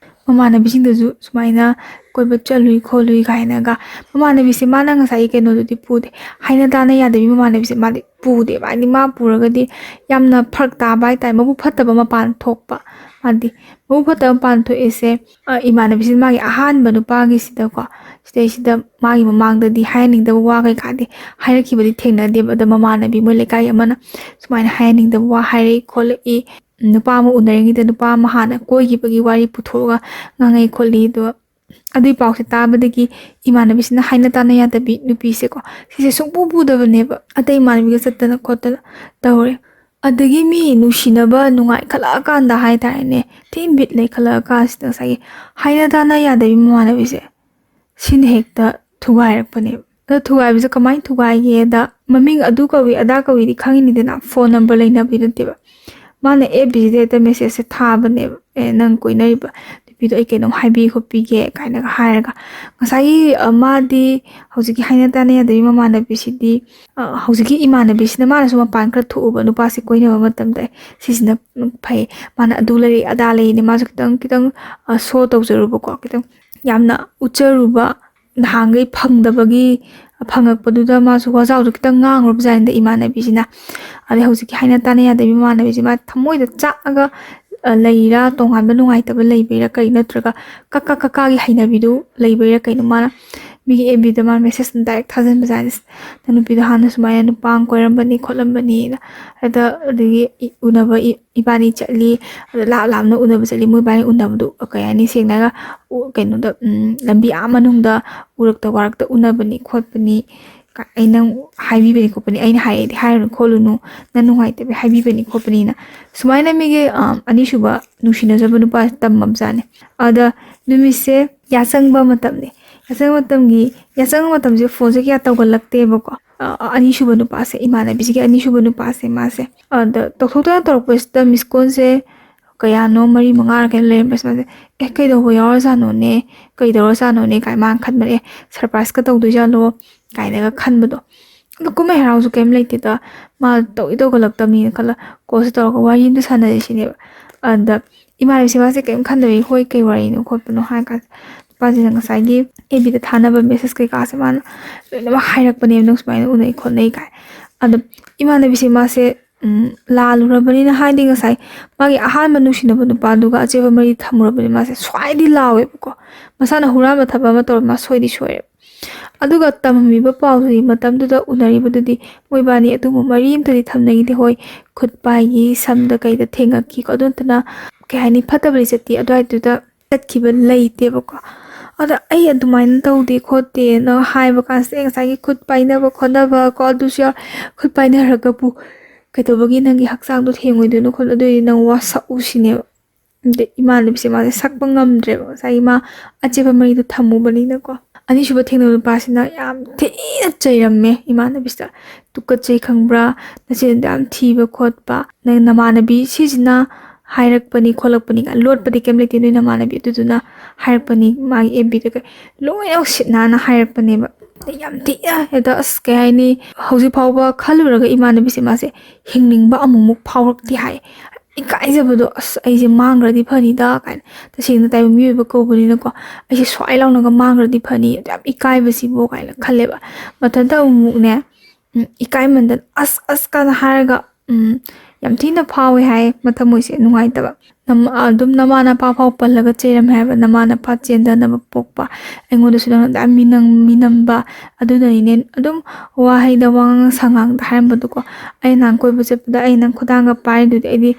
ꯃꯃꯥꯟꯅꯕꯤꯁꯤꯡꯗꯁꯨ ꯁꯨꯃꯥꯏꯅ ꯀꯣꯏꯕ ꯆꯠꯂꯨꯏ ꯈꯣꯠꯂꯨꯏ ꯀꯥꯏꯅꯒ꯫ ꯃꯃꯥꯟꯅꯕꯤꯁꯦ ꯃꯥꯅ ꯉꯁꯥꯏꯒꯤ ꯀꯩꯅꯣꯗꯨꯗꯤ ꯄꯨꯗꯦ, ꯍꯥꯏꯅ ꯇꯥꯅ ꯌꯥꯗꯕꯤ ꯃꯃꯥꯟꯅꯕꯤꯁꯦ ꯃꯥꯗꯤ ꯄꯨꯗꯦꯕ꯫ ꯍꯥꯏꯗꯤ ꯃꯥ ꯄꯨꯔꯒꯗꯤ ꯌꯥꯝꯅ ꯐꯔꯛ ꯇꯥꯕ ꯍꯥꯏꯇꯥꯔꯦ, ꯃꯕꯨꯛ ꯐꯠꯇꯕ ꯃꯄꯥꯟ ꯊꯣꯛꯄ꯫ ꯃꯥꯗꯤ ꯃꯕꯨꯛ ꯐꯠꯇꯕ ꯃꯄꯥꯟ ꯊꯣꯛꯏꯁꯦ, ꯑ, ꯏꯃꯥꯟꯅꯕꯤꯁꯤꯅ ꯃꯥꯒꯤ ꯑꯍꯥꯟꯕ ꯅꯨꯄꯥꯒꯤꯁꯤꯗꯀꯣ, ꯁꯤꯗꯩꯁꯤꯗ ꯃꯥꯒꯤ ꯃꯃꯥꯡꯗꯗꯤ ꯍꯥꯏꯍꯟꯅꯤꯡꯗꯕ ꯋꯥ ꯀꯩꯀꯥꯗꯤ ꯍꯥꯏꯔꯛꯈꯤꯕꯗꯤ ꯊꯦꯡꯅꯗꯦꯕ꯫ ꯑꯗ ꯃꯃꯥꯟꯅꯕꯤ ꯃꯣꯏ ꯂꯩꯀꯥꯏ ꯑꯃꯅ ꯁꯨꯃꯥꯏꯅ ꯍꯥꯏꯍꯟꯅꯤꯡꯗꯕ ꯋꯥ ꯍꯥꯏꯔꯛꯏ ꯈꯣꯠꯂꯛꯏ, ꯅꯨꯄꯥ ꯑꯃ ꯎꯅꯔꯤꯉꯩꯗ ꯅꯨꯄꯥ ꯑꯃ ꯍꯥꯟꯅ ꯀꯣꯏꯈꯤꯕꯒꯤ ꯋꯥꯔꯤ ꯄꯨꯊꯣꯛꯑꯒ ꯉꯥꯡꯉꯛꯏ ꯈꯣꯠꯂꯤ꯫ ꯑꯗꯣ ꯑꯗꯨꯏ ꯄꯥꯎꯁꯦ ꯇꯥꯕꯗꯒꯤ ꯏꯃꯥꯟꯅꯕꯤꯁꯤꯅ ꯍꯥꯏꯅ ꯇꯥꯅ ꯌꯥꯗꯕꯤ ꯅꯨꯄꯤꯁꯦꯀꯣ, ꯁꯤꯁꯦ ꯁꯨꯡꯄꯨ ꯄꯨꯗꯕꯅꯦꯕ꯫ ꯑꯇꯩ ꯏꯃꯥꯟꯅꯕꯤꯒ ꯆꯠꯇꯅ ꯈꯣꯠꯇꯅ ꯇꯧꯔꯦ꯫ ꯑꯗꯒꯤ ꯃꯤ ꯅꯨꯡꯁꯤꯅꯕ ꯅꯨꯡꯉꯥꯏ ꯈꯠꯂꯛꯑꯀꯥꯟꯗ ꯍꯥꯏꯇꯥꯔꯦꯅꯦ, ꯊꯤ ꯕꯤꯠ ꯂꯩ ꯈꯠꯂꯛꯑꯀꯥꯟꯁꯤꯗ ꯉꯁꯥꯏꯒꯤ ꯍꯥꯏꯅ ꯇꯥꯅ ꯌꯥꯗꯕꯤ ꯃꯃꯥꯟꯅꯕꯤꯁꯦ, ꯁꯤꯅ ꯍꯦꯛꯇ ꯊꯨꯒꯥꯏꯔꯛꯄꯅꯦꯕ꯫ ꯑꯗꯣ ꯊꯨꯒꯥꯏꯕꯁꯦ ꯀꯃꯥꯏꯅ ꯊꯨꯒꯥꯏꯒꯦꯗ, ꯃꯃꯤꯡ ꯑꯗꯨ ꯀꯧꯏ ꯑꯗꯥ ꯀꯧꯏꯗꯤ ꯈꯪꯉꯤꯅꯤꯗꯅ, ꯐꯣꯟ ꯅꯝꯕꯔ ꯂꯩꯅꯕꯗꯤ ꯅꯠꯇꯦꯕ꯫ ꯃꯥꯅ ꯑꯦꯐ ꯕꯤꯁꯤꯗ ꯍꯦꯛꯇ ꯃꯦꯁꯦꯖꯁꯦ ꯊꯥꯕꯅꯦꯕ, "ꯑꯦ, ꯅꯪ ꯀꯣꯏꯅꯔꯤꯕ ꯅꯨꯄꯤꯗꯣ ꯑꯩ ꯀꯩꯅꯣꯝ ꯍꯥꯏꯕꯤ ꯈꯣꯠꯄꯤꯒꯦ" ꯀꯥꯏꯅꯒ ꯍꯥꯏꯔꯒ꯫ ꯉꯁꯥꯏꯒꯤ, ꯑ, ꯃꯥꯗꯤ ꯍꯧꯖꯤꯛꯀꯤ ꯍꯥꯏꯅ ꯇꯥꯅ ꯌꯥꯗꯕꯤ ꯃꯃꯥꯟꯅꯕꯤꯁꯤꯗꯤ, ꯑ, ꯍꯧꯖꯤꯛꯀꯤ ꯏꯃꯥꯟꯅꯕꯤꯁꯤꯅ ꯃꯥꯅꯁꯨ ꯃꯄꯥꯟ ꯈꯔ ꯊꯣꯛꯎꯕ, ꯅꯨꯄꯥꯁꯦ ꯀꯣꯏꯅꯕ ꯃꯇꯝꯗ, "ꯑꯦ, ꯁꯤꯁꯤꯅ ꯐꯩ, ꯃꯥꯅ ꯑꯗꯨ ꯂꯩꯔꯤ ꯑꯗꯥ ꯂꯩꯔꯤꯅꯦ", ꯃꯥꯁꯨ ꯈꯤꯇꯪ ꯈꯤꯇꯪ, ꯑ, ꯁꯣ ꯇꯧꯖꯔꯨꯕꯀꯣ, ꯈꯤꯇꯪ ꯌꯥꯝꯅ ꯎꯠꯆꯔꯨꯕ, ꯅꯍꯥꯟꯈꯩ ꯐꯪꯗꯕꯒꯤ ꯐꯪꯉꯛꯄꯗꯨꯗ ꯃꯥꯁꯨ ꯋꯥꯖꯥꯎꯗꯣ ꯈꯤꯇꯪ ꯉꯥꯡꯉꯨꯔꯕꯖꯥꯠꯅꯤꯗ ꯏꯃꯥꯟꯅꯕꯤꯁꯤꯅ꯫ ꯑꯗꯩ ꯍꯧꯖꯤꯛꯀꯤ ꯍꯥꯏꯅ ꯇꯥꯅ ꯌꯥꯗꯕꯤ ꯏꯃꯥꯟꯅꯕꯤꯁꯤ ꯃꯥ ꯊꯃꯣꯏꯗ ꯆꯥꯛꯑꯒ, ꯑ, ꯂꯩꯔꯤꯔꯥ, ꯇꯣꯉꯥꯟꯕ ꯅꯨꯡꯉꯥꯏꯇꯕ ꯂꯩꯕꯩꯔꯥ ꯀꯩ, ꯅꯠꯇ꯭ꯔꯒ ꯀꯛꯀꯥ ꯀꯛꯀꯥꯒꯤ ꯍꯩꯅꯕꯤꯗꯨ ꯂꯩꯕꯩꯔꯥ ꯀꯩꯅꯣ, ꯃꯥꯅ ꯃꯤꯒꯤ ꯑꯦꯐ ꯕꯤꯗ ꯃꯥꯅ ꯃꯦꯁꯦꯖ ꯗꯥꯏꯔꯦꯛ ꯊꯥꯖꯤꯟꯕꯖꯥꯠꯅꯤ꯫ "ꯅꯪ ꯅꯨꯄꯤꯗꯣ ꯍꯥꯟꯅ ꯁꯨꯃꯥꯏꯅ ꯅꯨꯄꯥ ꯑꯃ ꯀꯣꯏꯔꯝꯕꯅꯤ ꯈꯣꯠꯂꯝꯕꯅꯤꯅ", ꯑꯗ, ꯑꯗꯒꯤ ꯏ-, ꯎꯅꯕ ꯏ-, ꯏꯕꯥꯅꯤ ꯆꯠꯂꯤ, ꯑꯗ ꯂꯥꯞ ꯂꯥꯞꯅ ꯎꯅꯕ ꯆꯠꯂꯤ꯫ ꯃꯣꯏ ꯏꯕꯥꯅꯤ ꯎꯅꯕꯗꯨ, ꯀꯩ ꯍꯥꯏꯅꯤ, ꯁꯦꯡꯅ ꯍꯥꯏꯔꯒ, ꯎ-, ꯀꯩꯅꯣꯗ, ꯎꯝ, ꯂꯝꯕꯤ ꯑꯥ ꯃꯅꯨꯡꯗ ꯎꯔꯛꯇ ꯋꯥꯔꯛꯇ ꯎꯅꯕꯅꯤ ꯈꯣꯠꯄꯅꯤ, ꯀ-, ꯑꯩ ꯅꯪ ꯍꯥꯏꯕꯤꯕꯅꯤ ꯈꯣꯠꯄꯅꯤ, ꯑꯩꯅ ꯍꯥꯏꯔꯗꯤ ꯍꯥꯏꯔꯨꯅꯨ ꯈꯣꯠꯂꯨꯅꯨ, ꯅꯪ ꯅꯨꯡꯉꯥꯏꯇꯕꯤ ꯍꯥꯏꯕꯤꯕꯅꯤ ꯈꯣꯠꯄꯅꯤꯅ꯫ ꯁꯨꯃꯥꯏꯅ ꯃꯤꯒꯤ, ꯑ, ꯑꯅꯤꯁꯨꯕ ꯅꯨꯡꯁꯤꯅꯖꯕ ꯅꯨꯄꯥ ꯇꯝꯃꯕꯖꯥꯠꯅꯤ꯫ ꯑꯗ ꯅꯨꯃꯤꯠꯁꯦ ꯌꯥꯆꯪꯕ ꯃꯇꯝꯅꯤ꯫ ꯌꯥꯆꯪ ꯃꯇꯝꯒꯤ, ꯌꯥꯆꯪ ꯃꯇꯝꯁꯦ ꯐꯣꯟꯁꯦ ꯀꯌꯥ ꯇꯧꯒꯜꯂꯛꯇꯦꯕꯀꯣ꯫ ꯑ, ꯑꯅꯤꯁꯨꯕ ꯅꯨꯄꯥꯁꯦ, ꯏꯃꯥꯟꯅꯕꯤꯁꯤꯒꯤ ꯑꯅꯤꯁꯨꯕ ꯅꯨꯄꯥꯁꯦ, ꯃꯥꯁꯦ, ꯑꯗ ꯇꯧꯊꯣꯛꯇꯅ ꯇꯧꯔꯛꯄꯁꯤꯗ ꯃꯤꯁ ꯀꯣꯜꯁꯦ ꯀꯌꯥꯅꯣ, ꯃꯔꯤ ꯃꯉꯥꯔ ꯀꯩꯅꯣ ꯂꯩꯔꯝꯕꯁꯦ, ꯃꯥꯁꯦ, "ꯑꯦ, ꯀꯩꯗꯧꯕ ꯌꯥꯎꯔꯖꯥꯠꯅꯣꯅꯦ? ꯀꯩꯗꯧꯔꯖꯥꯠꯅꯣꯅꯦ?" ꯀꯥꯏ ꯃꯥꯅ ꯈꯟꯕꯅꯦ, "ꯑꯦ, ꯁꯔꯄ꯭ꯔꯥꯏꯖꯀ ꯇꯧꯗꯣꯏꯖꯥꯠꯂꯣ?" ꯀꯥꯏꯅꯒ ꯈꯟꯕꯗꯣ꯫ ꯑꯗꯣ ꯀꯨꯝꯍꯩ ꯍꯔꯥꯎꯁꯨ ꯀꯩꯝ ꯂꯩꯇꯦꯗ, ꯃꯥ ꯇꯧꯗꯤ ꯇꯧꯒꯜꯂꯛꯇꯕꯅꯤꯅ ꯈꯜꯂ, ꯀꯣꯜꯁꯦ ꯇꯧꯔꯒ ꯋꯥꯔꯤ ꯑꯝꯇ ꯁꯥꯟꯅꯁꯤ ꯁꯤꯅꯦꯕ꯫ ꯑꯗ ꯏꯃꯥꯟꯅꯕꯤꯁꯦ ꯃꯥꯁꯦ ꯀꯔꯤꯝ ꯈꯟꯗꯕꯤ, "ꯍꯣꯏ, ꯀꯩ ꯋꯥꯔꯤꯅꯣ ꯈꯣꯠꯄꯅꯣ?" ꯍꯥꯏ ꯀꯥꯟꯗ ꯅꯨꯄꯥꯁꯤꯅ ꯉꯁꯥꯏꯒꯤ ꯑꯦꯐ ꯕꯤꯗ ꯊꯥꯅꯕ ꯃꯦꯁꯦꯁ ꯀꯩꯀꯥꯁꯦ ꯃꯥꯅ ꯂꯣꯏꯅꯃꯛ ꯍꯥꯏꯔꯛꯄꯅꯦꯕ, "ꯅꯪ ꯁꯨꯃꯥꯏꯅ ꯎꯅꯩ ꯈꯣꯠꯅꯩ" ꯀꯥꯏ꯫ ꯑꯗꯣ ꯏꯃꯥꯟꯅꯕꯤꯁꯦ ꯃꯥꯁꯦ ꯎꯝ, ꯂꯥꯜꯂꯨꯔꯕꯅꯤꯅ, ꯍꯥꯏꯗꯤ ꯉꯁꯥꯏ ꯃꯥꯒꯤ ꯑꯍꯥꯟꯕ ꯅꯨꯡꯁꯤꯅꯕ ꯅꯨꯄꯥꯗꯨꯒ ꯑꯆꯦꯠꯄ ꯃꯔꯤ ꯊꯝꯃꯨꯔꯕꯅꯤ, ꯃꯥꯁꯦ ꯁ꯭ꯋꯥꯏꯗꯤ ꯂꯥꯎꯋꯦꯕꯀꯣ꯫ ꯃꯁꯥꯅ ꯍꯨꯔꯥꯟꯕ ꯊꯕꯛ ꯑꯃ ꯇꯧꯔ ꯃꯥ ꯁꯣꯏꯗꯤ ꯁꯣꯏꯔꯦ꯫ ꯑꯗꯨꯒ ꯇꯝꯃꯝꯃꯤꯕ ꯄꯥꯎꯗꯨꯗꯤ, ꯃꯇꯝꯗꯨꯗ ꯎꯅꯔꯤꯕꯗꯨꯗꯤ ꯃꯣꯏꯕꯥꯅꯤ ꯑꯗꯨꯒꯨꯝꯕ ꯃꯔꯤ ꯑꯝꯇꯗꯤ ꯊꯝꯅꯈꯤꯗꯦ꯫ ꯍꯣꯏ, ꯈꯨꯠ ꯄꯥꯏꯒꯤ, ꯁꯝꯗ ꯀꯩꯗ ꯊꯦꯡꯉꯛꯈꯤꯀꯣ, ꯑꯗꯨ ꯅꯠꯇꯅ ꯀꯩ ꯍꯥꯏꯅꯤ, ꯐꯠꯇꯕ ꯂꯤꯆꯠꯇꯤ ꯑꯗꯨꯋꯥꯏꯗꯨꯗ ꯆꯠꯈꯤꯕ ꯂꯩꯇꯦꯕꯀꯣ꯫ ꯑꯗ ꯑꯩ ꯑꯗꯨꯃꯥꯏꯅ ꯇꯧꯗꯦ ꯈꯣꯠꯇꯦꯅ ꯍꯥꯏꯕ ꯀꯥꯟꯁꯤꯗ, ꯑꯩ ꯉꯁꯥꯏꯒꯤ ꯈꯨꯠ ꯄꯥꯏꯅꯕ ꯈꯣꯠꯅꯕ ꯀꯣ, ꯑꯗꯨꯁꯨ ꯌꯥꯎ-, ꯈꯨꯠ ꯄꯥꯏꯅꯔꯒꯕꯨ ꯀꯩꯗꯧꯕꯒꯤ ꯅꯪꯒꯤ ꯍꯛꯆꯥꯡꯗꯣ ꯊꯦꯡꯉꯣꯏꯗꯣꯏꯅꯣ ꯈꯣꯠꯂꯣꯏꯗꯣꯏꯅꯣ, ꯅꯪ ꯋꯥꯁꯛꯎ ꯁꯤꯅꯦꯕ꯫ ꯑꯗ ꯏꯃꯥꯟꯅꯕꯤꯁꯦ ꯃꯥꯁꯦ ꯁꯛꯄ ꯉꯝꯗ꯭ꯔꯦꯕ, ꯉꯁꯥꯏꯒꯤ ꯃꯥ ꯑꯆꯦꯠꯄ ꯃꯔꯤꯗꯣ ꯊꯝꯃꯨꯕꯅꯤꯅꯀꯣ꯫ ꯑꯅꯤꯁꯨꯕ ꯊꯦꯡꯅꯕ ꯅꯨꯄꯥꯁꯤꯅ ꯌꯥꯝ ꯊꯤꯅ ꯆꯩꯔꯝꯃꯦ ꯏꯃꯥꯟꯅꯕꯤꯁꯤꯗ꯫ "ꯇꯨꯀꯠꯆꯩ ꯈꯪꯕ꯭ꯔꯥ? ꯅꯆꯤꯟꯗꯣ ꯌꯥꯝ ꯊꯤꯕ ꯈꯣꯠꯄ꯫ ꯅꯪ ꯅꯃꯥꯟꯅꯕꯤ ꯁꯤꯁꯤꯅ ꯍꯥꯏꯔꯛꯄꯅꯤ ꯈꯣꯠꯂꯛꯄꯅꯤ" ꯀꯥꯏꯅ, ꯂꯣꯠꯄꯗꯤ ꯀꯩꯝ ꯂꯩꯇꯦ, "ꯅꯣꯏ ꯅꯃꯥꯟꯅꯕꯤ ꯑꯗꯨꯗꯨꯅ ꯍꯥꯏꯔꯛꯄꯅꯤ", ꯃꯥꯒꯤ ꯑꯦꯐ ꯕꯤꯗ ꯀꯩ ꯂꯣꯏꯅꯃꯛ ꯁꯤꯠ ꯅꯥꯟꯅ ꯍꯥꯏꯔꯛꯄꯅꯦꯕ꯫ ꯑꯗꯩ ꯌꯥꯝ ꯊꯤꯅ ꯍꯦꯛꯇ, ꯑꯁ, ꯀꯩ ꯍꯥꯏꯅꯤ, ꯍꯧꯖꯤꯛ ꯐꯥꯎꯕ ꯈꯜꯂꯨꯔꯒ ꯏꯃꯥꯟꯅꯕꯤꯁꯦ ꯃꯥꯁꯦ ꯍꯤꯡꯅꯤꯡꯕ ꯑꯃꯨꯛꯃꯨꯛ ꯐꯥꯎꯔꯛꯇꯦ ꯍꯥꯏ꯫ ꯏꯀꯥꯏꯖꯕꯗꯣ, "ꯑꯁ, ꯑꯩꯁꯦ ꯃꯥꯡꯈ꯭ꯔꯗꯤ ꯐꯅꯤꯗ" ꯀꯥꯏꯅ, ꯇꯁꯦꯡꯅ ꯇꯥꯏꯕꯪ ꯃꯤꯑꯣꯏꯕ ꯀꯧꯕꯅꯤꯅꯀꯣ, "ꯑꯩꯁꯦ ꯁ꯭ꯋꯥꯏ ꯂꯥꯎꯅꯒ ꯃꯥꯡꯈ꯭ꯔꯗꯤ ꯐꯅꯤ, ꯑꯗꯨ ꯌꯥꯝ ꯏꯀꯥꯏꯕꯁꯤꯕꯨ" ꯀꯥꯏꯅ ꯈꯜꯂꯦꯕ꯫ ꯃꯊꯟꯇ ꯑꯃꯨꯛꯃꯨꯛꯅꯦ, ꯎꯝ, ꯏꯀꯥꯏꯃꯟꯗꯅ "ꯑꯁ, ꯑꯁ" ꯀꯥꯏꯅ ꯍꯥꯏꯔꯒ, ꯎꯝ, ꯌꯥꯝ ꯊꯤꯅ ꯐꯥꯎꯋꯦ ꯍꯥꯏꯌꯦ ꯃꯊꯃꯣꯏꯁꯦ ꯅꯨꯡꯉꯥꯏꯇꯕ꯫ ꯅꯝ-, ꯑꯗꯨꯝ ꯅꯃꯥ ꯅꯄꯥ ꯐꯥꯎ ꯄꯜꯂꯒ ꯆꯩꯔꯝꯃꯦ ꯍꯥꯏꯕ, ꯅꯃꯥ ꯅꯄꯥ ꯆꯦꯟꯗꯅꯕ ꯄꯣꯛꯄ, ꯑꯩꯉꯣꯟꯗꯁꯨ ꯅꯪꯅ ꯑꯗꯨꯝ ꯃꯤꯅꯝ-, ꯃꯤꯅꯝꯕ꯫ ꯑꯗꯨꯅꯅꯤꯅꯦ ꯑꯗꯨꯝ ꯋꯥꯍꯩꯗ ꯋꯥꯉꯥꯡ ꯁꯉꯥꯡꯗ ꯍꯥꯏꯔꯝꯕꯗꯣꯀꯣ꯫ ꯑꯩ ꯅꯍꯥꯟ ꯀꯣꯏꯕ ꯆꯠꯄꯗ ꯑꯩ ꯅꯪ ꯈꯨꯗꯥꯡꯒ ꯄꯥꯏꯔꯤꯗꯨꯗꯤ ꯑꯩꯗꯤ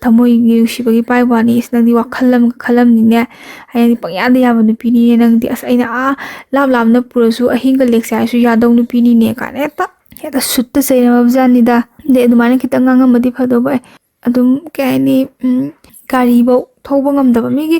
ꯊꯃꯣꯏꯒꯤ ꯅꯨꯡꯁꯤꯕꯒꯤ ꯄꯥꯏ ꯋꯥꯅꯤ, ꯏꯁ, ꯅꯪꯗꯤ ꯋꯥꯈꯜ ꯑꯃꯒ ꯈꯜꯂꯝꯅꯤꯅꯦ꯫ ꯍꯥꯏꯗꯤ ꯄꯪꯌꯥꯗ ꯌꯥꯕ ꯅꯨꯄꯤꯅꯤꯅꯦ ꯅꯪꯗꯤ꯫ ꯑꯁ, ꯑꯩꯅ ꯑꯥ ꯂꯥꯞ ꯂꯥꯞꯅ ꯄꯨꯔꯁꯨ ꯑꯍꯤꯡꯒ ꯂꯦꯛꯁꯦ ꯍꯥꯏꯔꯁꯨ ꯌꯥꯗꯧ ꯅꯨꯄꯤꯅꯤꯅꯦ ꯀꯥꯏꯅ ꯍꯦꯛꯇ, ꯍꯦꯛꯇ ꯁꯨꯠꯇ ꯆꯩꯔꯝꯃꯕꯖꯥꯠꯅꯤꯗ꯫ ꯑꯗꯩ ꯑꯗꯨꯃꯥꯏꯅ ꯈꯤꯇꯪ ꯉꯥꯡꯉꯝꯃꯗꯤ ꯐꯗꯧꯕ꯫ ꯑꯩ ꯑꯗꯨꯝ, ꯀꯩ ꯍꯥꯏꯅꯤ, ꯎꯝ, ꯒꯥꯔꯤꯐꯧ ꯊꯧꯕ ꯉꯝꯗꯕ ꯃꯤꯒꯤ,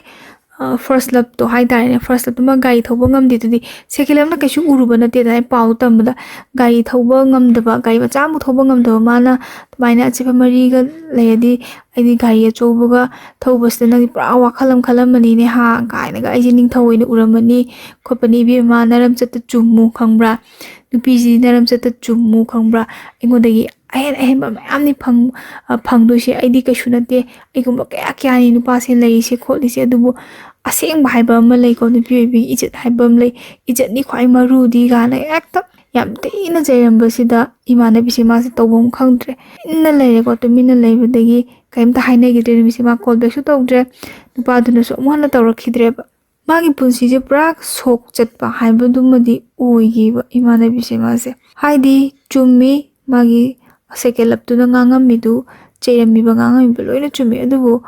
ꯑ, ꯐꯥꯔꯁ ꯂꯞꯇꯣ ꯍꯥꯏꯇꯥꯔꯦꯅꯦ, ꯐꯥꯔꯁ ꯂꯞꯇꯨꯃ ꯒꯥꯔꯤ ꯊꯧꯕ ꯉꯝꯗꯦ ꯑꯗꯨꯗꯤ ꯁꯦꯀꯦꯟ ꯂꯞꯅ ꯀꯩꯁꯨ ꯎꯔꯨꯕ ꯅꯠꯇꯦꯗꯅ꯫ ꯑꯩ ꯄꯥꯎ ꯇꯝꯕꯗ ꯒꯥꯔꯤ ꯊꯧꯕ ꯉꯝꯗꯕ, ꯒꯥꯔꯤ ꯃꯆꯥ ꯑꯃꯨꯛ ꯊꯧꯕ ꯉꯝꯗꯕ ꯃꯥꯅ ꯑꯗꯨꯃꯥꯏꯅ ꯑꯆꯦꯠꯄ ꯃꯔꯤꯒ ꯂꯩꯔꯗꯤ, "ꯑꯩꯗꯤ ꯒꯥꯔꯤ ꯑꯆꯧꯕꯒ ꯊꯧꯕꯁꯤꯗ ꯅꯪꯗꯤ ꯄꯨꯔꯥ ꯋꯥꯈꯜ ꯑꯃ ꯈꯜꯂꯝꯃꯅꯤꯅꯦ ꯍꯥ?" ꯀꯥꯏꯅꯒ, "ꯑꯩꯁꯦ ꯅꯤꯡꯊꯧ ꯑꯣꯏꯅ ꯎꯔꯝꯃꯅꯤ ꯈꯣꯠꯄꯅꯤ, ꯏꯕꯦꯝꯃ, ꯅꯔꯝꯆꯠꯇ ꯆꯨꯝꯃꯨ ꯈꯪꯕ꯭ꯔꯥ? ꯅꯨꯄꯤꯁꯤꯗꯤ ꯅꯔꯝꯆꯠꯇ ꯆꯨꯝꯃꯨ ꯈꯪꯕ꯭ꯔꯥ? ꯑꯩꯉꯣꯟꯗꯒꯤ ꯑꯍꯦꯟ ꯑꯍꯦꯟꯕ ꯃꯌꯥꯝꯅꯤ ꯐꯪ-, ꯑ, ꯐꯪꯗꯣꯏꯁꯦ꯫ ꯑꯩꯗꯤ ꯀꯩꯁꯨ ꯅꯠꯇꯦ, ꯑꯩꯒꯨꯝꯕ ꯀꯌꯥ ꯀꯌꯥꯅꯤ ꯅꯨꯄꯥꯁꯦ ꯂꯩꯔꯤꯁꯦ ꯈꯣꯠꯂꯤꯁꯦ꯫ ꯑꯗꯨꯕꯨ ꯑꯁꯦꯡꯕ ꯍꯥꯏꯕ ꯑꯃ ꯂꯩꯀꯣ, ꯅꯨꯄꯤ ꯑꯣꯏꯕꯤꯒꯤ ꯏꯖꯠ ꯍꯥꯏꯕ ꯑꯃ ꯂꯩ꯫ ꯏꯖꯠꯅꯤ ꯈ꯭ꯋꯥꯏ ꯃꯔꯨꯗꯤ ꯀꯥꯏꯅ ꯍꯦꯛꯇ ꯌꯥꯝ ꯊꯤꯅ ꯆꯩꯔꯝꯕꯁꯤꯗ ꯏꯃꯥꯟꯅꯕꯤꯁꯦ ꯃꯥꯁꯦ ꯇꯧꯐꯝ ꯈꯪꯗ꯭ꯔꯦ꯫ ꯇꯨꯃꯤꯟꯅ ꯂꯩꯔꯦꯀꯣ꯫ ꯇꯨꯃꯤꯟꯅ ꯂꯩꯕꯗꯒꯤ ꯀꯔꯤꯝꯇ ꯍꯥꯏꯅꯈꯤꯗ꯭ꯔꯦ꯫ ꯅꯨꯃꯤꯠꯁꯦ ꯃꯥ call backꯁꯨ ꯇꯧꯗ꯭ꯔꯦ꯫ ꯅꯨꯄꯥꯗꯨꯅꯁꯨ ꯑꯃꯨꯛ ꯍꯟꯅ ꯇꯧꯔꯛꯈꯤꯗ꯭ꯔꯦꯕ꯫ ꯃꯥꯒꯤ ꯄꯨꯟꯁꯤꯁꯦ ꯄꯨꯔꯥ ꯁꯣꯛ ꯆꯠꯄ ꯍꯥꯏꯕꯗꯨꯃꯗꯤ ꯑꯣꯏꯈꯤꯕ ꯏꯃꯥꯟꯅꯕꯤꯁꯦ ꯃꯥꯁꯦ꯫ ꯍꯥꯏꯗꯤ ꯆꯨꯝꯃꯤ, ꯃꯥꯒꯤ second loveꯇꯨꯅ ꯉꯥꯡꯉꯝꯃꯤꯗꯨ, ꯆꯩꯔꯝꯃꯤꯕ ꯉꯥꯡꯉꯝꯃꯤꯕ ꯂꯣꯏꯅ ꯆꯨꯝꯃꯤ꯫ ꯑꯗꯨꯕꯨ,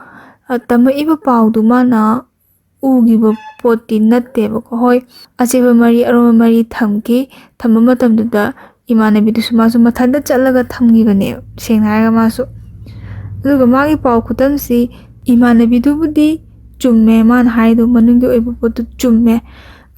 ꯑ, ꯇꯝꯃꯛꯏꯕ ꯄꯥꯎꯗꯨ ꯃꯥꯅ ꯎꯈꯤꯕ ꯄꯣꯠꯇꯤ ꯅꯠꯇꯦꯕꯀꯣ꯫ ꯍꯣꯏ, ꯑꯆꯦꯠꯄ ꯃꯔꯤ, ꯑꯔꯣꯟꯕ ꯃꯔꯤ ꯊꯝꯈꯤ꯫ ꯊꯝꯕ ꯃꯇꯝꯗꯨꯗ ꯏꯃꯥꯟꯅꯕꯤꯗꯨꯁꯨ ꯃꯥꯁꯨ ꯃꯊꯟꯇ ꯆꯠꯂꯒ ꯊꯝꯈꯤꯕꯅꯦ, ꯁꯦꯡꯅ ꯍꯥꯏꯔꯒ ꯃꯥꯁꯨ꯫ ꯑꯗꯨꯒ ꯃꯥꯒꯤ ꯄꯥꯎ ꯈꯨꯗꯝꯁꯤ, ꯏꯃꯥꯟꯅꯕꯤꯗꯨꯕꯨꯗꯤ ꯆꯨꯝꯃꯦ, ꯃꯥꯅ ꯍꯥꯏꯗꯣ ꯃꯅꯨꯡꯒꯤ ꯑꯣꯏꯕ ꯄꯣꯠꯇꯨ ꯆꯨꯝꯃꯦ꯫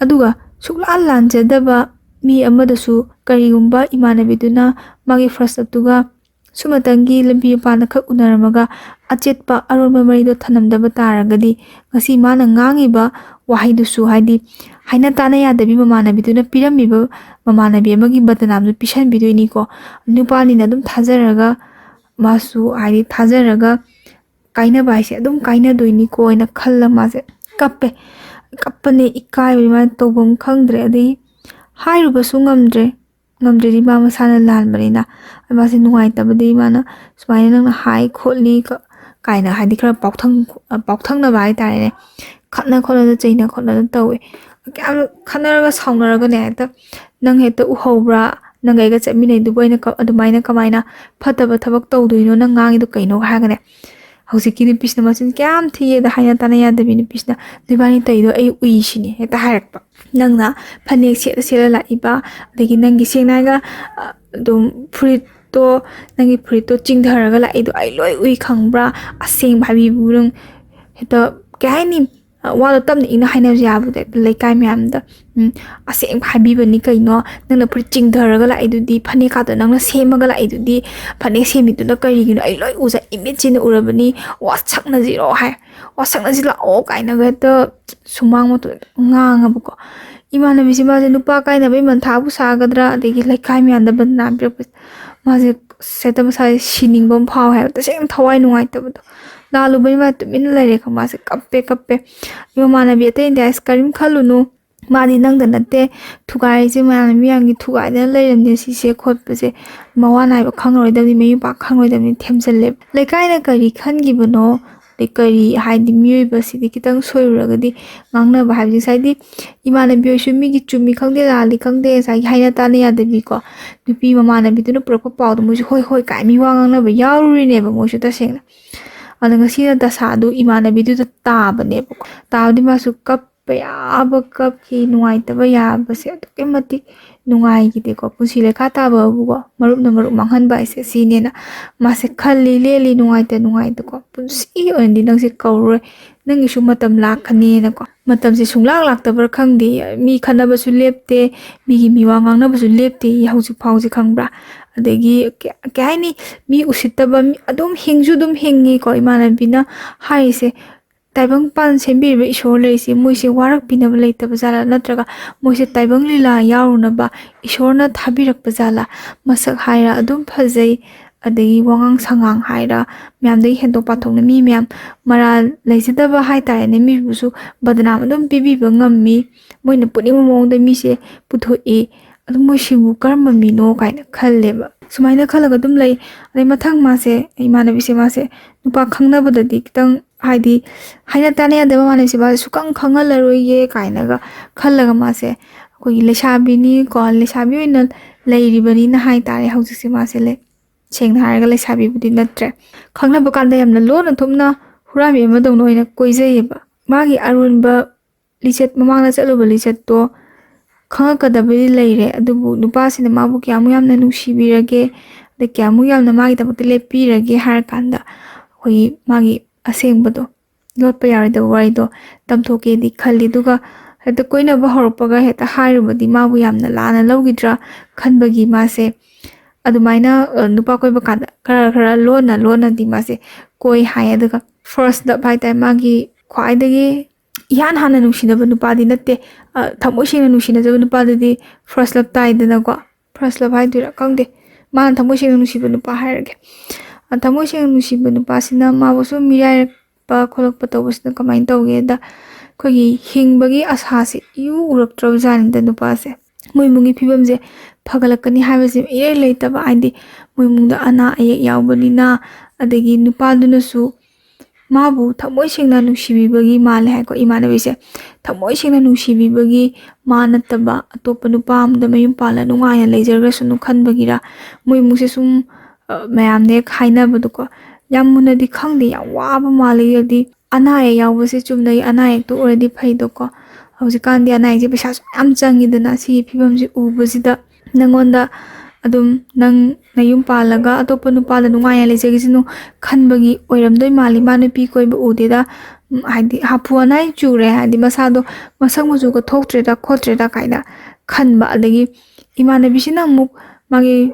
ꯑꯗꯨꯒ ꯁꯨꯛꯂꯥꯟ ꯂꯥꯟꯖꯗꯕ ꯃꯤ ꯑꯃꯗꯁꯨ ꯀꯔꯤꯒꯨꯝꯕ ꯏꯃꯥꯟꯅꯕꯤꯗꯨꯅ ꯃꯥꯒꯤ first loveꯇꯨꯒ ꯁꯨꯝꯃꯇꯪꯒꯤ ꯂꯝꯕꯤ ꯃꯄꯥꯟꯗ ꯈꯛ ꯎꯅꯔꯝꯃꯒ ꯑꯆꯦꯠꯄ ꯑꯔꯣꯟꯕ ꯃꯔꯤꯗꯣ ꯊꯅꯝꯗꯕ ꯇꯥꯔꯒꯗꯤ, ꯉꯁꯤ ꯃꯥꯅ ꯉꯥꯡꯉꯤꯕ ꯋꯥꯍꯩꯗꯨꯁꯨ, ꯍꯥꯏꯗꯤ ꯍꯥꯏꯅ ꯇꯥꯅ ꯌꯥꯗꯕꯤ ꯃꯃꯥꯟꯅꯕꯤꯗꯨꯅ ꯄꯤꯔꯝꯃꯤꯕ ꯃꯃꯥꯟꯅꯕꯤ ꯑꯃꯒꯤ ꯕꯗꯅꯥꯝꯗꯨ ꯄꯤꯁꯟꯕꯤꯗꯣꯏꯅꯤꯀꯣ꯫ ꯅꯨꯄꯥꯅꯤꯅ ꯑꯗꯨꯝ ꯊꯥꯖꯔꯒ, ꯃꯥꯁꯨ ꯍꯥꯏꯗꯤ ꯊꯥꯖꯔꯒ ꯀꯥꯏꯅꯕ ꯍꯥꯏꯁꯦ ꯑꯗꯨꯝ ꯀꯥꯏꯅꯗꯣꯏꯅꯤꯀꯣ ꯍꯥꯏꯅ ꯈꯜꯂ ꯃꯥꯁꯦ ꯀꯞꯄꯦ꯫ ꯀꯞꯄꯅꯦ, ꯏꯀꯥꯏꯕꯅꯤ, ꯃꯥꯅ ꯇꯧꯐꯝ ꯈꯪꯗ꯭ꯔꯦ꯫ ꯑꯗꯩ ꯍꯥꯏꯔꯨꯕꯁꯨ ꯉꯝꯗ꯭ꯔꯦ, ꯉꯝꯗ꯭ꯔꯗꯤ ꯃꯥ ꯃꯁꯥꯅ ꯂꯥꯟꯕꯅꯤꯅ꯫ ꯃꯥꯁꯦ ꯅꯨꯡꯉꯥꯏꯇꯕꯗꯤ ꯃꯥꯅ ꯁꯨꯃꯥꯏꯅ ꯅꯪꯅ ꯍꯥꯏ ꯈꯣꯠꯂꯤ ꯀ-, ꯀꯥꯏꯅ, ꯍꯥꯏꯗꯤ ꯈꯔ ꯄꯥꯎꯊꯪ-, ꯄꯥꯎꯊꯪꯅꯕ ꯍꯥꯏꯇꯥꯔꯦꯅꯦ꯫ ꯈꯠꯅ ꯈꯣꯠꯅꯗꯅ, ꯆꯩꯅ ꯈꯣꯠꯅꯗꯅ ꯇꯧꯋꯦ꯫ ꯀꯌꯥꯝ ꯈꯠꯅꯔꯒ ꯁꯥꯎꯅꯔꯒꯅꯦ, ꯍꯦꯛꯇ, "ꯅꯪ ꯍꯦꯛꯇ ꯎꯍꯧꯕ꯭ꯔꯥ? ꯅꯪꯒ ꯑꯩꯒ ꯆꯠꯃꯤꯟꯅꯩꯗꯨꯕꯨ ꯑꯩꯅ ꯀ-, ꯑꯗꯨꯃꯥꯏꯅ ꯀꯃꯥꯏꯅ ꯐꯠꯇꯕ ꯊꯕꯛ ꯇꯧꯗꯣꯏꯅꯣ? ꯅꯪ ꯉꯥꯡꯉꯤꯗꯣ ꯀꯩꯅꯣ?" ꯍꯥꯏꯔꯒꯅꯦ, ꯍꯧꯖꯤꯛꯀꯤ ꯅꯨꯄꯤꯁꯤꯅ ꯃꯆꯤꯟ ꯀꯌꯥꯝ ꯊꯤꯌꯦꯗ, ꯍꯥꯏꯅ ꯇꯥꯅ ꯌꯥꯗꯕꯤ ꯅꯨꯄꯤꯁꯤꯅ, "ꯅꯣꯏꯕꯥꯅꯤ ꯇꯧꯔꯤꯗꯣ ꯑꯩ ꯎꯏꯁꯤꯅꯤ" ꯍꯦꯛꯇ ꯍꯥꯏꯔꯛꯄ꯫ "ꯅꯪꯅ ꯐꯅꯦꯛ ꯁꯦꯠꯂ ꯁꯦꯠꯂ ꯂꯥꯛꯏꯕ, ꯑꯗꯒꯤ ꯅꯪꯒꯤ ꯁꯦꯡꯅ ꯍꯥꯏꯔꯒ, ꯑ, ꯑꯗꯨꯝ ꯐꯨꯔꯤꯠꯇꯣ, ꯅꯪꯒꯤ ꯐꯨꯔꯤꯠꯇꯣ ꯆꯤꯡꯊꯔꯒ ꯂꯥꯛꯏꯗꯣ ꯑꯩ ꯂꯣꯏ ꯎꯏ, ꯈꯪꯕ꯭ꯔꯥ? ꯑꯁꯦꯡꯕ ꯍꯥꯏꯕꯤꯕꯨ ꯅꯪ ꯍꯦꯛꯇ, ꯀꯩ ꯍꯥꯏꯅꯤ, ꯑ, ꯋꯥꯗꯣ ꯇꯞꯅ ꯏꯪꯅ ꯍꯥꯏꯅꯕꯁꯨ ꯌꯥꯕꯗ ꯍꯦꯛꯇ ꯂꯩꯀꯥꯏ ꯃꯌꯥꯝꯗ, ꯎꯝ, ꯑꯁꯦꯡꯕ ꯍꯥꯏꯕꯤꯕꯅꯤ ꯀꯩꯅꯣ? ꯅꯪꯅ ꯐꯨꯔꯤꯠ ꯆꯤꯡꯊꯔꯒ ꯂꯥꯛꯏꯗꯨꯗꯤ, ꯐꯅꯦꯛꯀꯥꯗꯣ ꯅꯪꯅ ꯁꯦꯝꯃꯒ ꯂꯥꯛꯏꯗꯨꯗꯤ, ꯐꯅꯦꯛ ꯁꯦꯝꯃꯤꯗꯨꯅ ꯀꯔꯤꯒꯤꯅꯣ? ꯑꯩ ꯂꯣꯏ ꯎꯖ-, ꯏꯃꯤꯠꯁꯤꯅ ꯎꯔꯕꯅꯤ, ꯋꯥꯁꯛꯅꯁꯤꯔꯣ ꯍꯥꯏ, ꯋꯥꯁꯛꯅꯁꯤ ꯂꯥꯛꯑꯣ" ꯀꯥꯏꯅꯒ ꯍꯦꯛꯇ ꯁꯨꯃꯥꯡ ꯃꯇꯣꯟꯗ ꯉꯥꯡꯉꯕꯀꯣ꯫ ꯏꯃꯥꯟꯅꯕꯤꯁꯦ ꯃꯥꯁꯦ ꯅꯨꯄꯥ ꯀꯥꯏꯅꯕꯩ ꯃꯟꯊꯥꯕꯨ ꯁꯥꯒꯗ꯭ꯔꯥ, ꯑꯗꯒꯤ ꯂꯩꯀꯥꯏ ꯃꯌꯥꯝꯗ ꯕꯗꯅꯥꯝ ꯄꯤꯔꯛꯄꯁꯦ, ꯃꯥꯁꯦ ꯁꯦꯠꯇ ꯃꯁꯥꯁꯦ ꯁꯤꯅꯤꯡꯕ ꯑꯃ ꯐꯥꯎꯋꯦ ꯍꯥꯏꯕ, ꯇꯁꯦꯡꯅ ꯊꯋꯥꯏ ꯅꯨꯡꯉꯥꯏꯇꯕꯗꯣ꯫ ꯂꯥꯜꯂꯨꯕꯩ ꯃꯥ ꯇꯨꯃꯤꯟꯅ ꯂꯩꯔꯦ ꯈꯪꯕ꯭ꯔꯥ? ꯃꯥꯁꯦ ꯀꯞꯄꯦ ꯀꯞꯄꯦ꯫ ꯏꯃꯥꯟꯅꯕꯤ ꯑꯇꯩꯅꯗꯤ ꯍꯥꯏꯁꯦ, "ꯀꯔꯤꯝ ꯈꯜꯂꯨꯅꯨ, ꯃꯥꯗꯤ ꯅꯪꯗ ꯅꯠꯇꯦ ꯊꯨꯒꯥꯏꯔꯤꯁꯦ, ꯃꯌꯥꯝ ꯃꯤ ꯃꯌꯥꯝꯒꯤ ꯊꯨꯒꯥꯏꯗꯅ ꯂꯩꯔꯝꯅꯦ ꯁꯤꯁꯦ ꯈꯣꯠꯄꯁꯦ, ꯃꯋꯥ ꯅꯥꯏꯕ ꯈꯪꯉꯔꯣꯏꯗꯕꯅꯤ, ꯃꯌꯨꯝ ꯄꯥꯛ ꯈꯪꯉꯔꯣꯏꯗꯕꯅꯤ" ꯊꯦꯝꯖꯤꯜꯂꯦꯕ꯫ ꯂꯩꯀꯥꯏꯅ ꯀꯔꯤ ꯈꯟꯈꯤꯕꯅꯣ, ꯑꯗꯩ ꯀꯔꯤ ꯍꯥꯏꯗꯤ, ꯃꯤꯑꯣꯏꯕꯁꯤꯗꯤ ꯈꯤꯇꯪ ꯁꯣꯏꯔꯨꯔꯒꯗꯤ ꯉꯥꯡꯅꯕ ꯍꯥꯏꯕꯁꯦ, ꯉꯁꯥꯏꯗꯤ ꯏꯃꯥꯟꯅꯕꯤ ꯍꯣꯏꯁꯨ ꯃꯤꯒꯤ ꯆꯨꯝꯃꯤ ꯈꯪꯗꯦ ꯂꯥꯜꯂꯤ ꯈꯪꯗꯦ ꯉꯁꯥꯏꯒꯤ ꯍꯥꯏꯅ ꯇꯥꯅ ꯌꯥꯗꯕꯤꯀꯣ, ꯅꯨꯄꯤ ꯃꯃꯥꯟꯅꯕꯤꯗꯨꯅ ꯄꯨꯔꯛꯄ ꯄꯥꯎꯗꯣ ꯃꯣꯏꯁꯨ ꯍꯣꯏ ꯍꯣꯏ ꯀꯥꯏ ꯃꯤ ꯋꯥ ꯉꯥꯡꯅꯕ ꯌꯥꯎꯔꯨꯔꯤꯅꯦꯕ ꯃꯣꯏꯁꯨ ꯇꯁꯦꯡꯅ꯫ ꯑꯗꯣ ꯉꯁꯤꯅ ꯗꯁꯥꯗꯨ ꯏꯃꯥꯟꯅꯕꯤꯗꯨꯗ ꯇꯥꯕꯅꯦꯕꯀꯣ꯫ ꯇꯥꯕꯗꯤ ꯃꯥꯁꯨ ꯀꯞꯄ ꯌꯥꯕ ꯀꯞꯈꯤ, ꯅꯨꯡꯉꯥꯏꯇꯕ ꯌꯥꯕꯁꯦ ꯑꯗꯨꯛꯀꯤ ꯃꯇꯤꯛ ꯅꯨꯡꯉꯥꯏꯈꯤꯗꯦꯀꯣ꯫ ꯄꯨꯟꯁꯤ ꯂꯩꯈꯥ ꯇꯥꯕꯕꯨꯀꯣ, ꯃꯔꯨꯞꯅ ꯃꯔꯨꯞ ꯃꯥꯡꯍꯟꯕ ꯍꯥꯏꯁꯦ ꯁꯤꯅꯦꯅ ꯃꯥꯁꯦ ꯈꯜꯂꯤ, ꯂꯦꯜꯂꯤ, ꯅꯨꯡꯉꯥꯏꯇ ꯅꯨꯡꯉꯥꯏꯇꯀꯣ꯫ ꯄꯨꯟꯁꯤ ꯑꯣꯏꯅꯗꯤ ꯅꯪꯁꯦ ꯀꯧꯔꯣꯏ, ꯅꯪꯒꯤꯁꯨ ꯃꯇꯝ ꯂꯥꯛꯀꯅꯤꯅꯀꯣ꯫ ꯃꯇꯝꯁꯦ ꯁꯨꯡꯂꯥꯛ ꯂꯥꯛꯇꯕ꯭ꯔꯥ ꯈꯪꯗꯦ, ꯃꯤ ꯈꯠꯅꯕꯁꯨ ꯂꯦꯞꯇꯦ, ꯃꯤꯒꯤ ꯃꯤꯋꯥ ꯉꯥꯡꯅꯕꯁꯨ ꯂꯦꯞꯇꯦ ꯍꯧꯖꯤꯛ ꯐꯥꯎꯁꯦ ꯈꯪꯕ꯭ꯔꯥ? ꯑꯗꯒꯤ ꯀꯩ ꯀꯩ ꯍꯥꯏꯅꯤ, ꯃꯤ ꯎꯁꯤꯠꯇꯕ ꯃꯤ ꯑꯗꯨꯝ ꯍꯤꯡꯁꯨ ꯑꯗꯨꯝ ꯍꯤꯡꯉꯤꯀꯣ꯫ ꯏꯃꯥꯟꯅꯕꯤꯅ ꯍꯥꯏꯔꯤꯁꯦ, ꯇꯥꯏꯕꯪ ꯄꯥꯟ ꯁꯦꯝꯕꯤꯔꯤꯕ ꯏꯁꯣꯔ ꯂꯩꯔꯤꯁꯦ ꯃꯣꯏꯁꯦ ꯋꯥꯔꯛꯄꯤꯅꯕ ꯂꯩꯇꯕ ꯖꯥꯠꯂꯥ, ꯅꯠꯇ꯭ꯔꯒ ꯃꯣꯏꯁꯦ ꯇꯥꯏꯕꯪ ꯂꯤꯂꯥ ꯌꯥꯎꯔꯨꯅꯕ ꯏꯁꯣꯔꯅ ꯊꯥꯕꯤꯔꯛꯄ ꯖꯥꯠꯂꯥ? ꯃꯁꯛ ꯍꯥꯏꯔ ꯑꯗꯨꯝ ꯐꯖꯩ, ꯑꯗꯒꯤ ꯋꯥꯉꯥꯡ ꯁꯉꯥꯡ ꯍꯥꯏꯔ ꯃꯌꯥꯝꯗꯒꯤ ꯍꯦꯟꯗꯣꯛ ꯄꯥꯊꯣꯛꯅ ꯃꯤ ꯃꯌꯥꯝ ꯃꯔꯥꯜ ꯂꯩꯖꯗꯕ ꯍꯥꯏꯇꯥꯔꯦꯅꯦ, ꯃꯤꯕꯨꯁꯨ ꯕꯗꯅꯥꯝ ꯑꯗꯨꯝ ꯄꯤꯕꯤꯕ ꯉꯝꯃꯤ꯫ ꯃꯣꯏꯅ ꯄꯨꯅꯤꯡꯕ ꯃꯑꯣꯡꯗ ꯃꯤꯁꯦ ꯄꯨꯊꯣꯛꯏ꯫ ꯑꯗꯨ ꯃꯣꯏꯁꯤꯕꯨ ꯀꯔꯝꯕ ꯃꯤꯅꯣ ꯀꯥꯏꯅ ꯈꯜꯂꯦꯕ꯫ ꯁꯨꯃꯥꯏꯅ ꯈꯜꯂꯒ ꯑꯗꯨꯝ ꯂꯩ꯫ ꯑꯗꯩ ꯃꯊꯪ ꯃꯥꯁꯦ, ꯏꯃꯥꯟꯅꯕꯤꯁꯦ ꯃꯥꯁꯦ ꯅꯨꯄꯥ ꯈꯪꯅꯕꯗꯗꯤ ꯈꯤꯇꯪ ꯍꯥꯏꯗꯤ ꯍꯥꯏꯅ ꯇꯥꯅ ꯌꯥꯗꯕ ꯃꯥꯟꯅꯩꯁꯦ, ꯃꯥꯁꯦ ꯁꯨꯛꯈꯪ ꯈꯪꯍꯜꯂꯔꯣꯏꯒꯦ ꯀꯥꯏꯅꯒ ꯈꯜꯂꯒ ꯃꯥꯁꯦ ꯑꯩꯈꯣꯏꯒꯤ ꯂꯩꯁꯥꯕꯤꯅꯤꯀꯣ, ꯂꯩꯁꯥꯕꯤ ꯑꯣꯏꯅ ꯂꯩꯔꯤꯕꯅꯤꯅ ꯍꯥꯏꯇꯥꯔꯦ ꯍꯧꯖꯤꯛꯁꯦ ꯃꯥꯁꯦ ꯂꯩ꯫ ꯁꯦꯡꯅ ꯍꯥꯏꯔꯒ ꯂꯩꯁꯥꯕꯤꯕꯨꯗꯤ ꯅꯠꯇ꯭ꯔꯦ꯫ ꯈꯪꯅꯕ ꯀꯥꯟꯗ ꯌꯥꯝꯅ ꯂꯣꯟꯅ ꯊꯨꯞꯅ ꯍꯨꯔꯥꯟꯕꯤ ꯑꯃꯗꯧꯅ ꯑꯣꯏꯅ ꯀꯣꯏꯖꯩꯌꯦꯕ꯫ ꯃꯥꯒꯤ ꯑꯔꯣꯟꯕ ꯂꯤꯆꯠ, ꯃꯃꯥꯡꯗ ꯆꯠꯂꯨꯕ ꯂꯤꯆꯠꯇꯣ ꯈꯪꯉꯛꯀꯗꯕꯗꯤ ꯂꯩꯔꯦ, ꯑꯗꯨꯕꯨ ꯅꯨꯄꯥꯁꯤꯅ ꯃꯥꯕꯨ ꯀꯌꯥꯃꯨꯛ ꯌꯥꯝꯅ ꯅꯨꯡꯁꯤꯕꯤꯔꯒꯦ, ꯑꯗꯩ ꯀꯌꯥꯃꯨꯛ ꯌꯥꯝꯅ ꯃꯥꯒꯤꯗꯃꯛꯇ ꯂꯦꯞꯄꯤꯔꯒꯦ ꯍꯥꯏꯔꯀꯥꯟꯗ ꯑꯩꯈꯣꯏꯒꯤ ꯃꯥꯒꯤ ꯑꯁꯦꯡꯕꯗꯣ ꯂꯣꯠꯄ ꯌꯥꯔꯣꯏꯗꯕ ꯋꯥꯔꯤꯗꯣ ꯇꯝꯊꯣꯛꯀꯦꯗꯤ ꯈꯜꯂꯤ꯫ ꯑꯗꯨꯒ ꯍꯦꯛꯇ ꯀꯣꯏꯅꯕ ꯍꯧꯔꯛꯄꯒ ꯍꯦꯛꯇ ꯍꯥꯏꯔꯨꯕꯗꯤ ꯃꯥꯕꯨ ꯌꯥꯝꯅ ꯂꯥꯟꯅ ꯂꯧꯈꯤꯗ꯭ꯔꯥ ꯈꯟꯕꯒꯤ ꯃꯥꯁꯦ ꯑꯗꯨꯃꯥꯏꯅ, ꯑ, ꯅꯨꯄꯥ ꯀꯣꯏꯕ ꯀꯥꯟꯗ ꯈꯔ ꯈꯔ ꯂꯣꯟꯅ ꯂꯣꯟꯅꯗꯤ ꯃꯥꯁꯦ ꯀꯣꯏ ꯍꯥꯏ꯫ ꯑꯗꯨꯒ first love ꯍꯥꯏꯇꯥꯔꯦ, ꯃꯥꯒꯤ ꯈ꯭ꯋꯥꯏꯗꯒꯤ ꯏꯍꯥꯟ ꯍꯥꯟꯅ ꯅꯨꯡꯁꯤꯅꯕ ꯅꯨꯄꯥꯗꯤ ꯅꯠꯇꯦ꯫ ꯑ, ꯊꯃꯣꯏ ꯁꯦꯡꯅ ꯅꯨꯡꯁꯤꯅꯖꯕ ꯅꯨꯄꯥꯗꯨꯗꯤ first love ꯇꯥꯏꯗꯅꯀꯣ꯫ First love ꯍꯥꯏꯗꯣꯏꯔꯥ ꯈꯪꯗꯦ꯫ ꯃꯥꯅ ꯊꯃꯣꯏ ꯁꯦꯡꯅ ꯅꯨꯡꯁꯤꯕ ꯅꯨꯄꯥ ꯍꯥꯏꯔꯒꯦ꯫ ꯑ, ꯊꯃꯣꯏ ꯁꯦꯡꯅ ꯅꯨꯡꯁꯤꯕ ꯅꯨꯄꯥꯁꯤꯅ ꯃꯥꯕꯨ ꯁꯨꯝ ꯃꯤꯔꯥꯏꯔꯛꯄ ꯈꯣꯠꯂꯛꯄ ꯇꯧꯕꯁꯤꯅ ꯀꯃꯥꯏꯅ ꯇꯧꯒꯦꯗ, ꯑꯩꯈꯣꯏꯒꯤ ꯍꯤꯡꯕꯒꯤ ꯑꯁꯥꯁꯦ ꯏꯎ ꯎꯔꯛꯇ꯭ꯔꯕ ꯖꯥꯠꯅꯤꯗ ꯅꯨꯄꯥꯁꯦ꯫ ꯃꯣꯏ ꯏꯃꯨꯡꯒꯤ ꯐꯤꯕꯝꯁꯦ ꯐꯒꯠꯂꯛꯀꯅꯤ ꯍꯥꯏꯕꯁꯦ ꯏꯔꯩ ꯂꯩꯇꯕ, ꯍꯥꯏꯗꯤ ꯃꯣꯏ ꯏꯃꯨꯡꯗ ꯑꯅꯥ ꯑꯌꯦꯛ ꯌꯥꯎꯕꯅꯤꯅ, ꯑꯗꯒꯤ ꯅꯨꯄꯥꯗꯨꯅꯁꯨ ꯃꯥꯕꯨ ꯊꯃꯣꯏ ꯁꯦꯡꯅ ꯅꯨꯡꯁꯤꯕꯤꯕꯒꯤ ꯃꯥꯜꯂꯦ ꯍꯥꯏꯀꯣ ꯏꯃꯥꯟꯅꯕꯤꯁꯦ꯫ ꯊꯃꯣꯏ ꯁꯦꯡꯅ ꯅꯨꯡꯁꯤꯕꯤꯕꯒꯤ, ꯃꯥ ꯅꯠꯇꯕ ꯑꯇꯣꯞꯄ ꯅꯨꯄꯥ ꯑꯃꯗ ꯃꯌꯨꯝ ꯄꯥꯜꯂ ꯅꯨꯡꯉꯥꯏꯅ ꯂꯩꯖꯔꯒꯁꯅꯨ ꯈꯟꯕꯒꯤꯔ, ꯃꯣꯏ ꯏꯃꯨꯡꯁꯦ ꯁꯨꯝ, ꯑ, ꯃꯌꯥꯝꯅ ꯍꯦꯛ ꯍꯥꯏꯅꯕꯗꯣꯀꯣ, ꯌꯥꯝ ꯃꯨꯟꯅꯗꯤ ꯈꯪꯗꯦ, ꯌꯥꯝ ꯋꯥꯕ ꯃꯥꯜꯂꯦ꯫ ꯍꯥꯏꯗꯤ ꯑꯅꯥ ꯑꯌꯦꯛ ꯌꯥꯎꯕꯁꯦ ꯆꯨꯝꯅꯒꯤ ꯑꯅꯥ ꯑꯌꯦꯛꯇꯣ ꯑꯣꯏꯔꯗꯤ ꯐꯩꯗꯣꯀꯣ꯫ ꯍꯧꯖꯤꯛꯀꯥꯟꯗꯤ ꯑꯅꯥ ꯑꯌꯦꯛꯁꯦ ꯄꯩꯁꯥꯁꯨ ꯌꯥꯝ ꯆꯪꯉꯤꯗꯅ꯫ ꯁꯤꯒꯤ ꯐꯤꯕꯝꯁꯦ ꯎꯕꯁꯤꯗ ꯅꯪꯉꯣꯟꯗ ꯑꯗꯨꯝ ꯅꯪ ꯅꯌꯨꯝ ꯄꯥꯜꯂꯒ ꯑꯇꯣꯞꯄ ꯅꯨꯄꯥꯗ ꯅꯨꯡꯉꯥꯏꯅ ꯂꯩꯖꯈꯤꯁꯅꯨ ꯈꯟꯕꯒꯤ ꯑꯣꯏꯔꯝꯗꯣꯏ ꯃꯥꯜꯂꯤ꯫ ꯃꯥ ꯅꯨꯄꯤ ꯀꯣꯏꯕ ꯎꯗꯦꯗ, ꯎꯝ, ꯍꯥꯏꯗꯤ ꯍꯥꯄꯨ ꯑꯅꯥꯏ ꯆꯨꯔꯦ, ꯍꯥꯏꯗꯤ ꯃꯁꯥꯗꯣ ꯃꯁꯛ ꯃꯆꯨꯒ ꯊꯣꯛꯇ꯭ꯔꯦꯗ ꯈꯣꯠꯇ꯭ꯔꯦꯗ ꯀꯥꯏꯅ ꯈꯟꯕ꯫ ꯑꯗꯒꯤ ꯏꯃꯥꯟꯅꯕꯤꯁꯤꯅ ꯑꯃꯨꯛ ꯃꯥꯒꯤ,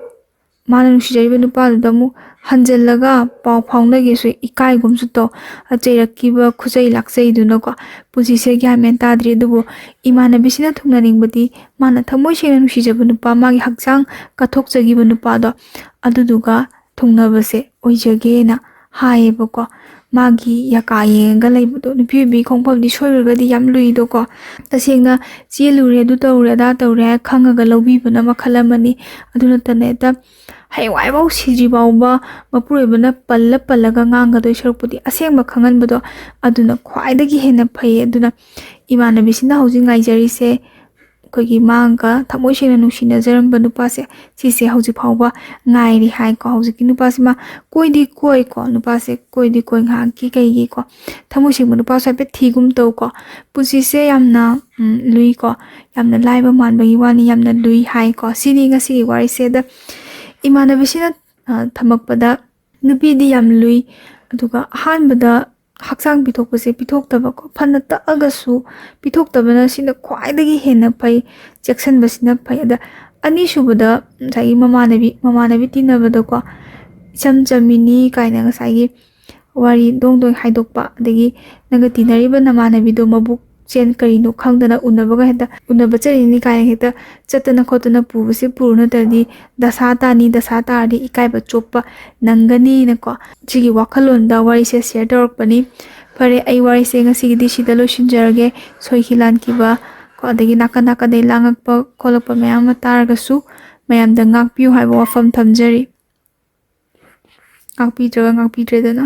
ꯃꯥꯅ ꯅꯨꯡꯁꯤꯖꯔꯤꯕ ꯅꯨꯄꯥꯗꯨꯗ ꯑꯃꯨꯛ ꯍꯟꯖꯜꯂꯒ ꯄꯥꯎ ꯐꯥꯎꯅꯒꯦꯁꯨ ꯏꯀꯥꯏꯒꯨꯝꯁꯨ ꯇꯧ꯫ ꯑ, ꯆꯩꯔꯛꯈꯤꯕ ꯈꯨꯆꯩ ꯂꯥꯛꯆꯩꯗꯨꯅꯀꯣ꯫ ꯄꯨꯟꯁꯤꯁꯦ ꯒ꯭ꯌꯥꯟ ꯃꯦꯟ ꯇꯥꯗ꯭ꯔꯤ꯫ ꯑꯗꯨꯕꯨ ꯏꯃꯥꯟꯅꯕꯤꯁꯤꯅ ꯊꯨꯡꯅꯅꯤꯡꯕꯗꯤ ꯃꯥꯅ ꯊꯃꯣꯏ ꯁꯦꯡꯅ ꯅꯨꯡꯁꯤꯖꯕ ꯅꯨꯄꯥ, ꯃꯥꯒꯤ ꯍꯛꯆꯥꯡ ꯀꯠꯊꯣꯛꯆꯈꯤꯕ ꯅꯨꯄꯥꯗꯣ, ꯑꯗꯨꯗꯨꯒ ꯊꯨꯡꯅꯕꯁꯦ ꯑꯣꯏꯖꯒꯦꯅ ꯍꯥꯏꯌꯦꯕꯀꯣ꯫ ꯃꯥꯒꯤ ꯌꯥꯀꯥ ꯌꯦꯡꯉꯒ ꯂꯩꯕꯗꯣ, ꯅꯨꯄꯤ ꯑꯣꯏꯕꯤ ꯈꯣꯡꯐꯝꯗꯤ ꯁꯣꯏꯔꯨꯔꯒꯗꯤ ꯌꯥꯝ ꯂꯨꯏꯗꯣꯀꯣ꯫ ꯇꯁꯦꯡꯅ ꯆꯦꯜꯂꯨꯔꯦ, ꯑꯗꯨ ꯇꯧꯔꯨꯔꯦ, ꯑꯗꯥ ꯇꯧꯔꯨꯔꯦ ꯍꯥꯏꯔ ꯈꯪꯉꯒ ꯂꯧꯕꯤꯕꯅ ꯃꯈꯜ ꯑꯃꯅꯤ꯫ ꯑꯗꯨ ꯅꯠꯇꯅ ꯍꯦꯛꯇ ꯍꯌꯦꯡꯋꯥꯏꯐꯥꯎ ꯁꯤꯗ꯭ꯔꯤ ꯐꯥꯎꯕ ꯃꯄꯨꯔꯣꯏꯕꯅ ꯄꯜꯂ ꯄꯜꯂꯒ ꯉꯥꯡꯒꯗꯣꯏ ꯁꯔꯨꯛꯄꯨꯗꯤ ꯑꯁꯦꯡꯕ ꯈꯪꯍꯟꯕꯗꯣ ꯑꯗꯨꯅ ꯈ꯭ꯋꯥꯏꯗꯒꯤ ꯍꯦꯟꯅ ꯐꯩꯌꯦ꯫ ꯑꯗꯨꯅ ꯏꯃꯥꯟꯅꯕꯤꯁꯤꯅ ꯍꯧꯖꯤꯛ ꯉꯥꯏꯖꯔꯤꯁꯦ ꯑꯩꯈꯣꯏꯒꯤ ꯃꯥꯒ ꯊꯃꯣꯏ ꯁꯦꯡꯅ ꯅꯨꯡꯁꯤꯅꯖꯔꯝꯕ ꯅꯨꯄꯥꯁꯦ, ꯁꯤꯁꯦ ꯍꯧꯖꯤꯛ ꯐꯥꯎꯕ ꯉꯥꯏꯔꯤ ꯍꯥꯏꯀꯣ꯫ ꯍꯧꯖꯤꯛꯀꯤ ꯅꯨꯄꯥꯁꯤꯃ ꯀꯣꯏꯗꯤ ꯀꯣꯏꯀꯣ, ꯅꯨꯄꯥꯁꯦ ꯀꯣꯏꯗꯤ ꯀꯣꯏ ꯉꯥꯏꯍꯥꯛꯀꯤ ꯀꯩꯒꯤꯀꯣ꯫ ꯊꯃꯣꯏ ꯁꯦꯡꯕ ꯅꯨꯄꯥꯁꯨ ꯍꯥꯏꯐꯦꯠ ꯊꯤꯒꯨꯝ ꯇꯧꯀꯣ꯫ ꯄꯨꯟꯁꯤꯁꯦ ꯌꯥꯝꯅ, ꯎꯝ, ꯂꯨꯏꯀꯣ꯫ ꯌꯥꯝꯅ ꯂꯥꯏꯕ ꯃꯥꯟꯕꯒꯤ ꯋꯥꯅꯤ, ꯌꯥꯝꯅ ꯂꯨꯏ ꯍꯥꯏꯀꯣ꯫ ꯁꯤꯅꯤ ꯉꯁꯤꯒꯤ ꯋꯥꯔꯤꯁꯦ꯫ ꯑꯗ ꯏꯃꯥꯟꯅꯕꯤꯁꯤꯅ, ꯑ, ꯊꯝꯃꯛꯄꯗ ꯅꯨꯄꯤꯗꯤ ꯌꯥꯝ ꯂꯨꯏ꯫ ꯑꯗꯨꯒ ꯑꯍꯥꯟꯕꯗ ꯍꯛꯆꯥꯡ ꯄꯤꯊꯣꯛꯄꯁꯦ ꯄꯤꯊꯣꯛꯇꯕꯀꯣ꯫ ꯐꯅ ꯇꯛꯑꯒꯁꯨ ꯄꯤꯊꯣꯛꯇꯕꯅ ꯁꯤꯅ ꯈ꯭ꯋꯥꯏꯗꯒꯤ ꯍꯦꯟꯅ ꯐꯩ, ꯆꯦꯛꯁꯤꯟꯕꯁꯤꯅ ꯐꯩ꯫ ꯑꯗ ꯑꯅꯤꯁꯨꯕꯗ ꯉꯁꯥꯏꯒꯤ ꯃꯃꯥꯟꯅꯕꯤ, ꯃꯃꯥꯟꯅꯕꯤ ꯇꯤꯟꯅꯕꯗꯀꯣ, ꯏꯆꯝ ꯆꯝꯃꯤꯅꯤ ꯀꯥꯏꯅ ꯉꯁꯥꯏꯒꯤ ꯋꯥꯔꯤ ꯗꯣꯡ ꯗꯣꯡ ꯍꯥꯏꯗꯣꯛꯄ, ꯑꯗꯒꯤ ꯅꯪꯒ ꯇꯤꯟꯅꯔꯤꯕ ꯅꯃꯥꯟꯅꯕꯤꯗꯣ ꯃꯕꯨꯛ ꯆꯦꯟ ꯀꯔꯤꯅꯣ ꯈꯪꯗꯅ ꯎꯅꯕꯒ ꯍꯦꯛꯇ, ꯎꯅꯕ ꯆꯠꯂꯤꯅꯤ ꯀꯥꯏꯅ ꯍꯦꯛꯇ ꯆꯠꯇꯅ ꯈꯣꯠꯇꯅ ꯄꯨꯕꯁꯤ ꯄꯨꯔꯨ, ꯅꯠꯇ꯭ꯔꯗꯤ ꯗꯁꯥ ꯇꯥꯅꯤ, ꯗꯁꯥ ꯇꯥꯔꯗꯤ ꯏꯀꯥꯏꯕ ꯆꯣꯞꯄ ꯅꯪꯒꯅꯤꯅꯀꯣ, ꯁꯤꯒꯤ ꯋꯥꯈꯜꯂꯣꯟꯗ ꯋꯥꯔꯤꯁꯦ ꯁꯤꯌꯔ ꯇꯧꯔꯛꯄꯅꯤ꯫ ꯐꯔꯦ, ꯑꯩ ꯋꯥꯔꯤꯁꯦ ꯉꯁꯤꯒꯤꯗꯤ ꯁꯤꯗ ꯂꯣꯏꯁꯤꯟꯖꯔꯒꯦ꯫ ꯁꯣꯏꯈꯤ ꯂꯥꯟꯈꯤꯕ ꯀꯣ, ꯑꯗꯒꯤ ꯅꯥꯀꯟ ꯅꯥꯀꯟꯗꯩ ꯂꯥꯡꯉꯛꯄ ꯈꯣꯠꯂꯛꯄ ꯃꯌꯥꯝ ꯑꯃ ꯇꯥꯔꯒꯁꯨ ꯃꯌꯥꯝꯗ ꯉꯥꯛꯄꯤꯌꯨ ꯍꯥꯏꯕ ꯋꯥꯐꯝ ꯊꯝꯖꯔꯤ꯫ ꯉꯥꯛꯄꯤꯗ꯭ꯔꯒ ꯉꯥꯛꯄꯤꯗ꯭ꯔꯦꯗꯅ꯫